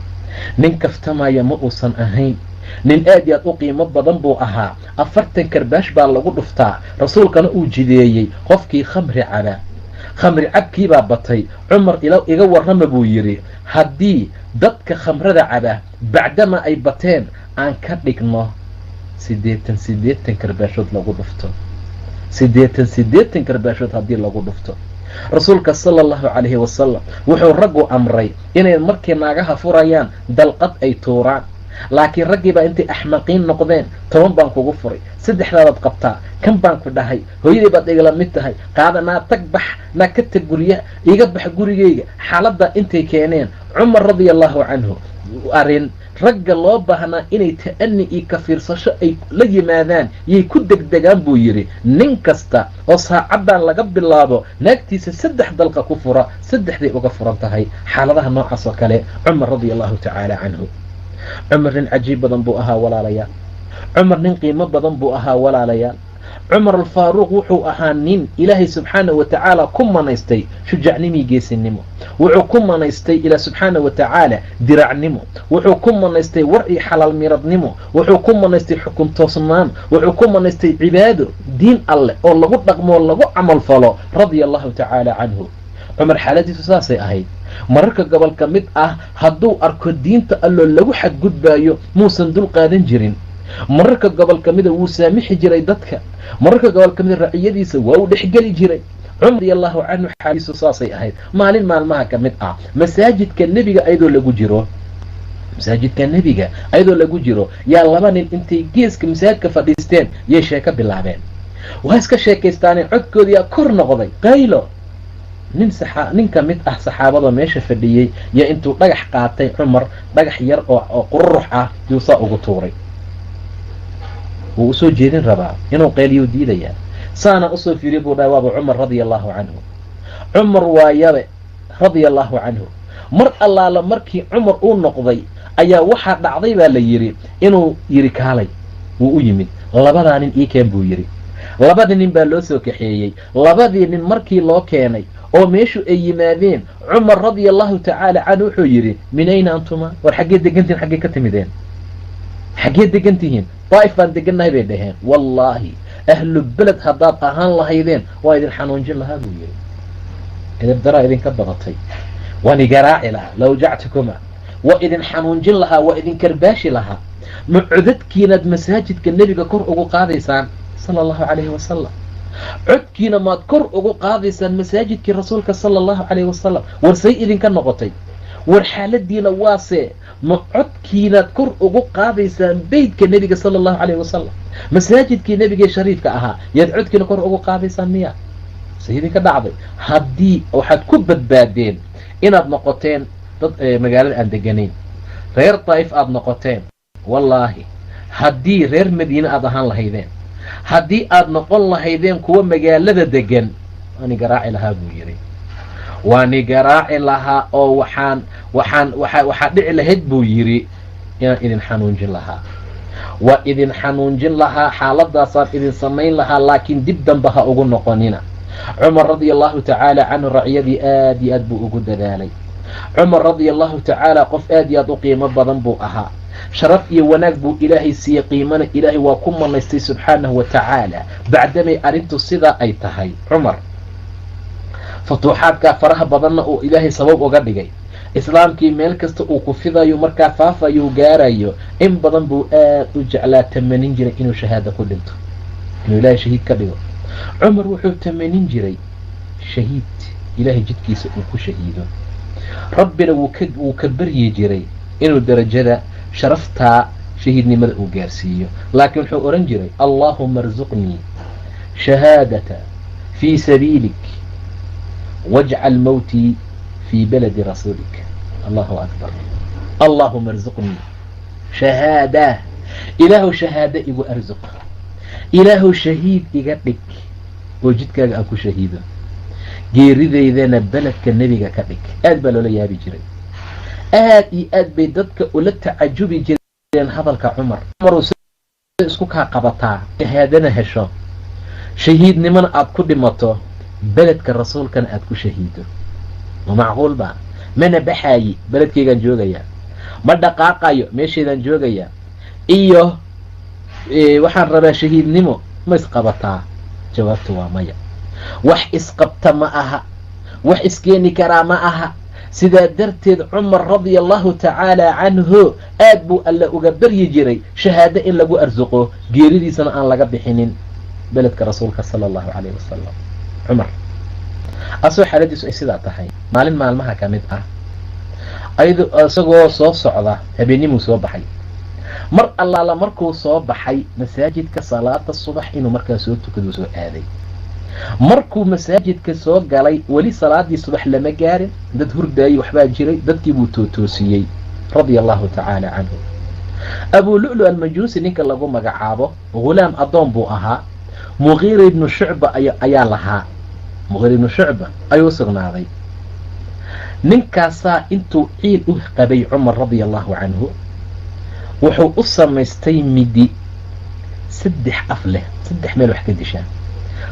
nin kaftamaya ma uusan ahayn, nin aad iyo aad u qiimo badan buu ahaa. 40 karbaash baa lagu dhuftaa, rasuulkana uu jideeyey qofkii khamri cabaa. Khamri cabkiibaa batay. Cumar iga warrama buu yidhi, haddii dadka khamrada cabaa bacdama ay bateen aan ka dhigno 80 80 karbaashood lagu dhufto, 80 80 karbaashood haddii lagu dhufto. Rasuulka sala allahu calayhi wasalam wuxuu raggu amray inay markay naagaha furayaan dalqad ay tuuraan, laakiin raggii baa intay axmaqiin noqdeen, 10 baan kugu furay, saddexdaadaad qabtaa, kan baan ku dhahay, hooyadii baad igala mid tahay, qaada naa tag, bax naa, ka tag gurya, iga bax gurigeyga. Xaaladdaa intay keeneen, Cumar radia allahu canhu arrin ragga loo baahnaa inay ta'ani iyo ka fiirsasho ay la yimaadaan yay ku degdegaan buu yidhi, nin kasta oo saacaddan laga bilaabo naagtiisa 3 dalqa ku fura, saddexday uga furan tahay. Xaaladaha noocaas oo kale Cumar radia allahu tacaala canhu. Cumar nin cajiib badan buu ahaa, walaalayaal. Cumar nin qiimo badan buu ahaa, walaalayaal. Cumar Alfaaruuq wuxuu ahaa nin Ilaahay subxaana wa tacaala ku manaystay shujacnimii geesinimo. Wuxuu ku manaystay Ilaah subxaana wa tacaala diracnimo. Wuxuu ku manaystay war iyo xalaal miradnimo. Wuxuu ku manaystay xukun toosnaan. Wuxuu ku manaystay cibaado, diin alleh oo lagu dhaqmoo, lagu camal falo. Radia allahu tacaala canhu. Cumar xaaladiisu saasay ahayd. Mararka gobol ka mid ah hadduu arko diinta alloo lagu xadgudbaayo, muusan dul qaadan jirin. Mararka gobol ka mida wuu saamixi jiray dadka. Mararka gobol ka mida raciyadiisa waa uu dhexgeli jiray. Cumar radia allahu canhu xaaladiisu saasay ahayd. Maalin maalmaha ka mid ah, masaajidka nebiga ayadoo lagu jiro, masaajidka nebiga ayadoo lagu jiro, yaa laba nin intay geeska masaajidka fadhiisteen yay sheeko bilaabeen. Waa iska sheekaystaaneen, codkoodiyaa kor noqday, qaylo. Nin ka mid ah saxaabada meesha fadhiyey yaa intuu dhagax qaatay, Cumar dhagax yar oo qururux ah yuu saa ugu tuuray. Wuu usoo jeedin rabaa inuu qeyliyuu diidayaa. Saana usoo fiiriy buu dhahay, waaba Cumar radia allahu canhu. Cumar waayabe radia allahu canhu. Mar allaala markii Cumar uu noqday ayaa waxaa dhacday baa la yidhi inuu yidhi, kaalay. Wuu u yimid. Labadaa nin ii keen buu yidhi. Labadii nin baa loo soo kaxeeyey. Labadii nin markii loo keenay oo meeshu ay yimaadeen, Cumar radia allahu tacaala canhu wuxuu yidhi, min ayna antuma? War xaggee degantihin? Xaggee ka timideen? Xaggee degan tihiin? Daa'if baan degannahay bay dhaheen. Wallaahi ahlu beled haddaad ahaan lahaydeen waa idin xanuunjin lahaa buu yidhi. Edabdaraa idinka badatay, waan igaraaci lahaa, lawjactukuma, waa idin xanuunjin lahaa, waa idin karbaashi lahaa. Ma codadkiinaad masaajidka nebiga kor ugu qaadaysaan sala allahu calayhi wasalam? Codkiina maad kor ugu qaadaysaan masaajidkii rasuulka sala allahu calayhi wasalam? War say idinka noqotay? War xaaladiina waase? Ma codkiinaad kor ugu qaadaysaan beytka nebiga sala allahu calayhi wasalam, masaajidkii nebigee shariifka ahaa yaad codkiina kor ugu qaadaysaan miya? Say idinka dhacday? Haddii waxaad ku badbaadeen inaad noqoteen dad magaalada aan deganayn, reer Daa'if aada noqoteen, wallaahi haddii reer Madiine aada ahaan lahaydeen, haddii aada noqon lahaydeen kuwa magaalada degan, waani garaaci lahaa buu yidhi. Waani garaaci lahaa oo waxaan waxaan waa waxaa dhici lahayd buu yidhi inaan idin xanuunjin lahaa. Waa idin xanuunjin lahaa, xaaladaasaan idin samayn lahaa, laakiin dib dambe ha ugu noqonina. Cumar radia allahu tacaala canhu raciyadii aad iyo aad buu ugu dadaalay. Cumar radia allahu tacaala qof aad iyo aad u qiimo badan buu ahaa. Sharaf iyo wanaag buu Ilaahay siiyey, qiimana Ilaahay waa ku manaystay subxaanahu wa tacaala. Bacdamay arrintu sidaa ay tahay, Cumar futuuxaadkaa faraha badanna uu Ilaahay sabab uga dhigay islaamkii meel kasta uu ku fidayo, markaa faafayo, gaarayo, in badan buu aad u jeclaa, tamanin jiray inuu shahaado ku dhinto, inuu Ilaahay shahiid ka dhigo. Cumar wuxuu tamanin jiray shahiid Ilaahay jidkiisa uu ku shahiido. Rabbina wuu ka baryi jiray inuu darajada sharaftaa shahiidnimada uu gaarsiiyo, laakiin wuxuu odhan jiray, allaahuma arzuqnii shahaadata Fii sabiilik wajcal mowtii fii baladi rasuulik. Allahu akbar. Allaahuma arzuqnii shahaada, ilaahu shahaado igu arsuq, ilaahu shahiid iga dhig oo jidkaaga aan ku shahiido, geeridaydana beledka nebiga ka dhig. Aad baa loola yaabi jiray, aad iyo aad bay dadka ula tacajubi jireen hadalka Cumar. Cumar isku kaa qabataa shahaadana hesho, shahiidnimona aad ku dhimato, beledka rasuulkana aad ku shahiido, ma macquul ba? Mana baxaayi, beledkaygaan joogayaa, ma dhaqaaqayo, meeshaydaan joogayaa, iyo waxaan rabaa shahiidnimo, ma isqabataa? Jawaabtu waa maya. Wax isqabta ma aha, wax iskeeni karaa ma aha. Sidaa darteed Cumar radia allahu tacaala canhu aad buu alle uga baryi jiray shahaado in lagu arsuqo, geeridiisana aan laga bixinin beledka rasuulka sala allahu calayhi wasalam. Cumar asagoo xaaladiisu ay sidaa tahay, maalin maalmaha ka mid ah, ayado isagoo soo socda, habeennimuu soo baxay. Mar allaala markuu soo baxay masaajidka salaada subax inuu markaa soo tukaduu soo aaday. Markuu masaajidka soo galay, weli salaadii subax lama gaarin, dad hurdaayey waxbaa jiray, dadkii buu tootoosiyey radia allahu tacaala canhu. Abuu Lu'lu Almajuusi ninka lagu magacaabo, ghulaam addoon buu ahaa, Muqiira ibnu Shucba ayaa lahaa, Muqiira ibnu Shucba ayuu usugnaaday. Ninkaasaa intuu ciil u qabay Cumar radia allahu canhu, wuxuu u samaystay midi 3 af leh, 3 meel wax ka dishaa.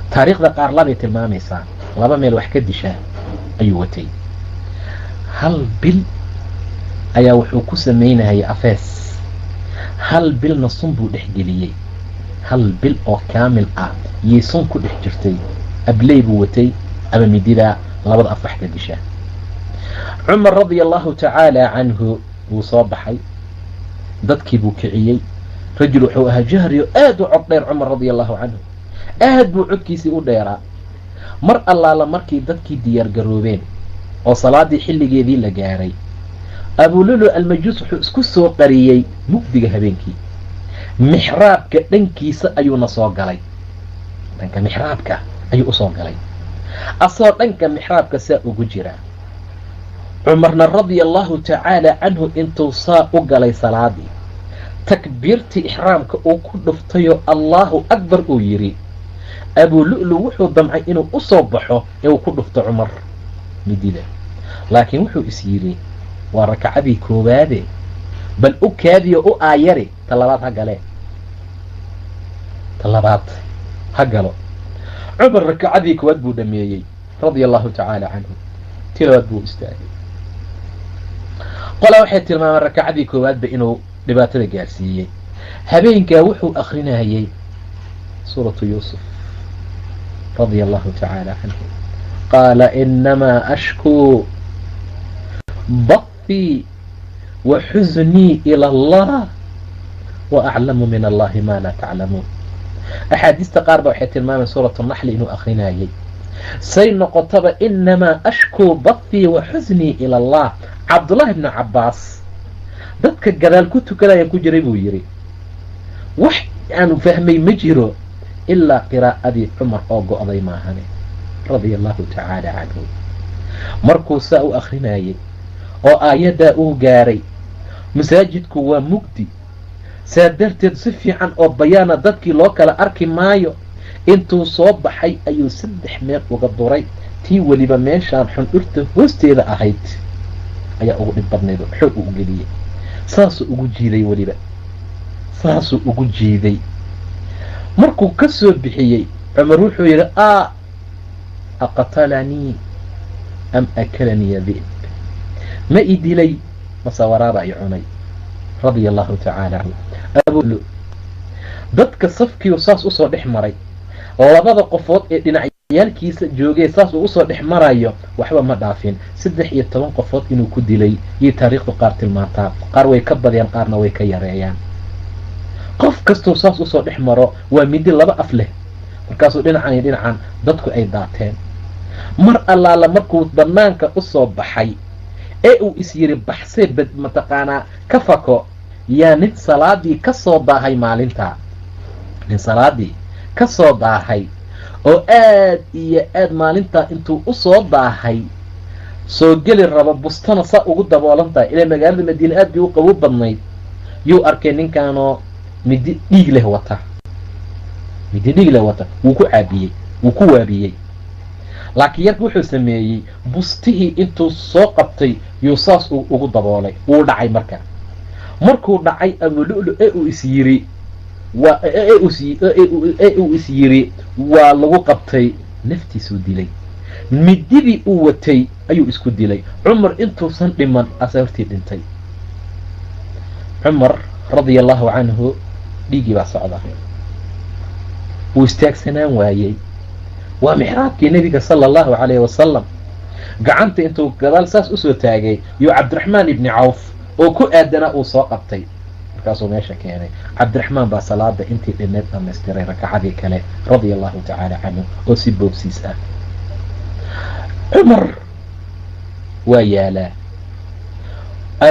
Taariikhda qaar labay tilmaamaysaa, 2 meel wax ka dishaa ayuu watay. 1 bil ayaa wuxuu ku samaynayay afees, 1 bilna sun buu dhex geliyey, 1 bil oo kaamil ah yay sun ku dhex jirtay. Abley buu watay ama midida labada af wax ka dishaa. Cumar radia allahu tacaala canhu wuu soo baxay, dadkii buu kiciyey. Rajul wuxuu ahaa jahriyo aad u cod dheer. Cumar radia allahu canhu aad buu codkiisii u dheeraa. Mar allaala markii dadkii diyaar garoobeen oo salaadii xilligeedii la gaaray, Abululu Almajuus wuxuu isku soo qariyey mugdiga habeenkii. Mixraabka dhankiisa ayuuna soo galay, dhanka mixraabka ayuu usoo galay, asagoo dhanka mixraabka saa ugu jiraa. Cumarna radia allahu tacaala canhu intuu saa u galay salaadii, takbiirtii ixraamka uu ku dhuftayoo Allahu akbar uu yidhi, Abulu'lu wuxuu damcay inuu u soo baxo ee uu ku dhufto Cumar midida, laakiin wuxuu is yidhi waa rakacadii koowaade, bal u kaadiyo u aayari, ta labaad ha galee, ta labaad ha galo. Cumar rakacadii koowaad buu dhameeyey radia allahu tacaala canhu, tii labaad buu istaagay. Qolaa waxay tilmaameen rakacadii koowaadba inuu dhibaatada gaarsiiyey. Habeenkaa wuxuu akrinayay suuratu Yuusuf radia allahu tacaala canhu. Qaala inamaa ashkuu bathii wa xusnii ila allah wa aclamu min allahi maa laa taclamuun. Axaadiista qaar ba waxay tilmaameen suuratu Naxli inuu akrinayay. Say noqotaba inamaa ashkuu bathii wa xusnii ila allah. Cabdullaahi ibnu Cabbaas dadka gadaal ku tukanaya ku jiray buu yidhi, wax aanu fahmay ma jiro ilaa qiraa'adii Cumar oo go'day maahane radia allahu tacaala canhu. Markuu saa u akrinayay oo aayaddaa uu gaaray, masaajidku waa mugdi, saa darteed si fiican oo bayaana dadkii loo kala arki maayo. Intuu soo baxay ayuu 3 meel uga duray, tii weliba meeshaan xundhurta hoosteeda ahayd ayaa ugu dhib badnayd oo xoog uu geliyey. Saasuu ugu jiiday, weliba saasuu ugu jiiday. Markuu ka soo bixiyey Cumar wuxuu yidhi, a aqtalanii am akalanii dhi'b, ma i dilay mase waraaba i cunay radia allahu tacaala canhu. Abulu dadka safkiiu saas usoo dhex maray, labada qofood ee dhinacyaalkiisa joogee saas uu usoo dhex marayo waxba ma dhaafin. 13 qofood inuu ku dilay iyo taariikhdu qaar tilmaantaa, qaar way ka badiyaan, qaarna way ka yareeyaan. Qof kastuu saas usoo dhex maro waa midi 2 af leh, markaasuu dhinacan iyo dhinacan dadku ay daateen. Mar allaala markuu banaanka usoo baxay ee uu is yiri baxsee bad mataqaanaa ka fako, yaa nin salaadii ka soo daahay maalintaa, nin salaadii ka soo daahay Oo aad iyo aad maalintaa intuu u soo daahay soo geli rabo, bustana saa ugu daboolan tahay, ilaa magaalada Madiine aad bay u qabow badnayd, yuu arkay ninkaanoo midi dhiig leh wata, midi dhiig leh wata. Wuu ku caabiyey, wuu ku waabiyey, laakiin yarka wuxuu sameeyey bustihii intuu soo qabtay yuu saas ugu daboolay. Wuu dhacay. Marka markuu dhacay Abululu ee uu is yiri waa ee uu is yiri waa lagu qabtay, naftiisuu dilay. Mididii uu watay ayuu isku dilay. Cumar intuusan dhiman asa hortii dhintay. Cumar radia allahu canhu dhiiggii baa socda, wuu istaagsanaan waayey. Waa mixraabkii nebiga sala allahu calayhi wasalam. Gacanta intuu gadaal saas usoo taagay yuu Cabdiraxmaan ibni Cawf oo ku aadanaa uu soo qabtay, markaasuu meesha keenay. Cabdiraxmaan baa salaada intii dhineed dhamaystiray, rakacadii kale, radia allahu tacaala canhu, oo si boobsiis ah. Cumar waa yaalaa.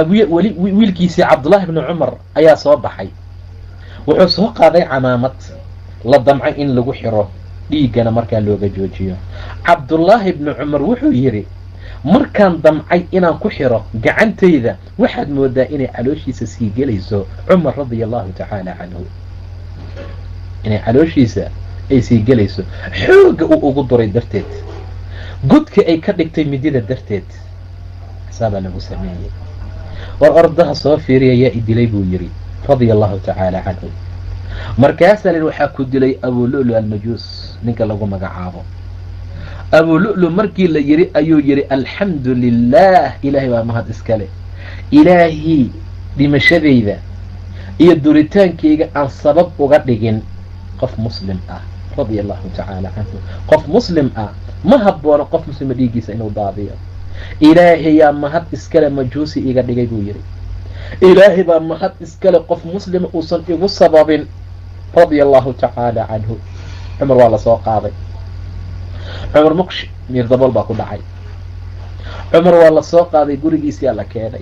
Weli wiilkiisii Cabdullaahi bni Cumar ayaa soo baxay. Wuxuu soo qaaday camaamad la damcay in lagu xiro dhiiggana markaa looga joojiyo. Cabdullaahi bni Cumar wuxuu yidhi, markaan damcay inaan ku xiro gacantayda, waxaad moodaa inay calooshiisa sii gelayso. Cumar radia allahu tacaala canhu inay calooshiisa ay sii gelayso, xoogga uu ugu duray darteed, godka ay ka dhigtay midida darteed, saabaa lagu sameeyey. War ordaha soo fiiriya, yaa i dilay, buu yidhi radia allahu tacaala canhu. Markaasaa lin waxaa ku dilay Abululu Almajuus, ninka lagu magacaabo Abululu. Markii la yidhi ayuu yidhi, alxamdu lilah, ilaahay baa mahad iskale, ilaahii dhimashadayda iyo duritaankayga aan sabab uga dhigin qof muslim ah, radia allahu tacaala canhu. Qof muslim ah ma haboono qof muslima dhiiggiisa inuu daadiyo. Ilaahay yaa mahad iskale majuusi iga dhigay, buu yidhi. Ilaahay baa mahad iskale qof muslima uusan igu sababin, radia allahu tacaala canhu. Cumar waa lasoo qaaday. Cumar muqshi miirdabool baa ku dhacay. Cumar waa lasoo qaaday, gurigiisiyaa la keenay.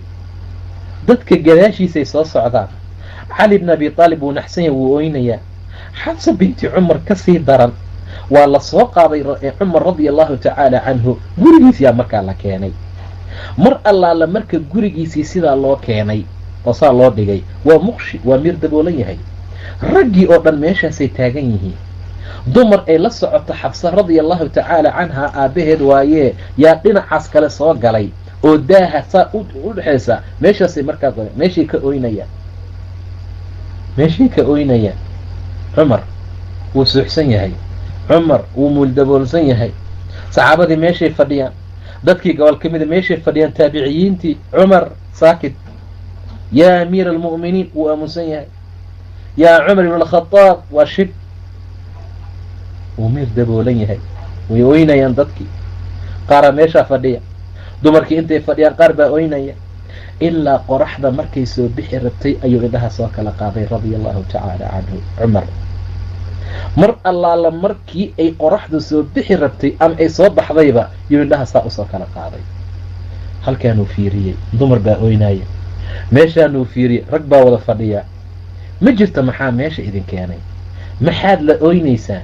Dadka gadaashiisay soo socdaan. Cali bn Abi Aalib wuu naxsan yahay, wuu oynayaa. Xabsa binti Cumar ka sii daran. Waa lasoo qaaday Cumar radia allahu tacaala canhu, gurigiisiyaa markaa la keenay. Mar allaala marka gurigiisii sidaa loo keenay oo saa loo dhigay, waa muqshi, waa miir daboolan yahay. Raggii oo dhan meeshaasay taagan yihiin. Dumar ay la socoto Xabsa radia allahu tacaala canhaa, aabbaheed waayee, yaa dhinacaas kale soo galay oo daaha saa u dhexaysa. Meeshaasay markaa meeshay ka oynayaan, meeshay ka oynayaan. Cumar wuu suuxsan yahay, Cumar wuu muuldaboolsan yahay. Saxaabadii meeshay fadhiyaan, dadkii gobol ka mida meeshay fadhiyaan, taabiciyiintii. Cumar saakit. Yaa amiira almu'miniin, wuu aamunsan yahay. Yaa Cumar ibn alkhadaab, waa shib, wuu miir daboolan yahay. Way oynayaan dadkii, qaaraa meeshaa fadhiya, dumarkii intay fadhiyaan qaar baa oynaya. Ilaa qoraxda markay soo bixi rabtay ayuu indhaha soo kala qaaday, radia allahu tacaala canhu. Cumar mar allaala markii ay qoraxdu soo bixi rabtay ama ay soo baxdayba yuu indhaha saa usoo kala qaaday. Halkaanuu fiiriyey, dumar baa oynaya. Meeshaanuu fiiriyey, rag baa wada fadhiya. Ma jirto, maxaa meesha idin keenay? Maxaad la oynaysaan?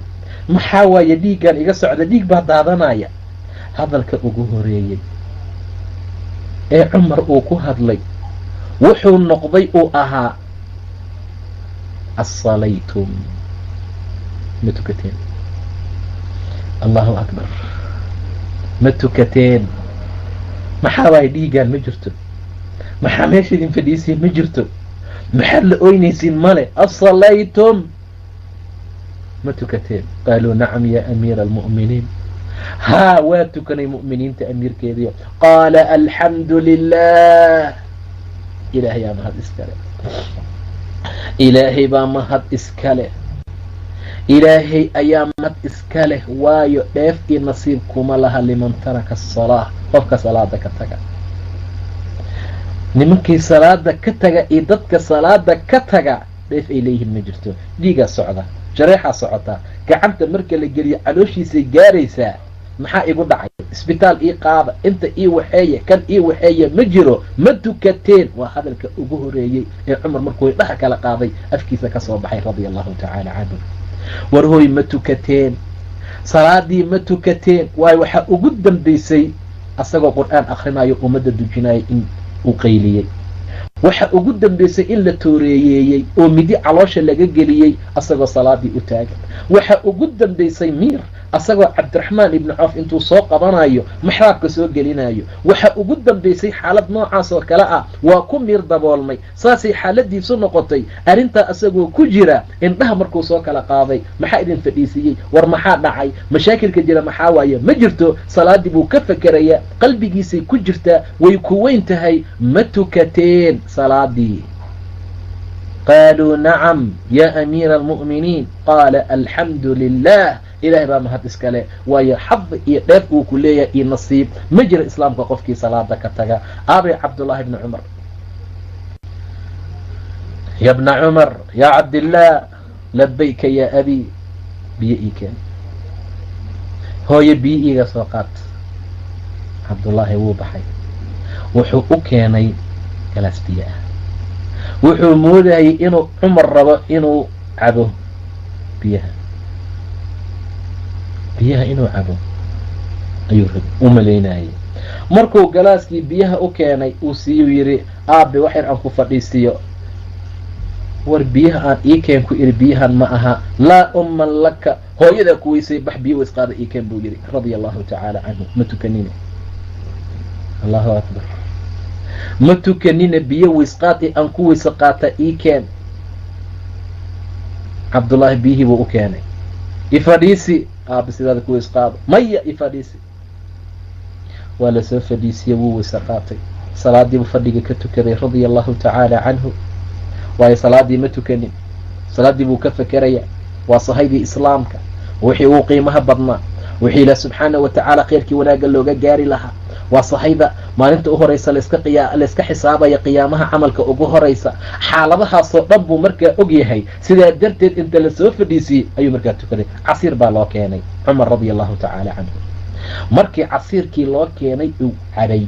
Maxaa waaye dhiiggan iga socda? Dhiig baa daadanaya. Hadalka ugu horeeyey ee Cumar uu ku hadlay wuxuu noqday uu ahaa, assalaytum, ma tukateen? Allahu akbar, ma tukateen? Maxaa waaye dhiiggaan? Ma jirto. Maxaa meesha idin fadhiisiin? Ma jirto. Maxaad la oynaysiin? Male. Asalaytum, ma tukateen? Qaaluu nacam ya amiira almu'miniin, haa, waa tukanay mu'miniinta amiirkeediyo. Qaala alxamdu lilah, ilaahay aa mahad iskale, ilaahay baa mahad iskale, ilaahay ayaa mahad iska leh. Waayo dheef iyo nasiib kuma laha liman taraka asalaa, qofka salaada ka taga. Nimankii salaada ka taga iyo dadka salaada ka taga dheef ay leeyihiin ma jirto. Dhiigaa socda, jareexaa socotaa, gacanta marka la geliyo calooshiisay gaaraysaa. Maxaa igu dhacay? Isbitaal ii qaada, inta ii waxeeye, kan ii waxeeye, ma jiro. Ma tukateen waa hadalka ugu horeeyey ee Cumar markuu indhaha kala qaaday afkiisa ka soo baxay, radia allahu tacaala canhu. War hooy, ma tukateen? Salaadii ma tukateen? Waayo, waxaa ugu dambaysay asagoo Qur-aan akhrinayo, ummadda dujinaya, in uu qayliyey. Waxa ugu dambaysay in la tooreeyeeyey oo midi caloosha laga geliyey asagoo salaadii u taagan. Waxa ugu dambaysay miir asagoo Cabdiraxmaan ibnu Cawf intuu soo qabanayo maxraabka soo gelinayo. Waxa ugu dambaysay xaalad noocaas oo kale ah, waa ku miir daboolmay, saasay xaaladiisu noqotay. Arrintaa asagoo ku jira, indhaha markuu soo kala qaaday, "Maxaa idin fadhiisiiyey? War maxaa dhacay? Mashaakilka jira maxaa waaye?" Ma jirto, salaadii buu ka fakerayaa, qalbigiisay ku jirtaa, way ku weyn tahay. "Ma tukateen salaadii?" Qaaluu: "Nacam, yaa amiira almu'miniin." Qaala: "Alxamdu lilah, Ilahay baa mahad iskale." Waayo, xad iyo dheef uu ku leeyahay iyo nasiib ma jira Islaamka qofkii salaada ka taga. Aabay Cabdullaahi bni Cumar? "Ya bna Cumar, yaa Cabdillaah." "Labayka yaa abi." "Biyo ii keen." "Hooyo, biyo iiga soo qaat." Cabdullaahi wuu baxay, wuxuu u keenay galaas biyo ah. Wuxuu moodayay inuu Cumar rabo inuu cabo biyaha. Biyaha inuu cabo ayuu u malaynayay. Markuu galaaskii biyaha u keenay, uu siiyuu, yidhi: "Aabe, wax yar aan ku fadhiisiiyo." "War biyaha aan ii keen ku iri, biyahan ma aha." "Laa umman laka, hooyadaa ku weysay, bax, biyo waysqaada ii keen," buu yidhi, radia allahu tacaala canhu. "Ma tukanine." Allahu akbar! "Ma tukanine, biyo waysqaad aan ku weyse qaata ii keen." Cabdullaahi biyihii buu u keenay. "Ifadhiisi, aabe, sidaada ku weys qaado." "Maya, ifadhiisi." Waa lasoo fadhiisiyey, wuu weyse qaatay, salaadiibuu fadhiga ka tukaday, radia allahu tacaala canhu. Waayo, salaadii ma tukanin, salaaddii buu ka fekeraya. Waa sahaydii Islaamka, wixii uu qiimaha badnaa, wixii Ilaah subxaana wa tacaala khayrkii wanaagga looga gaari lahaa. Waa sahayda maalinta u horeysa layska xisaabaya, qiyaamaha camalka ugu horeysa. Xaaladahaasoo dhan buu markaa og yahay. Sidaa darteed inta lasoo fadhiisiyey ayuu markaa tukaday. Casiir baa loo keenay Cumar, radia allahu tacaala canhu. Markii casiirkii loo keenay uu cabay,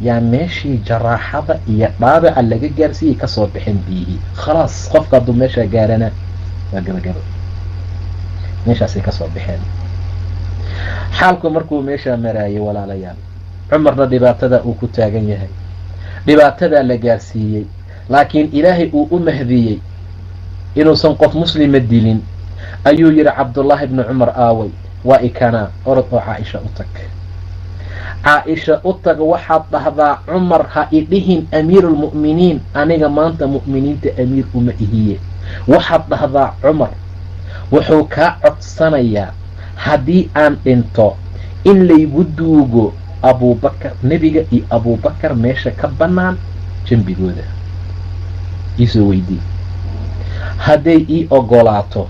yaa meeshii jaraaxada iyo dhaabaca laga gaarsiiyey kasoo bixin biyihii. Khalaas, qofka hadduu meeshaa gaarana waa gabagabo. Meeshaasay kasoo baxeen. Xaalku markuu meeshaa maraayay, walaalayaal, Cumarna dhibaatada uu ku taagan yahay, dhibaatadaa la gaarsiiyey, laakiin Ilaahay uu u mahdiyey inuusan qof muslima dilin, ayuu yidhi: "Cabdullaahi bni Cumar aaway?" "Waa ikanaa." "Orod oo Caaisha u tag, Caaisha u tag. Waxaad dhahdaa: Cumar ha idhihin amiiruulmu'miniin, aniga maanta mu'miniinta amiir uma ihiye. Waxaad dhahdaa: Cumar wuxuu kaa codsanayaa haddii aan dhinto in laygu duugo Abuubakar, nebiga iyo Abuubakar meesha ka bannaan jembigooda. Iisoo weydii. Hadday ii ogolaato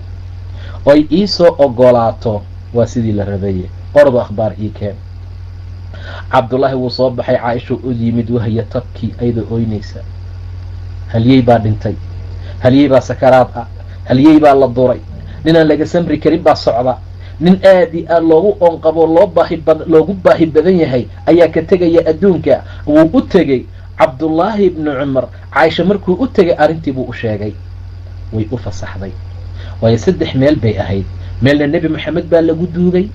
oy iisoo ogolaato, waa sidii la rabaye. Ordo, akhbaar ii keen." Cabdullaahi wuu soo baxay, Caaisha u yimid, wahya tabkii, ayadoo ooynaysa. Halyey baa dhintay, halyey baa sakaraad ah, halyey baa la duray, ninaan laga samri karin baa socda, nin aad iyo aad loogu oonqabo, loogu baahi badan yahay ayaa ka tegaya adduunka. Wuu u tegey Cabdullaahi ibnu Cumar Caaisha. Markuu u tegay, arrintii buu u sheegay, way u fasaxday. Waayo, saddex meel bay ahayd: meelna Nebi Moxamed baa lagu duugay,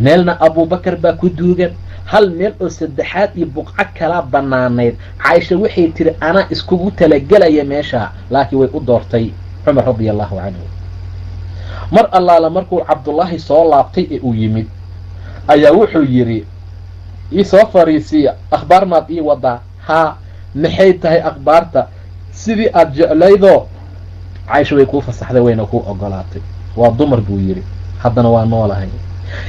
meelna Abuubakar baa ku duugan, hal meel oo saddexaad iyo buqco kalaa bannaanayd. Caaisha waxay tiri: "Anaa iskugu talagelaya meesha." Laakiin way u doortay Cumar, radia allahu canhu. Mar allaala markuu Cabdullaahi soo laabtay ee uu yimid, ayaa wuxuu yidhi: "Ii soo fariisiya. Akhbaar maad ii wadaa?" "Haa." "Maxay tahay akhbaarta?" "Sidii aad jeclaydoo Caaisha way kuu fasaxday, wayna kuu ogolaatay." "Waa dumar," buu yidhi, "haddana waa noolahay.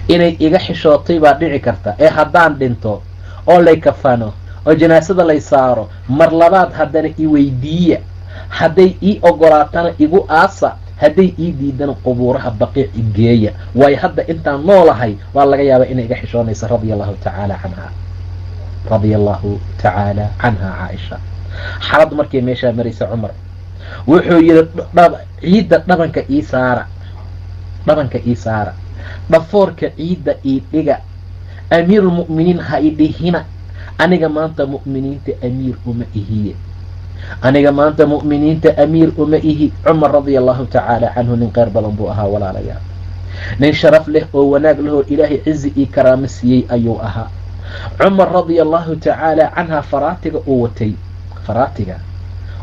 Inay iga xishootay baa dhici karta, ee haddaan dhinto oo lay kafano oo janaasada lay saaro, mar labaad haddana i weydiiya. Hadday ii ogolaatana igu aasa, hadday ii diidana qubuuraha Baqiic igeeya. Waayo, hadda intaan noolahay waa laga yaabaa inay iga xishoonaysa." Radia allahu tacaala canha, radia allahu tacaala canha Caaisha. Xalad markay meeshaa maraysa, Cumar wuxuu yidhi: "Ciidda dhabanka ii saara, dhabanka ii saara, dhafoorka ciidda ii dhiga. Amiiruulmu'miniin ha i dhihina, aniga maanta mu'miniinta amiir uma ihiye, aniga maanta mu'miniinta amiir uma ihi." Cumar, radia allahu tacaala canhu, nin kheyr badan buu ahaa, walaalayaal. Nin sharaf leh oo wanaag leh oo Ilaahay cizi iyo karaamo siiyey ayuu ahaa. Cumar radia allahu tacaala canha faraatiga uu watay, faraatiga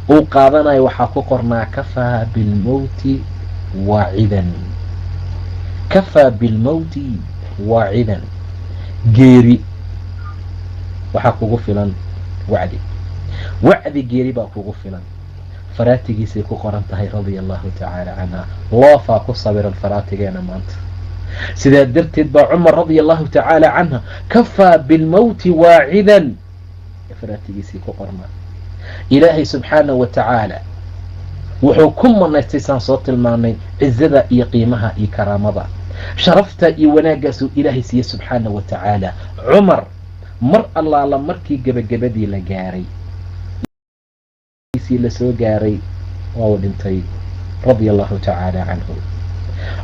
uu qaadanayo waxaa ku qornaa kafaa bilmowti waacidan, kafaa bilmowti waacidan, geeri waxaa kugu filan wacdi, wacdi geeri baa kugu filan. Faraatigiisay ku qoran tahay radia allahu tacaala canha. Loofaa ku sawiran faraatigeena maanta. Sidaa darteed baa Cumar radia allahu tacaala canha kafaa bilmowti waacidan faraatigiisii ku qornaa. Ilaahay subxaanahu wa tacaala wuxuu ku manaystay, saan soo tilmaanay, cizada iyo qiimaha iyo karaamada, sharafta iyo wanaaggaasuu Ilaahay siiyey subxaanahu wa tacaala. Cumar mar allaala markii gebagabadii la gaaray, lasoo gaaray, waa uu dhintay radia allahu tacaala canhu.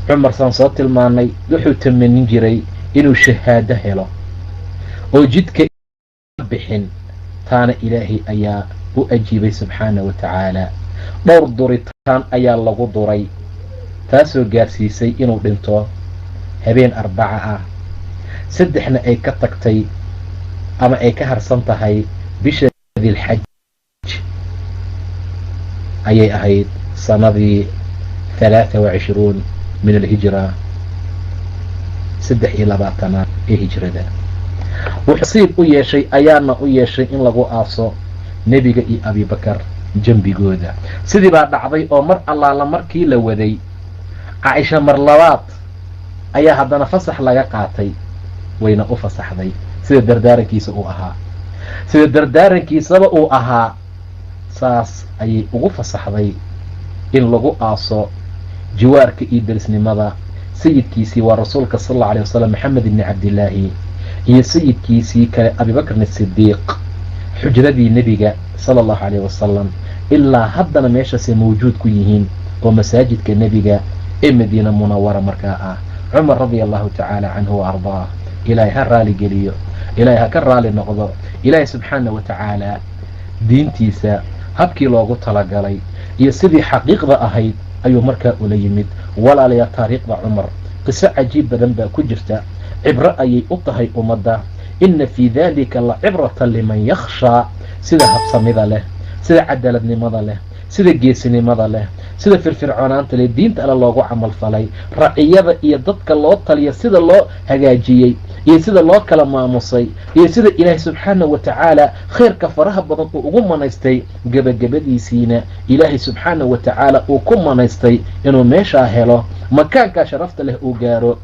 Cumar saan soo tilmaanay wuxuu tamanin jiray inuu shahaado helo oo jidka bixin, taana Ilaahay ayaa u ajiibay subxaana wa tacaala. Dhowr duritaan ayaa lagu duray, taasoo gaarsiisay inuu dhinto habeen arbaca ah, 3na ay ka tagtay ama ay ka harsan tahay bisha Dilxaj ayay ahayd sanadii 23 min alhijra, 23aad ee hijrada. Wuxuu nasiib u yeeshay ayaana u yeeshay in lagu aaso nebiga iyo Abibakar jambigooda. Sidii baa dhacday oo mar allaala markii la waday Caaisha mar labaad ayaa haddana fasax laga qaatay, wayna u fasaxday sida dardaarankiisa uu ahaa, sida dardaarankiisaba uu ahaa, saas ayay ugu fasaxday in lagu aaso jiwaarka iyo derisnimada sayidkiisii waa rasuulka sal allau alay wasalam Maxamed ibni Cabdillaahi iyo sayidkiisii kale Abibakrin Asidiiq, xujradii nebiga sala allahu calayh wasalam. Ilaa haddana meeshaasay mawjuud ku yihiin oo masaajidka nebiga ee Madiina Munawara markaa ah. Cumar radia allahu tacaala canhu wa ardaah, Ilaahay ha raali geliyo, Ilaahay ha ka raali noqdo. Ilaahay subxaana wa tacaala diintiisa habkii loogu talagalay iyo sidii xaqiiqda ahayd ayuu markaa ula yimid. Walaalayaa, taariikhda Cumar qiso cajiib badan baa ku jirta, cibro ayay u tahay ummadda. Ina fii dalika la cibratan liman yakhshaa. Sida habsamida leh, sida cadaaladnimada leh, sida geesinimada leh, sida firfircoonaanta leh diinta alle loogu camal falay, raciyada iyo dadka loo taliya sida loo hagaajiyey iyo sida loo kala maamusay iyo sida Ilaahay subxaana wa tacaala khayrka faraha badan uu ugu manaystay, gebagabadiisiina Ilaahay subxaana wa tacaala uu ku manaystay inuu meeshaa helo makaankaa sharafta leh uu gaaro.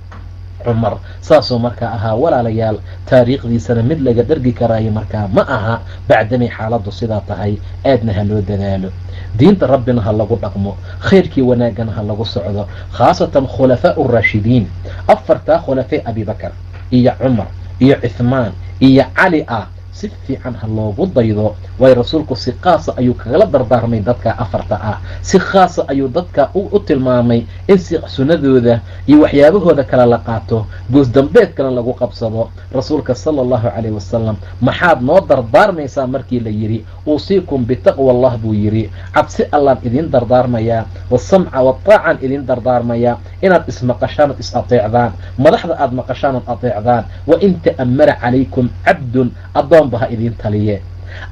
Cumar saasuu markaa ahaa walaalayaal, taariikhdiisana mid laga dhargi karaayo markaa ma aha. Bacdamay xaaladdu sidaa tahay, aadna ha loo dadaalo, diinta rabbina ha lagu dhaqmo, khayrkii wanaaggana ha lagu socdo, khaasatan khulafaa uraashidiin, afartaa khulafee Abibakar iyo Cumar iyo Cithmaan iyo Cali ah, si fiican ha loogu daydo. Waayo rasuulku si khaasa ayuu kagala dardaarmay dadka afarta ah, si khaasa ayuu dadka u tilmaamay in si sunnadooda iyo waxyaabahooda kale la qaato, goosdambeedkana lagu qabsado. Rasuulka sala allahu calayh wasalam maxaad noo dardaarmaysaa markii la yidhi, uusiikum bitaqwa allah buu yidhi, cabsi allaan idiin dardaarmayaa, wasamca wataacan idiin dardaarmayaa, inaad ismaqashaan ood is ateecdaan, madaxda aad maqashaan ood ateecdaan. Wa in ta'ammara calaykum cabdun, addoonba ha idiin taliye,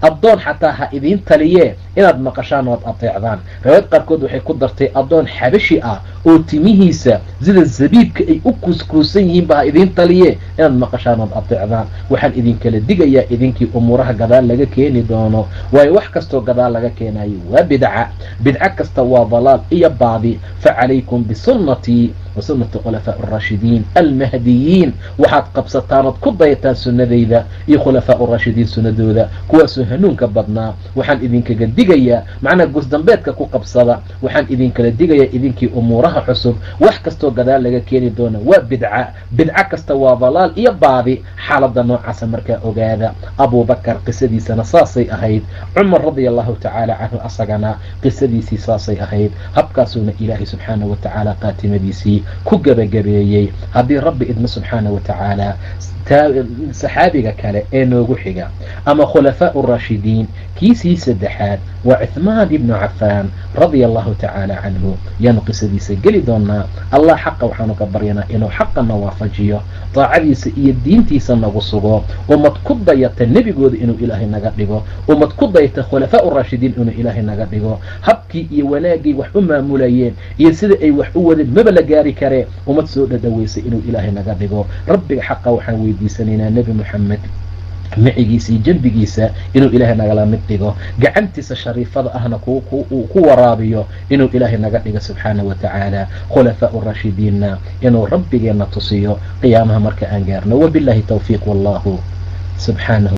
addoon xataa ha idiin taliyee, inaad maqashaan ood ateecdaan. Riwaayad qaarkood waxay ku dartay addoon xabashi ah oo timihiisa sida zabiibka ay u kuuskuusan yihiinba ha idiin taliyee, inaad maqashaan ood ateecdaan. Waxaan idinkala digayaa idinkii umuuraha gadaal laga keeni doono, waayo wax kastoo gadaal laga keenayo waa bidca, bidco kasta waa dalaal iyo baadi. Fa calaykum bisunnatii wa sunnati khulafaaءi araashidiin almahdiyiin, waxaad qabsataan ood ku dayataan sunnadayda iyo khulafaa raashidiin sunnadooda, kuwaasoo hanuunka badnaa. Waxaan idinkaga digayaa macnaa goosdambeedka ku qabsada. Waxaan idinkala digayaa idinkii umuuraha cusub, wax kastoo gadaal laga keeni doona waa bidca, bidco kasta waa dalaal iyo baadi. Xaaladda noocaasa markaa ogaada. Abubakar qisadiisana saasay ahayd, Cumar radia allahu tacaala canhu asagana qisadiisii saasay ahayd. Habkaasuuna Ilaahay subxaana wa tacaala qaatimadiisii ku gebagabeeyey. Haddii Rabbi idmo subxaana wa tacaala, saxaabiga kale ee noogu xiga ama khulafaa raashidiin kiisii saddexaad waa Cuthmaan ibnu Cafaan radia allahu tacaala canhu, yaanu qisadiisa geli doonaa. Allah xaqa waxaanu ka baryanaa inuu xaqana waafajiyo, daacadiisa iyo diintiisa nagu sugo, ummad ku dayata nebigooda inuu Ilaahay naga dhigo, ummad ku dayata khulafaa raashidiin inuu Ilaahay naga dhigo. Habkii iyo wanaaggii wax u maamulayeen iyo sida ay wax u wadeen maba la gaari karee, ummad soo dhadhaweysay inuu Ilaahay naga dhigo. Rabbiga xaqa waxaan weydiisanaynaa Nebi Moxamed micigiisa iyo jambigiisa inuu Ilaahay nagala mid dhigo, gacantiisa shariifada ahna ku waraabiyo inuu Ilaahay naga dhigo subxaana wa tacaala, khulafaa raashidiinna inuu Rabbigeenna tusiyo qiyaamaha marka aan gaarno. Wabillahi tawfiiq, wallahu subxaanahu.